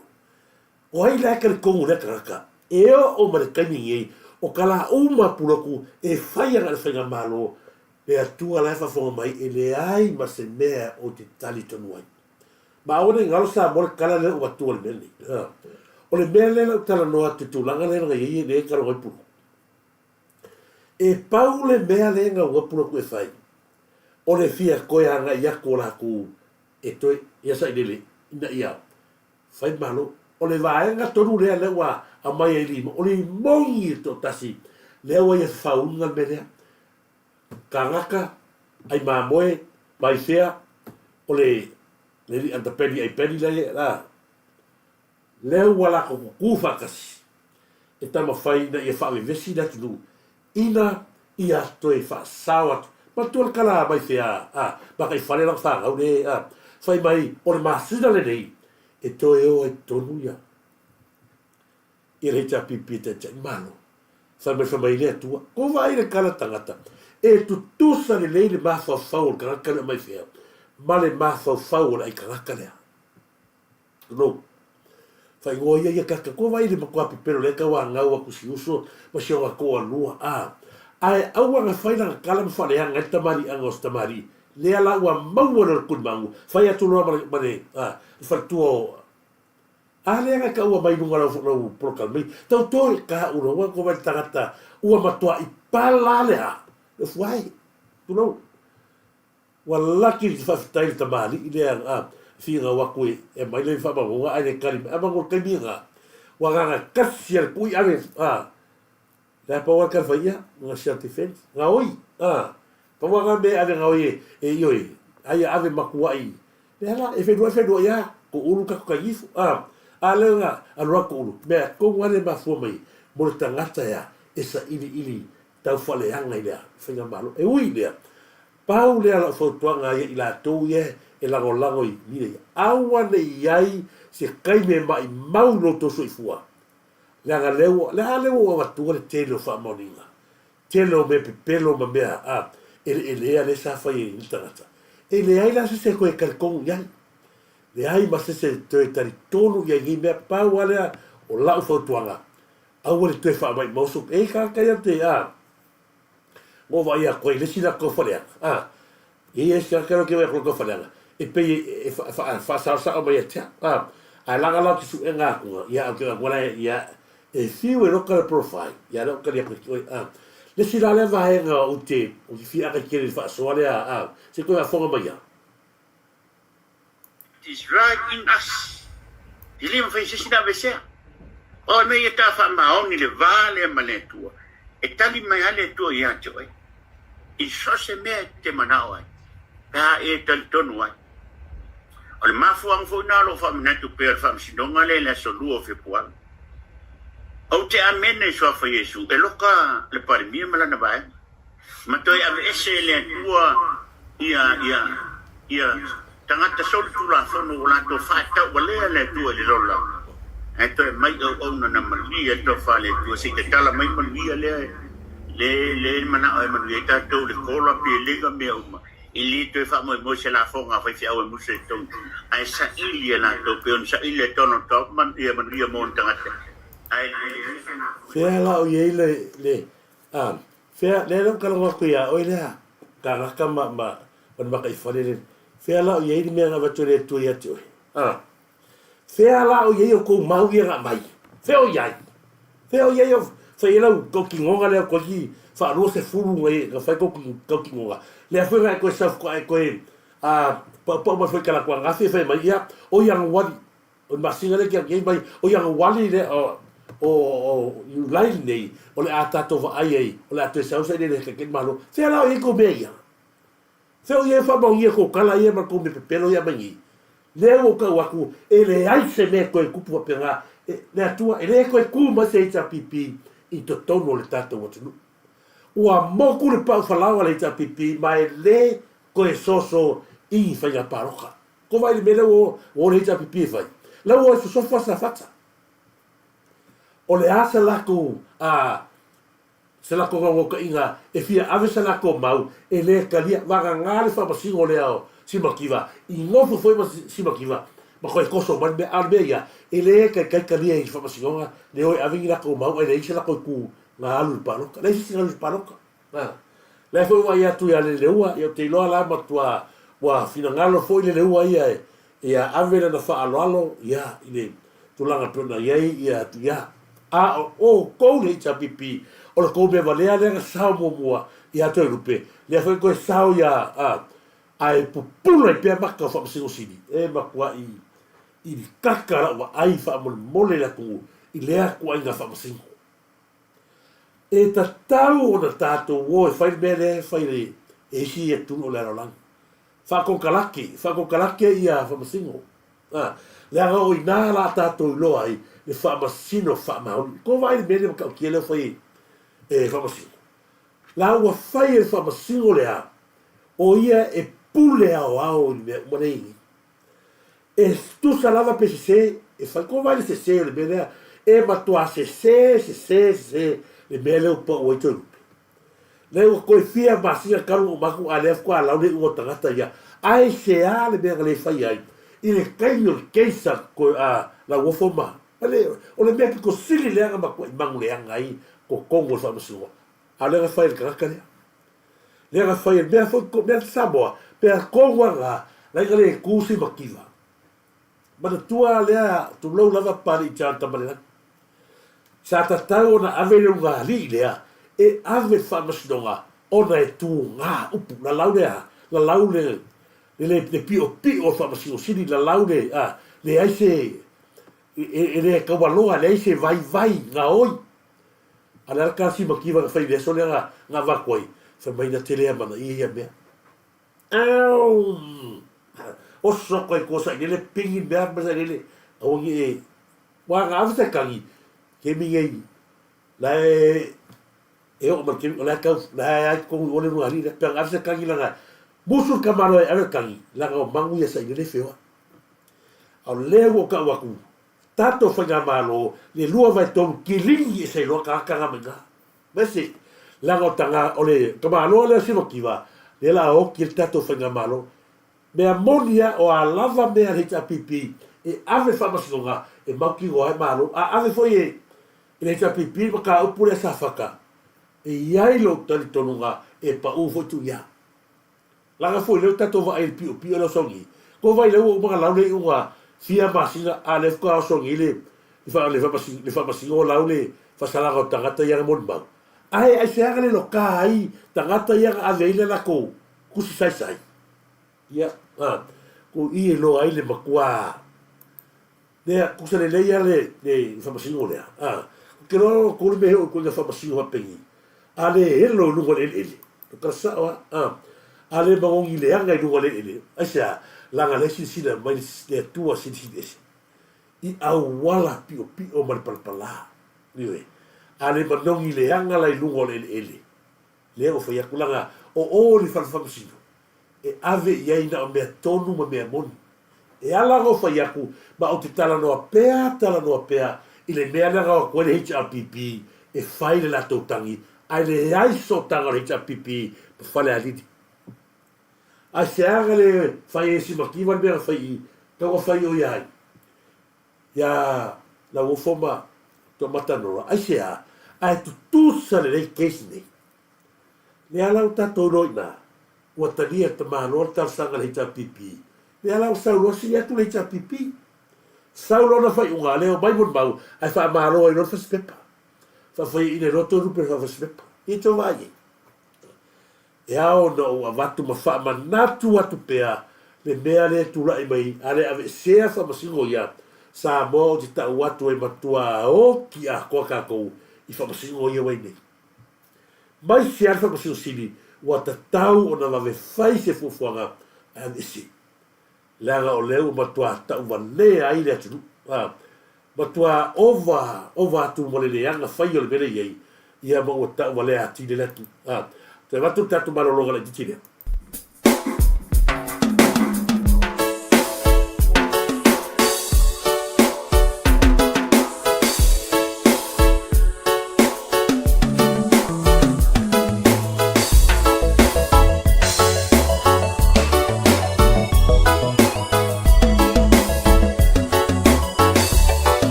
O ai la e talitonu i lea tagata? E oo mai le taimi lenei, o ka la uma Pulotu e fai ana i le Faigamalo, le Atua la e faafofoga mai e leai ma se mea ou te talitonu ai. Ma aua ne i galo Samoa le tala lea ua avatua i le mea lenei. O le mea lea na ou talanoa atu i tulaga lea na i ai lea e talanoa ai Pulotu. E pau le mea lea e gau atu latou e fai, o le fia toe agai atu o latou e toe ia sailele ina ia fai malo. O le vaega tonu lea lea ua aumai ai lima, o le imogi e toatasi lea ua ia fafauina le mea lea. Kagaka, ai mamoe, mai fea, o le le alii Antapeni Aipeni lea la, lea ua latou tutu faatasi e taumafai ina ia faavevesi le atunuu ina ia toe faasao atu. Manatua le tala mai fea a mataifale lana fanau le a fai mai o le masina lenei e toe o ai totonu ia ia le HRPP e taitai Malo. Fai mai fai mai le Atua, ko vaai le tala tagata e tutusa lelei le mafaufau o le tagata lea mai fea ma le mafaufau o le aikanaka lea. No. Faaigoa ia ia kaka ko vai le matua pepelo le ka wa ngau aku si uso ma si ona toa lua a. Ae aua na fai lana tala ma faaleaga ai le tamaliiaga o se tamalii lea la ua maua lea o le kulimagu fai atu loa ma le ma le a le faletua o a lea na taua mai luga lau lau polokalame tau toe ka ulo ua ko vai le tagata ua matuai pala le a le fuai tulou. Ua laki le faafetai i le tamalii lea a finau atu e aumai le faamaumauga ae le tali mai. A manu o le taimi lena, ua agaga tasi a le tui ave a le a pau a le tali fai ia, na self defense, gaoi a pau a na mea e ave gaoi e ioe ai ave matuai lea la e feiloai feiloai a Tuulu tatou taiifo a a lea na alu atu Tuulu mea tonu a lea e mafua mai mo le tagata e a e sailiili taufaaleaga i le faigamalo. E ui i lea, pau lea lau fautuaga ia i latou ia e lagolago i mea ia, aua ne i i ai se taimi e maimau i lo outou soifua, leaga lea ua, le a lea ua ou avatua le tele o faamaoniga, tele o mea pepelo ma mea a eleelea lea sa fai e ni tagata. E leai la se isi e toe talitonu i ai. Leai ma se isi e toe talitonu i ai i nei mea. Pau lava lea o lau fautuaga, Aua le toe faamaimau so e tagata ia te a ngo vaai atu ai le isi latou faleaga a e ia isi tagata ia te vaai atu latou faleaga e pei e faasaosao mai ia te au a ae laga la te suega atu ia au te vaai atu la ia e fiu e loka le profile ia lea ou tali atu ai a le isi la lea vaega ou te ou te fia aka tele i le faasoa lea a se toe faafofoga mai ia. It is right in us. E le mafai e se isi ona aveesea. O le mea ia ta faamaoni le va lea ma le Atua, e tali mai lava le Atua ia te oe i so o se mea e te manao ai, pe a e talitonu ai. O le mafuaaga foi lena o lou faamanatu pea o le faamasinoga lea i le aso 2 o Fepuari. Ou te amene i Suafa Iesu e loka le Palemia ma lana vaega. Ma toe aveese e le Atua ia, ia, ia tagata solitulafono ua latou faataualea le Atua i le lalolagi, ae toe aumai auauna na manuia le tofa a le Atua se i tatala mai manuia lea, le, le manao e manuia ai tatou i le kola, piliga, mea uma. E le toe faamoemoe se lafoga a faifeau e musu e totogi, ae saili e latou pei ona saili e Donald Trump ia manuia mo ona tagata. Ae le. Fea la o i ai le, le, A, fea, lea la ua talanoa atu iā oe lea, tagata ma, ma, ma le makaifale le, fea la o i ai le mea na avatu e le Atua ia te oe? A, fea la o i ai o kou mau ia na aumai? Fea o i ai? Fea o i ai o, fai ai lau tautinoga lea toeitiiti faa-20 na, na fai kou tautinoga, lea foi na e toe self, e toe, a, paupau mai foi i talaatu ananafi e fai mai, ia, o Ianuari, O le masina lea ke mai o Ianuari lea o o Iulai lenei o le a tatou vaai ai o le a toe sau sailiili e taitai malo. Fea la o i ai kou mea ia? Fea o i ai faamaonia kou tala ia ma kou mea pepelo ia mai nei? Lea ua ou tau atu e leai se mea e toe tupu faapena e le Atua e le toe tu mai se HRPP i totonu o le tatou atunuu. Ua motu le pau falao a le HRPP ma e le toe soso i faiga palota. Ko wai le mea lea ua o le HRPP e fai? La ua o e sosofa Safata. O le a se latou a se latou naunautaiga e fia ave se latou mau e le talia vagana le faamasino lea o Simakiva i nofo foi ma Simakiva ma toe toso mai le mea a o le mea ia e le taitai talia i le faamasinoga le o e ave ni latou mau ae leai se latou itu na alu i le palota. Leai se isi na alu i le palota. A, lea foi ua vaai atu ia Leleua, ia ou te iloa la matua ua finagalo foi Leleua ia e ia ave lana faaaloalo ia i le tulaga pei ona i ai ia atu ia. A o outou le HRPP, O le kou mea valea lea na sao muamua iā Toelupe, lea foi toe sao iā, a, ae pupula ai pea maka o Faamasino Sili. E matuaʻi ilikaka la'u vaai faamolemole i le atunuu i lea ituaiga faamasino. E tatau ona tatou o e fai le mea lea e fai e isi atunuu o le lalolagi. Faakokalake, faakokalake ia faamasino. A, leaga o inā la tatou iloa ai le faamasino faamaoni. Ko vaai le mea lea matautia lea ua fai e faamasino. La ua fai e le faamasino lea, o ia e pule aoao i le mea uma lea e i ai. E tusa lava pe sese, e fai ko vaai le sese o le mea lea, e matuā sese, sese, sese le mea lea ua pau ai Toelupe. Lea ua toe fia masina talu ona uma atu a lea faatoa lau le iuga o tagata ia. Aisea le mea na le fai ai i le taimi o le case a a Lauofo ma le o le mea pito sili lea na matuai manuleaga ai totonu o le faamasinoga. A o lea na fai e le tagata lea. Lea na fai e le mea foi mea Samoa pea tonu a na la ina le tu se mativa. Manatua lea tulou lava Papalii John Tamalelagi. Sa tatau ona ave le ulugalii lea e ave le faamasinoga ona e tuga upu, lalau le a? Lalau le le le piopio o le Faamasino Sili, lalau le a? Leai se e le taualoa, leai se vaivai gaoi. A o le a le tasi mativa na fai i le aso lea na na avatu ai? Fai mai na te le amanaia ia mea. Aum! Oso atu ai tua sailele pigi mea ma sailele aua ne i Ua na ave se kagi, kemi nei, la e e oo mai kemi, o la e tau, la e ai totonu i o le luahalii lea, pe ana ave se kagi lana, musu le tamaloa e ave le kagi, leaga o magu ia sailele feoai. A o lea ua ou tau atu, tatou faigamalo, le 2/3 kiligi ese ai loa tagata na mai ina. Mese, leaga o taga, o le tamaloa lea o Sivakiva, lea la oti ai le tatou faigamalo. Mea moni a, o a lava mea a le HRPP e ave i le faamasinoga e mautinoa ai Malo. A ave foi e le HRPP le mataupu lea Safata, e i ai lou talitonuga e pau foi Tuia. Leaga foi lea ua tatou vaai i le piopio lea o Sauni. Kou vaai lea ua uma ona lau le iuga fia masina a lea faatoa osogi le le faamasino o lau le faasalaga o tagata ia na molimau. Ae aisea na le loka ai tagata ia na ave ai le latou tusi saisai? Ia, a, ko i e loa ai le matua lea, tusa lelei a le, le faamasino lea, a, ou te iloa o tou le mea e oo i ituaiga faamasino faapeni, a le elo i luga o le eleele, o tala sao a, a, a le manogi leaga i luga o le eleele, aisea, leaga lea e silasila mai le Atua Silisili Ese i auala piopio ma le palapala, ioe, a le manogi leaga la i luga o le eleele, Lea ua fai atu, leaga o o le fale faamasino e ave i ai na o mea tonu ma mea moni. E ala ona ou fai atu, ma ou te talanoa pea, talanoa pea i le mea lea na o atu ai le HRPP e fai le latou tagi, ae leai sootaga o le HRPP ma Falealili. Aisea na le fai ai e Simakiva le mea na fai i i, tau na fai o ia ai? Iā Lauofo ma Tomatanora, aisea? Ae tutusa lelei case nei. Lea la ua tatou iloa i ina, ua talia e le tamaloa le talosaga a le HRPP. Lea la ua sau loa sili atu le HRPP. Sau loa na faaiuga, lea omai molimau ae faamalo ai loa le fasipepa. Faafaiaina ai loa Toelupe i le faafasipepa. Ia tou vaai i ai. E ao ona ou avatu ma faamanatu atu pea le mea lea e tulai mai a le aveesea faamasino ia Samoa ou te tau atu e matua oki atoa tatou i faamasino ia ua i nei. Mai sea le faamasino sili ua tatau ona vave fai se fuafuaga ae aveese. Leaga o lea ua matua tauvalea ai le atunuu. A matua ova, ova atu ma le leaga fai o le mea lea i ai, ia ma ua tauvalea atili le atunuu. A toe avatu le tatou malologa laitiiti lea.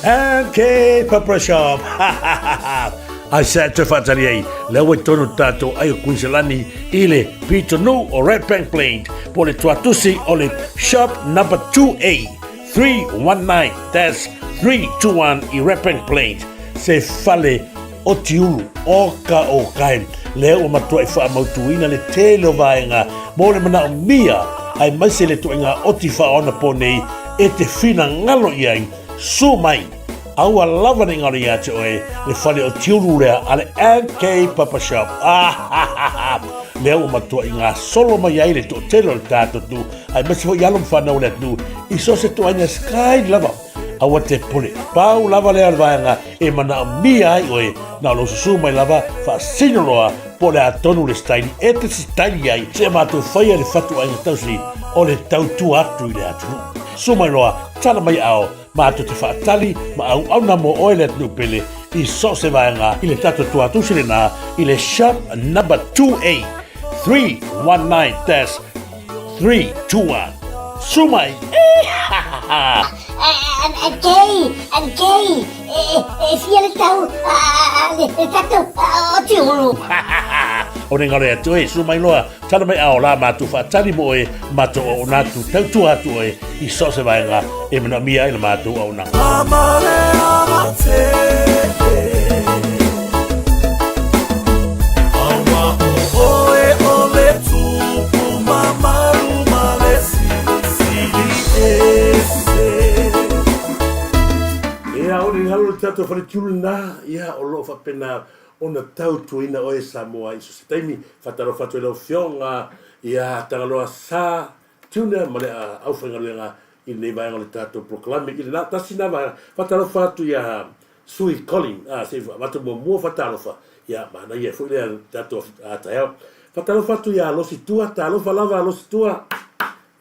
MK Pepper Shop. Aisea e toe faatali ai? Lea ua i totonu o tatou ai o Kuiniselani i le pitonuu o Redbank Plains po o le tuatusi o le Shop Number 2A 319-321 i Redbank Plains, se fale otiulu oka okae lea ua matuai faamautuina le tele o vaega mo le manaomia aemaise le ituaiga oti faaonapo nei e te finagalo i ai. Sue mai, aua lava ne i galo ia te oe le fale otiulu lea a le MK Papa Shop. Ah, lea ua matuai gasolo mai ai le toatele o le tatou atunuu aemaise foi alo ma fanau o le atunuu i so o se ituaiga style lava. Aua te pule. Pau lava lea o le vaega e manaomia ai oe, na o lou susu mai lava, faasino loa po o le a tonu le style e te sitaili ai seia matou faia le fatuaiga tausi o le tautua atu i le atunuu. Susu mai loa, tala mai ao, matou te faatali ma auauna mo oe le atunuu pele i so o se vaega i le tatou tuatusi lena i le Shop Number 2A 319-321. Susu mai! Kei, Kei, e fia le tau le tatou otiulu. O ne galo ia te oe, susu mai loa, tala mai ao la matou faatali mo oe, matou auauna atu, tautua atu oe i so o se vaega e manaomia ai le matou auaunaga. Ia, o le galo le tatou faletiulu lena, ia, o lo o faapena ona tautuaina oe Samoa i so o se taimi. Faatalofa atu i lau Afioga ia Tagaloa Sa Tuna ma le aufaigaluega i lenei vaega o le tatou polokalame i lena tasi lena vaega. Faatalofa atu ia Sui Colin, a, se i avatu muamua faatalofa, ia manaia foi lea tatou taeao. Faatalofa atu ia Losi Tua, talofa lava Losi Tua,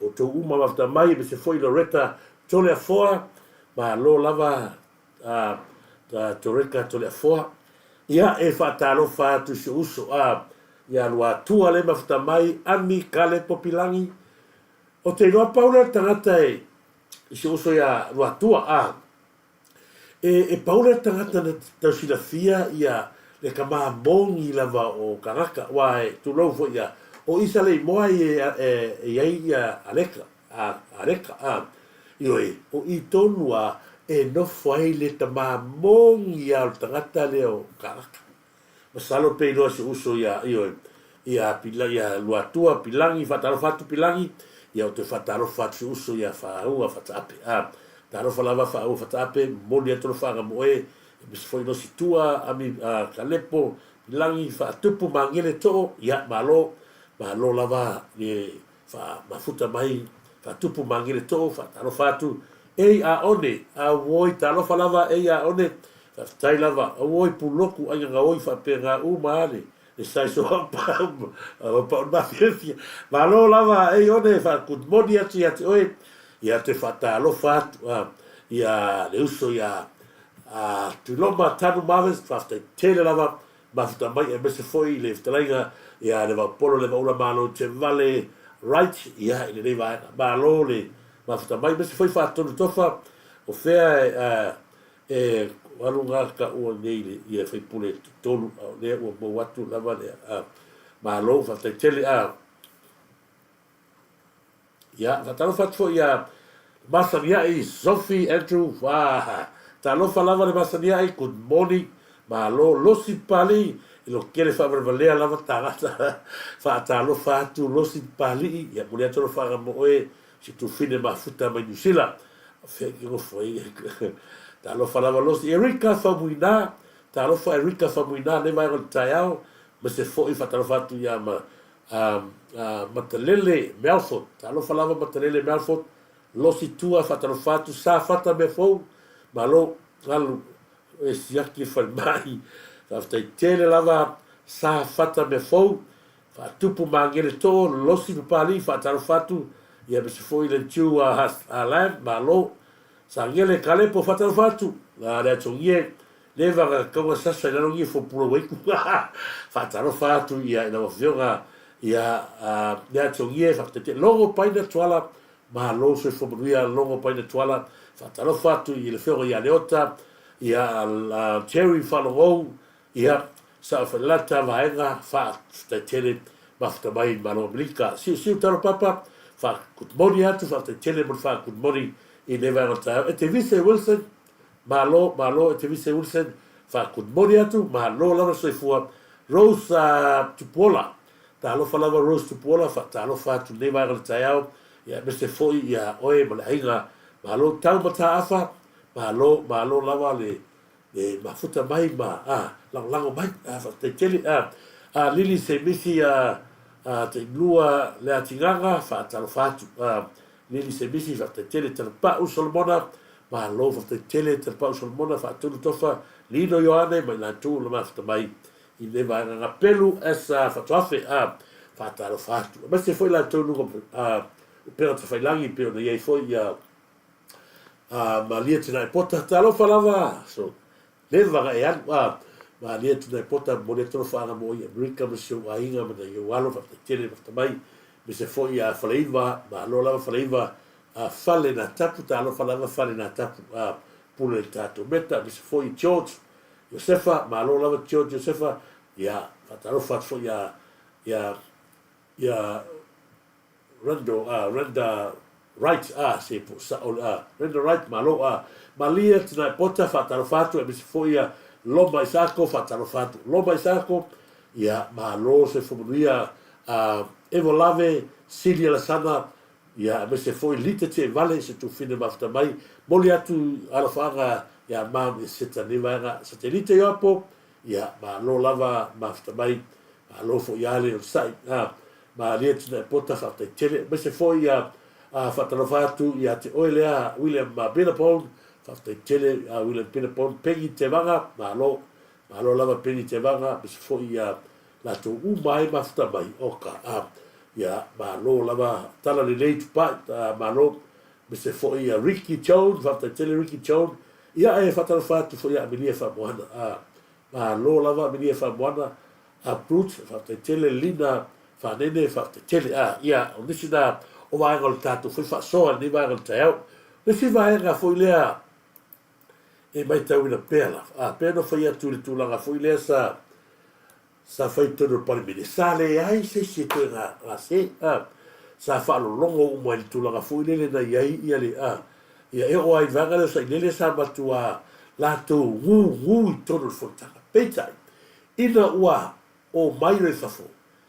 outou uma mafuta mai, aemaise foi Loretta Toleafoa, malo lava a, a Toreka Toleafoa. Ia, e faatalofa atu i si ou uso, a, ia Luatua le mafuta mai, Ami Kale Popilangi. Ou te iloa pau lea o le tagata e, i si ou uso ia Luatua, a, E, e pau lea tagata na tau silafia ia le kamamogi lava o kagaka, aua e tulou foi ia, o Isa le imoa e, e, e i ai ia Aleka, a, Aleka, a. Ioe, o i tonu a e nofo ai le tamamogi a o le tagata lea o kagaka. Masalo pe iloa si uso ia, ioe, ia Pila, ia Luatua, Pilangi, faatalofa atu Pilangi, ia ou te faatalofa atu si uso ia Faaua Fataape. A, talofa lava Faaua Fataape, momoli atu alofaaga mo oe, aemaise foi Losi Tua, Ami, a, Kalepo, Pilangi, Faatupu, Magele, Too, ia, malo, malo lava le Faamafuta mai, faatupu magele too, faatalofa atu, Ei a one, auoi, talofa lava, ei a one, faafetai lava, auoi puloku aiga gaoi faapena uma ale, le size o au pau, pau mafiafia, malo lava, ei one, faa-good morning atu ia te oe, ia toe faatalofa atu, a, ia le uso ia, a, Tuiloma Tanu Marvis, faafetai tele lava, Mafuta mai aemaise foi le fetalaiga ia Levaopolo Levaula Malo Tevale Wright ia i lenei vaega. Malo le mafuta mai aemaise foi Faatonu Tofa o fea e e alu ga taua nei le ia faipule tolu a o lea ua mou atu lava le a malo faafetai tele a Ia, faatalofa atu foi ia Masaniai Sophie Andrew, ah, talofa lava le Masaniai, good morning, malo, Losi Papalii, i lo kele faavalevalea lava tagata, faatalofa atu Losi Papalii, ia muli atu alofaga mo oe, si tufine mafuta mai Niu Sila, fea ki nofo ai, talofa lava Losi, Erika Faumuina, talofa Erika Faumuina, nei vaega o le taeao, ma se foi faatalofa atu ia ma A, a Matalele Melford, talofa lava Matalele Melford, Losi Tua faatalofa atu, Sa Fata Meafou, malo galu e siaki falemai, faafetai tele lava Sa Fata Meafou, Faatupu Magele Too, Losi Papalii faatalofa atu, ia aemaise foi le Tiu a a Lam, malo Sagele Kalepo faatalofa atu, a le Atogie Leva ka kaua sasa i lalo ngi fo pula waiku. Faatalofa atu ia i lau afioga ia Lea Tiongie faafetai Logo Paina Tuala malo soifua manuia Logo Paina Tuala faatalofa atu i le afioga ia Leota ia Jerry Faalogou Ia, Sao Falelata vaega faafetai tele mafuta mai i le Malo o Amerika. Siusiu talo papa, fa good morning atu, faafetai tele mo le fa good morning i lenei vaega o le taeao. Etevise Wilson, malo, malo Etevise Wilson, fa good morning atu, malo lava le soifua. Rose Tupuola, talofa lava Rose Tupuola, faatalofa atu i lenei vaega o le taeao, ia aemaise foi ia oe ma le aiga. Malo tau mataafa, malo, malo lava le E mafuta mai ma a lagolago mai a faafetai tele a a Lili Semisi a a Taimlua Leatigaga faatalofa atu a Lili Semisi faafetai tele Talepa'u Solomona malo faafetai tele Talepa'u Solomona faatonu tofa Lino Ioane ma i latou na mafuta mai i lenei vaega Gapelu S Fatuafe a faatalofa atu aemaise foi latou i luga a upega tafailagi pei ona i ai foi ia A Malia Tunaepota, talofa lava, so leva na e alu, a Malia Tunaepota, momoli atu alofaaga mo oe i Amerika ma si ou aiga ma nai ou alo, faafetai tele mafuta mai, aemaise foi ia Faleiva, malo lava Faleiva, a Fale na tapu, talofa lava Fale na tapu, a pule i le tatou meta, aemaise foi George Iosefa, malo lava George Iosefa, ia faatalofa atu foi ia ia ia Rendo a Renda Wright a se po sa'o le a Renda Wright malo a Malia Tinaepota faatalofa atu aemaise foi ia Loma Isako faatalofa atu Loma Isako ia malo soifua manuia a Evo Lave Sili Alasana ia aemaise foi Lita Tiaivale se tufine mafuta mai moli atu alofaaga ia mam ia seta nei vaega Satelite Ioapo ia malo lava mafuta mai Malo foi a le onosai a malie Tunaepota faafetai tele aemaise foi ia a faatalofa atu ia te oe lea William Billabong faafetai tele a William Billabong Peggy Tevaga malo malo lava Peggy Tevaga aemaise foi ia latou uma ai mafuta mai oka a ia malo lava tala lelei Tupai a malo aemaise foi ia Ricky Jones faafetai tele Ricky Jones ia e faatalofa atu foi ia Amelia Faamoana a Malo lava Amelia Faamoana a Brute faafetai tele Lina Faanene faafetai tele a ia o nisi na o vaega o le tatou foi faasoa lenei vaega o le taeao. O le isi vaega foi lea e maitauina pea lava a pea na fai atu i le tulaga foi lea sa sa fai i totonu o le Palemene sa leai se isi e toe gase a sa faalologo uma i le tulaga foi lele na i ai ia le a Ia, e oo lava i le vaega lea o Sailele sa matua latou gugu i totonu o le fonotaga. Peitai, ina ua omai loa i fafo,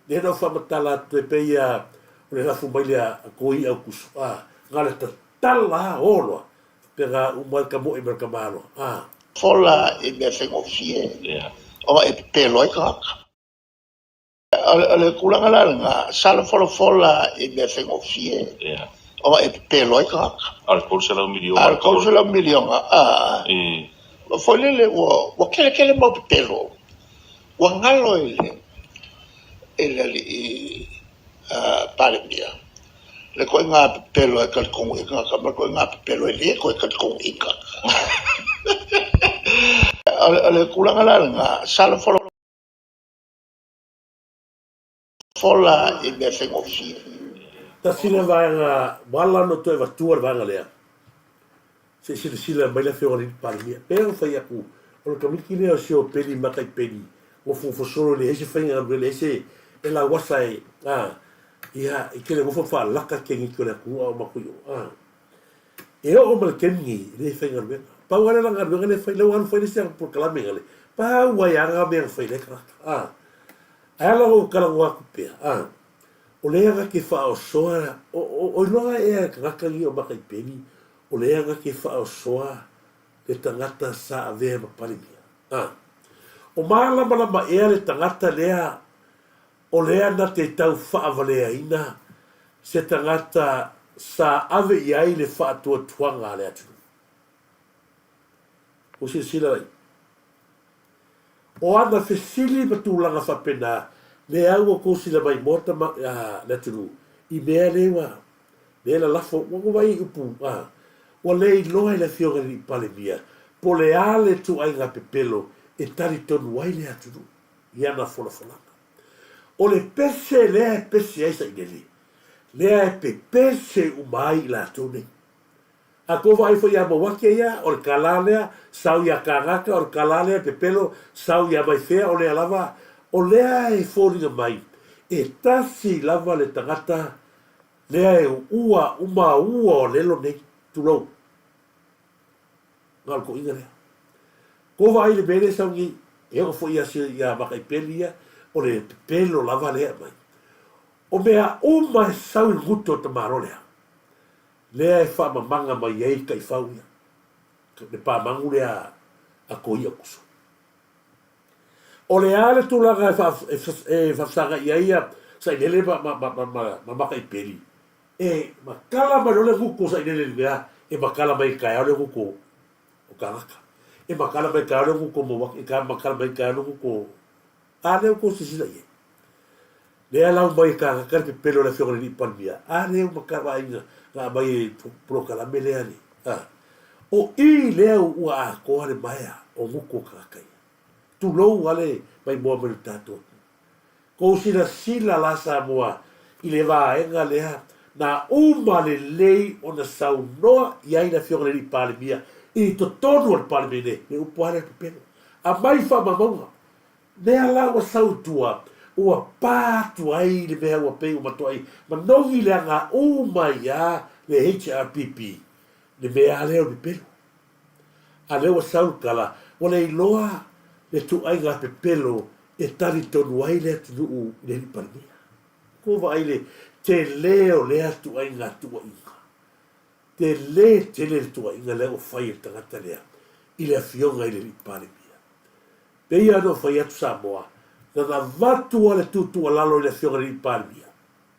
lea na ou faamatala atu e pei lava o le lafu mai lea a Koi Aukuso, a, na o le tatala lava o loa, faapena uma ai le kamoe ma le tamaloa, a. Fola i mea faigofie ona e pepelo ai tagata. O le tulaga la lena, sa le folafola i mea faigofie ona e pepelo ai tagata. A o le $300 miliona. A o le $300 miliona, a, foi lele ua tele tele mau pepelo, ua galo i le i le alii Palemia le ituaiga pepelo e talitonu i ai tagata ma le ituaiga pepelo e le toe talitonu i ai tagata. O le tulaga la lena, sa le folafola Fola i mea faigofie. Tasi lea vaega ua ala ona toe avatua le vaega lea, se i silasila mai le Afioga i le Palemia. Pei ona fai atu, o le Komiti lea o si o Peni Matai Peni, ua fofo solo e leai se faiga galuega, leai se e lauasa e, a, ia, i tele nofo faalaka keniki o le atunuu a o matou i o, a. E oo ma le taimi nei, e le faigaluega. Pau lava lea o lana galuega lea e fai, lea ua alu fai le isi ana polokalame na le, pau ai lava na mea na fai e lea tagata. A, ae ala ona ou talanoa atu pea, a, o lea na te faaosoa, o, o, o iloa ea e tagata nei o Mataipeni, o lea na te faaosoa le tagata sa avea ma Palemia. A, o malamalama ea le tagata lea O lea na te tau faavaleaina se tagata sa ave i ai le faatuatuaga a le atunuu. Ua silasila lai. O ana fesili ma tulaga faapena, lea ua tou sila mai Maota ma le atunuu i mea le ua lea lalafo, ua ua vaai i upu a, ua le iloa e le Afioga i le Alii Palemia po o le a le ituaiga pepelo e talitonu ai le atunuu. i ana folafolaga. O le pese lea e pese ai Sailele, lea e pepese uma ai i latou nei. A kou vaai foi ia Mauake ia, o le kālā lea, sau iā Kagaka, o le kālā lea, pepelo, sau iā Vaifea, o lea lava, o lea e foliga mai, e tasi lava le tagata lea e uua uma ua olelo nei, tulou. Na o le toʻiga lea. Kou vaai i le mea lea e sau nei, e oo foi ia ia Makaipeli ia, o le pepelo lava lea e aumai. O mea uma e sau i le gutu o le tamaloa lea, lea e faamamaga mai ai le taifau ia, le pamagu lea a Toia Kuso. O le a le tulaga e faafesagai ai ia Sailele ma, ma, ma, ma, ma, ma Makaipeli, e matala mai loa le gutu o Sailele i le mea, e matala mai i le taeao le gutu o Kagaka. E matala mai i le taeao le gutu o Mauake, e matala mai i le taeao le gutu o... A lea ua tou silasila i ai. Lea lau mai e Kagaka le pepelo o le afioga i le Alii Palemia. A lea ua matala vaaiga na aumai e polokalame lea le... A. O i lea ua atoa le maea o gutu o tagata ia. Tulou a le maimoa mai lo tatou atunuu. Kou silasila la Samoa i le vaega lea na uma lelei ona saunoa i ai le Afioga i le Alii Palemia i totonu o le Palemene, le upu lava lea pepelo. Aumai faamaumauga. Mea la ua sau i tua, ua pa atu ai le mea ua pei ua matuai manogi leaga uma ai a le HRPP le mea lea o le pepelo. A lea ua sau le tala, ua le iloa le tuaiga pepelo e talitonu ai le atunuu i le Alii Palemia. Ua vaai le tele o lea tuaiga tuuaiga. Tele tele le tuuaiga lea ua fai e le tagata lea i le Afioga i le Alii Palemia. Pei lava ona ou fai atu Samoa, na ona avatu lava le tuutuualalo i le Afioga i le Alii Palemia,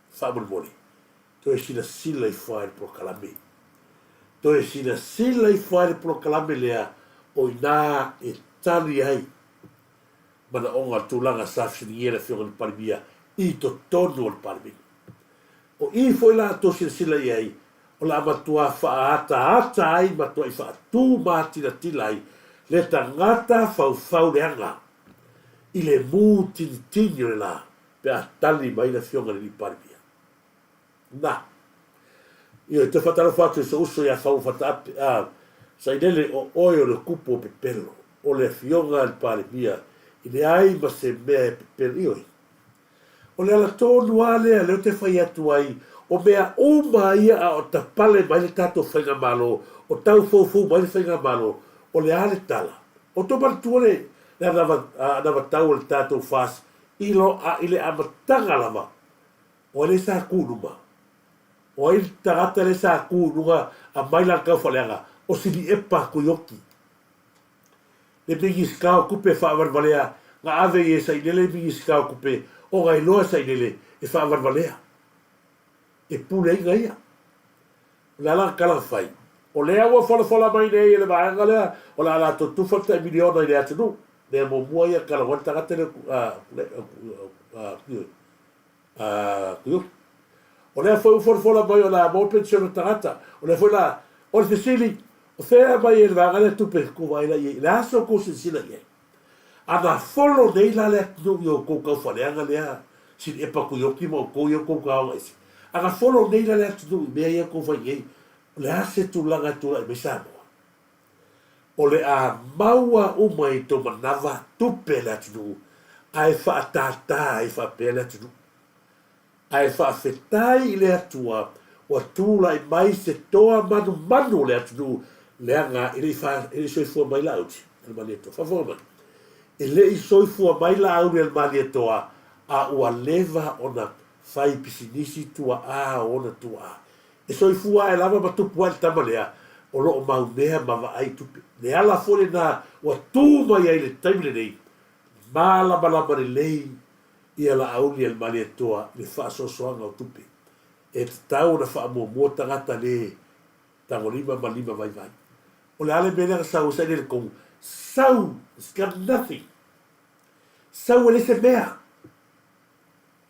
faamolemole, toe silasila ifo lava i le polokalame. Toe silasila ifo lava i le polokalame lea o i ina e tali ai manaoga o le tulaga sa fesiligia e le Afioga i le Palemia i totonu o le Palemene. O i foi la a outou silasila i ai, o le a matua faaataata ai matuai faatūmātilatila ai le tagata faufau leaga i le mūtinitini o le lā pe a tali mai le Afioga i le Alii Palemia. Na. Ioe, toe faatalofa atu i sou uso ia Fauga Fataape, a, Sailele, o oe o le kupu o pepelo, o le Afioga i le Palemia, i leai ma se mea e pepelo, ioe. O le ala tonu lava lea lea ou te fai atu ai, o mea uma ia a o tapale mai le tatou faigamalo, o tau foufou mai le faigamalo, o le a le tala? O tou manatua le le anavatau o le tatou FAST i lo a i le amataga lava, o ai lea sa tu i luma? O ai le tagata lea sa tu i luga aumai lana taufaaleaga? O Siliʻepa Tuioti. Le Minisita o Tupe faavalevalea na ave i e Sailele Minisita o Tupe ona iloa e Sailele e faavalevalea e pule ai na ia. O le a la na tala na fai? O lea ua folafola mai nei e le vaega lea o le a latou tufa le tai miliona i le atunuu. Mea muamua ia tala ua le tagata lea a Tuioti. O lea foi ua folafola mai o le a maua penisione a tagata. O lea foi la, o le fesili, o fea e aumai ai e le vaega lea tupe tou vaai la i ai? O le a se tou silasila i ai? A na folo nei la le atunuu i outou taufaaleaga lea Siliʻepa Tuioti ma outou ia outou taoga ese. A na folo nei la le atunuu i mea ia tou fai nei, o le a se tulaga e tulai mai Samoa? O le a maua uma i tou manava tupe le atunuu, ae faatātā ai faapea le atunuu. Ae faafetai i le Atua ua tulai mai se toa manumanu o le atunuu, leaga e le i soifua mai Laauli a le Malietoa. Faafofoga mai, e le i soifua mai Laauli a le Malietoa, a ua leva ona fai pisinisi tuaa o ona tuaa. E soifua ae lava ma tupu ai le tama lea o lo o mau mea ma vaai tupe. Le ala foi lena ua tu mai ai i le taimi lenei, malamalama lelei ia Laauli a le Malietoa i le faasoasoaga o tupe. E tatau ona faamuamua tagata le tagolima ma lima vaivai. O le a le mea lea na sau ai saili le tonu? Sau, it's got nothing. Sau e leai se mea.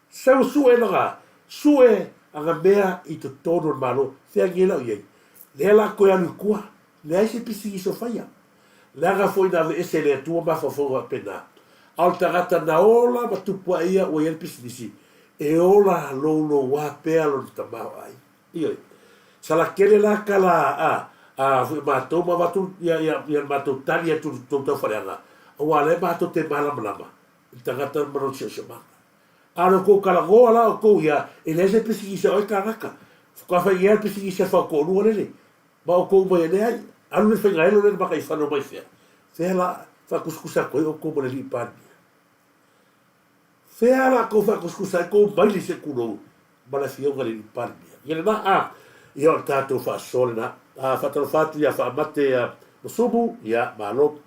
Sau sue lana sue ana mea i totonu o le Malo, fea nei la o i ai? Lea la toe alu i tua, leai se pisinisi o faia. Leaga foi na aveese e le Atua mafaufauga faapena. A o le tagata na ola ma tupu ae ia ua i ai le pisinisi, e ola louloua pea lona tamaoaiga. Ioe. Sala tele la tala a, a foi matou ma avatu ia ia ia le matou tali atu i le tou taufaleaga, aua o lea matou te malamalama i le tagata ma lona siosiomaga. A o le tou talanoa la outou ia, e leai se pisinisi a oe tagata. Faatoa fai nei lava le pisinisi a Faotoolua lele, ma outou uma ia, leai, alu le faigaelo lea i le mataifale o mai fea, fea la faatusatusa atu ai outou ma le alii Palemia? Fea la tou faatusatusa ai tou maili se tulou ma le Afioga i le Alii Palemia? Ia lena, a, ia o le tatou faasoa lena. A, faatalofa atu ia Faamate Masumu, ia, malo.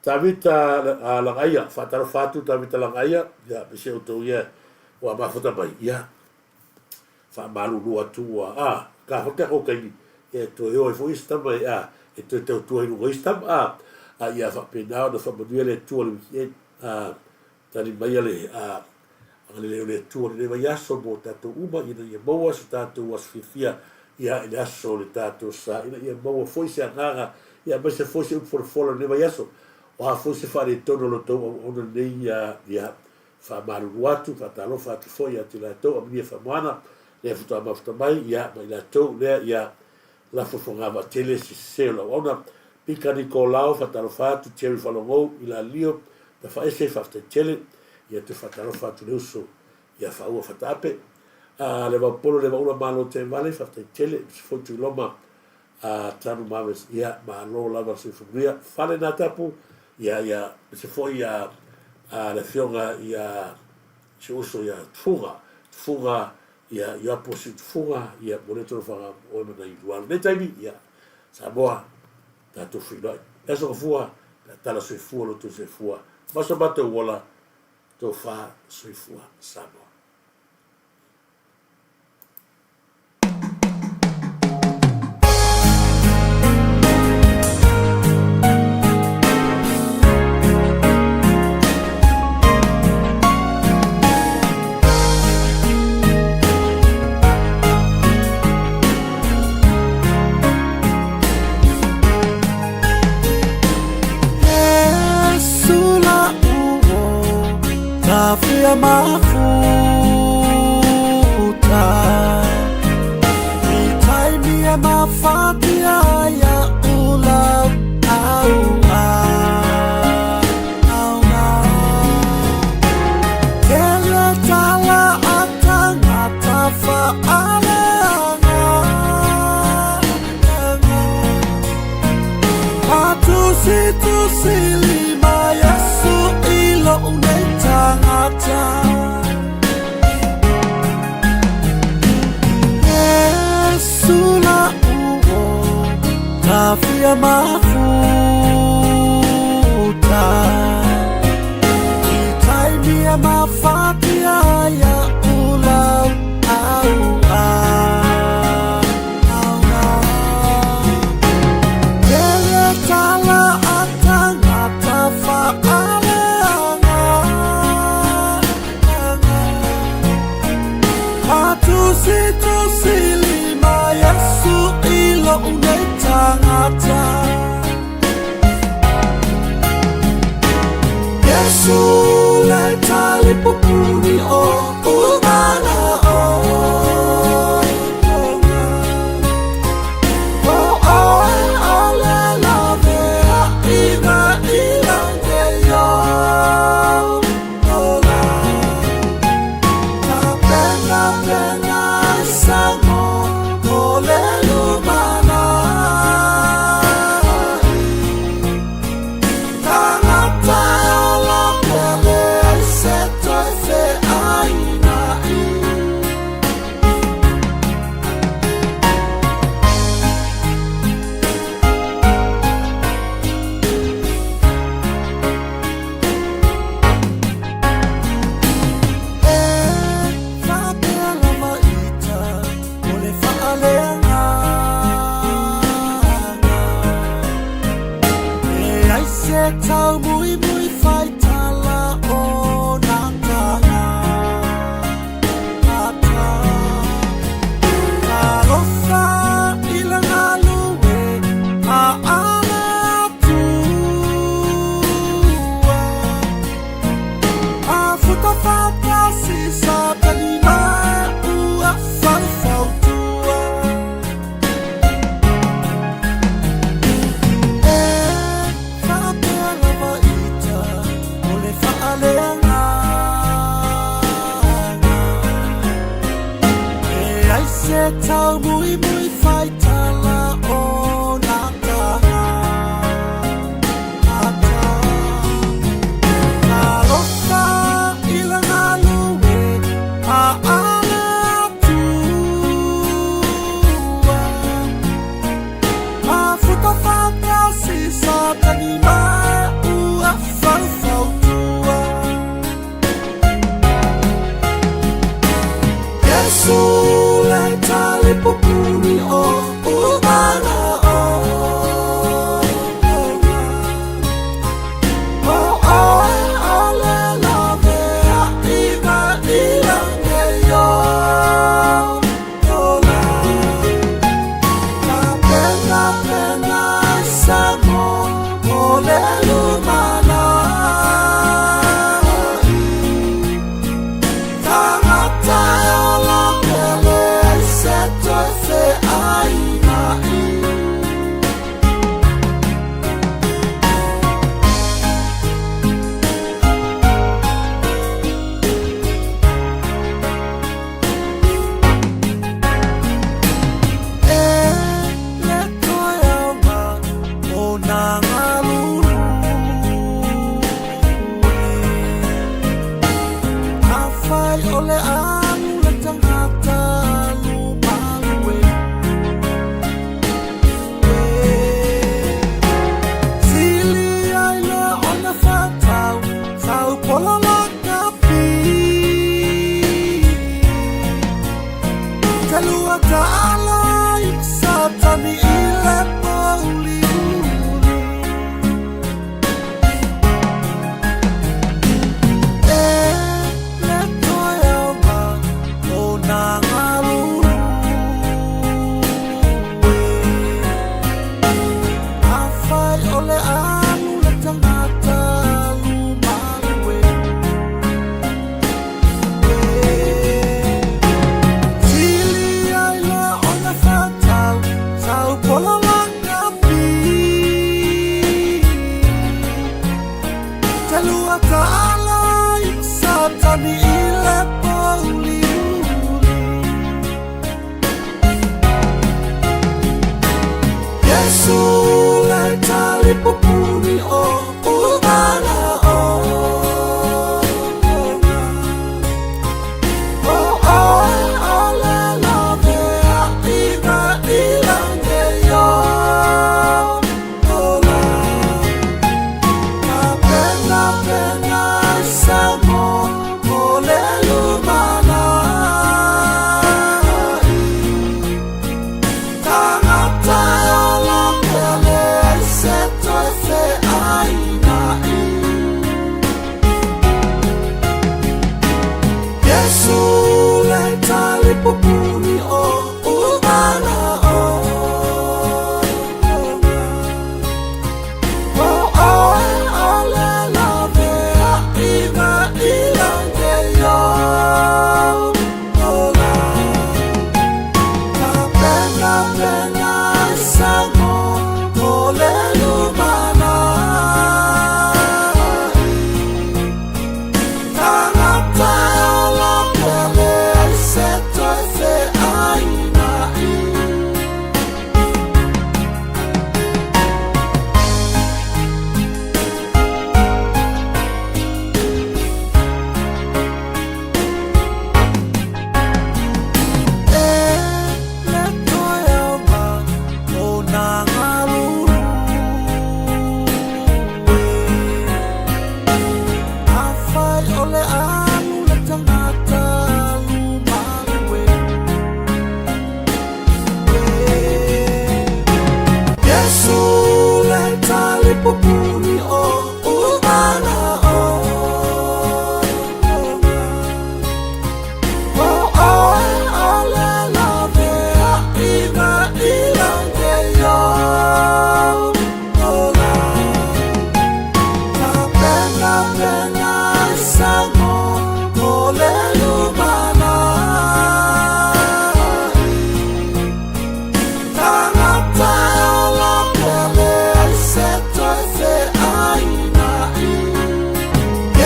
Tavita Lagaia, faatalofa atu Tavita Lagaia, ia, aemaise outou ia ua mafuta mai, ia, faamalulu atu ua, a, ka foi le tatou taimi, ia e toe o ai foi isi tama, a, e toe tautua ai i luga o isi tama, a, a ia faapena ona faamanuia le Atua i le weekend, a, tali maia le, a, agalelei o le Atua i lenei vaiaso mo tatou uma, ina ia maua so tatou aso fiafia, ia, i le aso o le tatou sa, ina ia maua foi se agaga, ia, aemaise foi se upu folafola i lenei vaiaso, o a foi se faaletonu o lo outou auauna lenei, ia, ia, Faamalulu atu, faatalofa atu foi ia te latou, Aminia Faamoana, lea faatoa mafuta mai, ia, ma i latou lea, ia, lafo fogava tele se sese o lau auauna. Pika Nikolao, faatalofa atu, Jerry Faalogou, Ilalio, Tafaese, faafetai tele, ia toe faatalofa atu le uso ia Faaua Fataape. A, le Vaupolo, le Vaula Malo Tevale, faafetai tele, aemaise foi Tuiloma, a Tanu Maves, ia, malo lava le soifua manuia. Fale Natapu, ia, ia, aemaise foi ia, a, le afioga ia, si ou uso ia Tufuga, Tufuga, ia, Ioapo Siu Tufuga, ia, momoli atu alofaga oe ma nai lua. Lenei taimi, ia, Samoa, tatou feiloai. Le Aso Gafua, pe a tala soifua lo outou soifua, ma so matou ola, tofa soifua Samoa.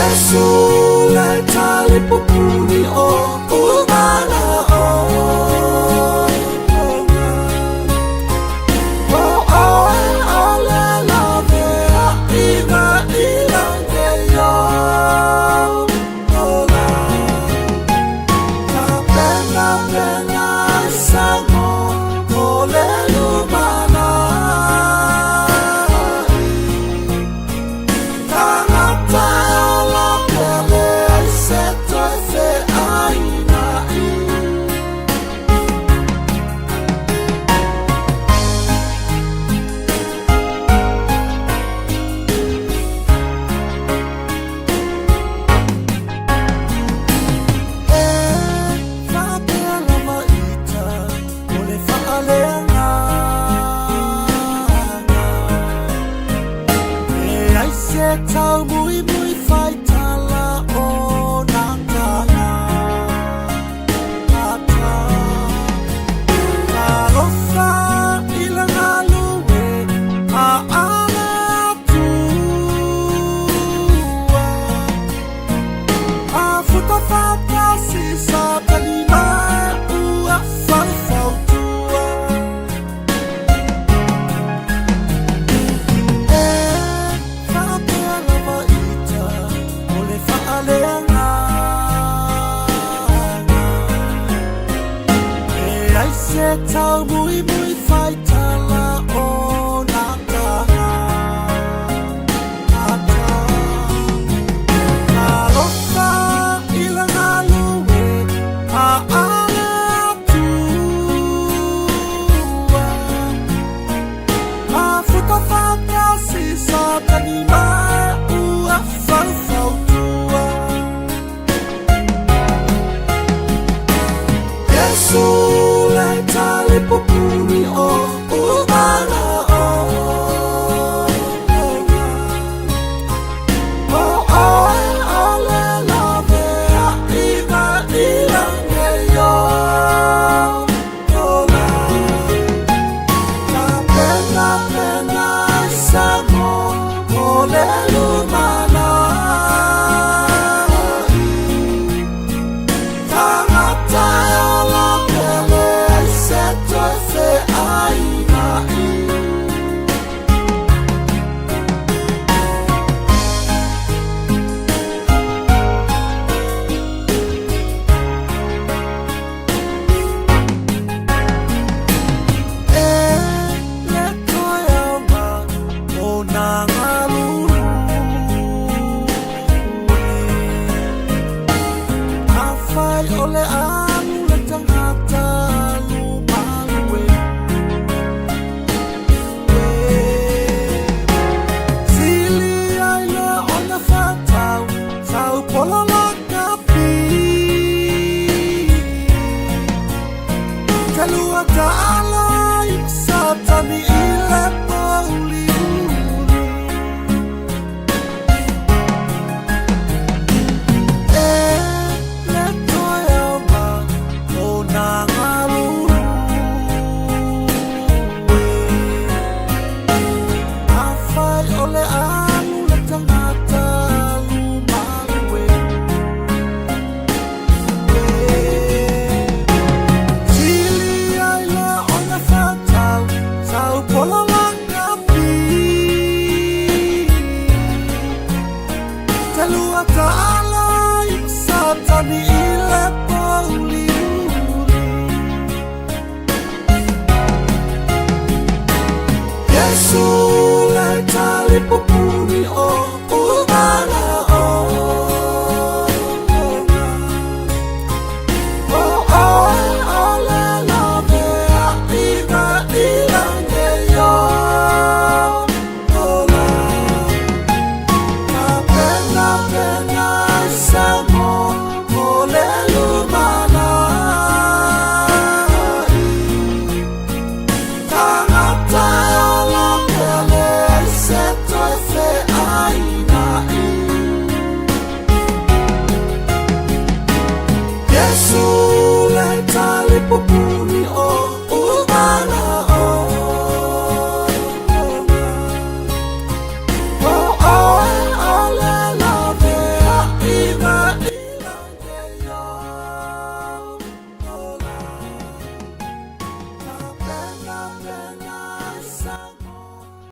Iesu le talipupuni o umana o. se taumuimui faitala o nā tala ata. Talofa i le galue a ale Atua. A futa faatasi Satani ma ua faufautua. E faapea lava ita o le faaleagaga. E ai se taumuimui faitala o nā taga ata. Talofa i le galue a ale Atua. A futa faatasi Satani ma ua faufautua. Iesu le talipupuni o umanaoga. O oe o le laveai mai i lagi e ola. Tapenapena ai Samoa mo le lumanai. Tagata e ola e leai se toe feainai. E le toe aoga o nā galulue. Afai o le alu le tagata alu malue. Sili ai le ona whātau, tau pola la kapi. Te lua ta'ala i Satani i le pouliuli. E le toe aoga o nā galulue. Afai o le alu le tagata alu malue. Sili ai le ona whātau, tau pola la kapi. Te lua ta'ala i Satani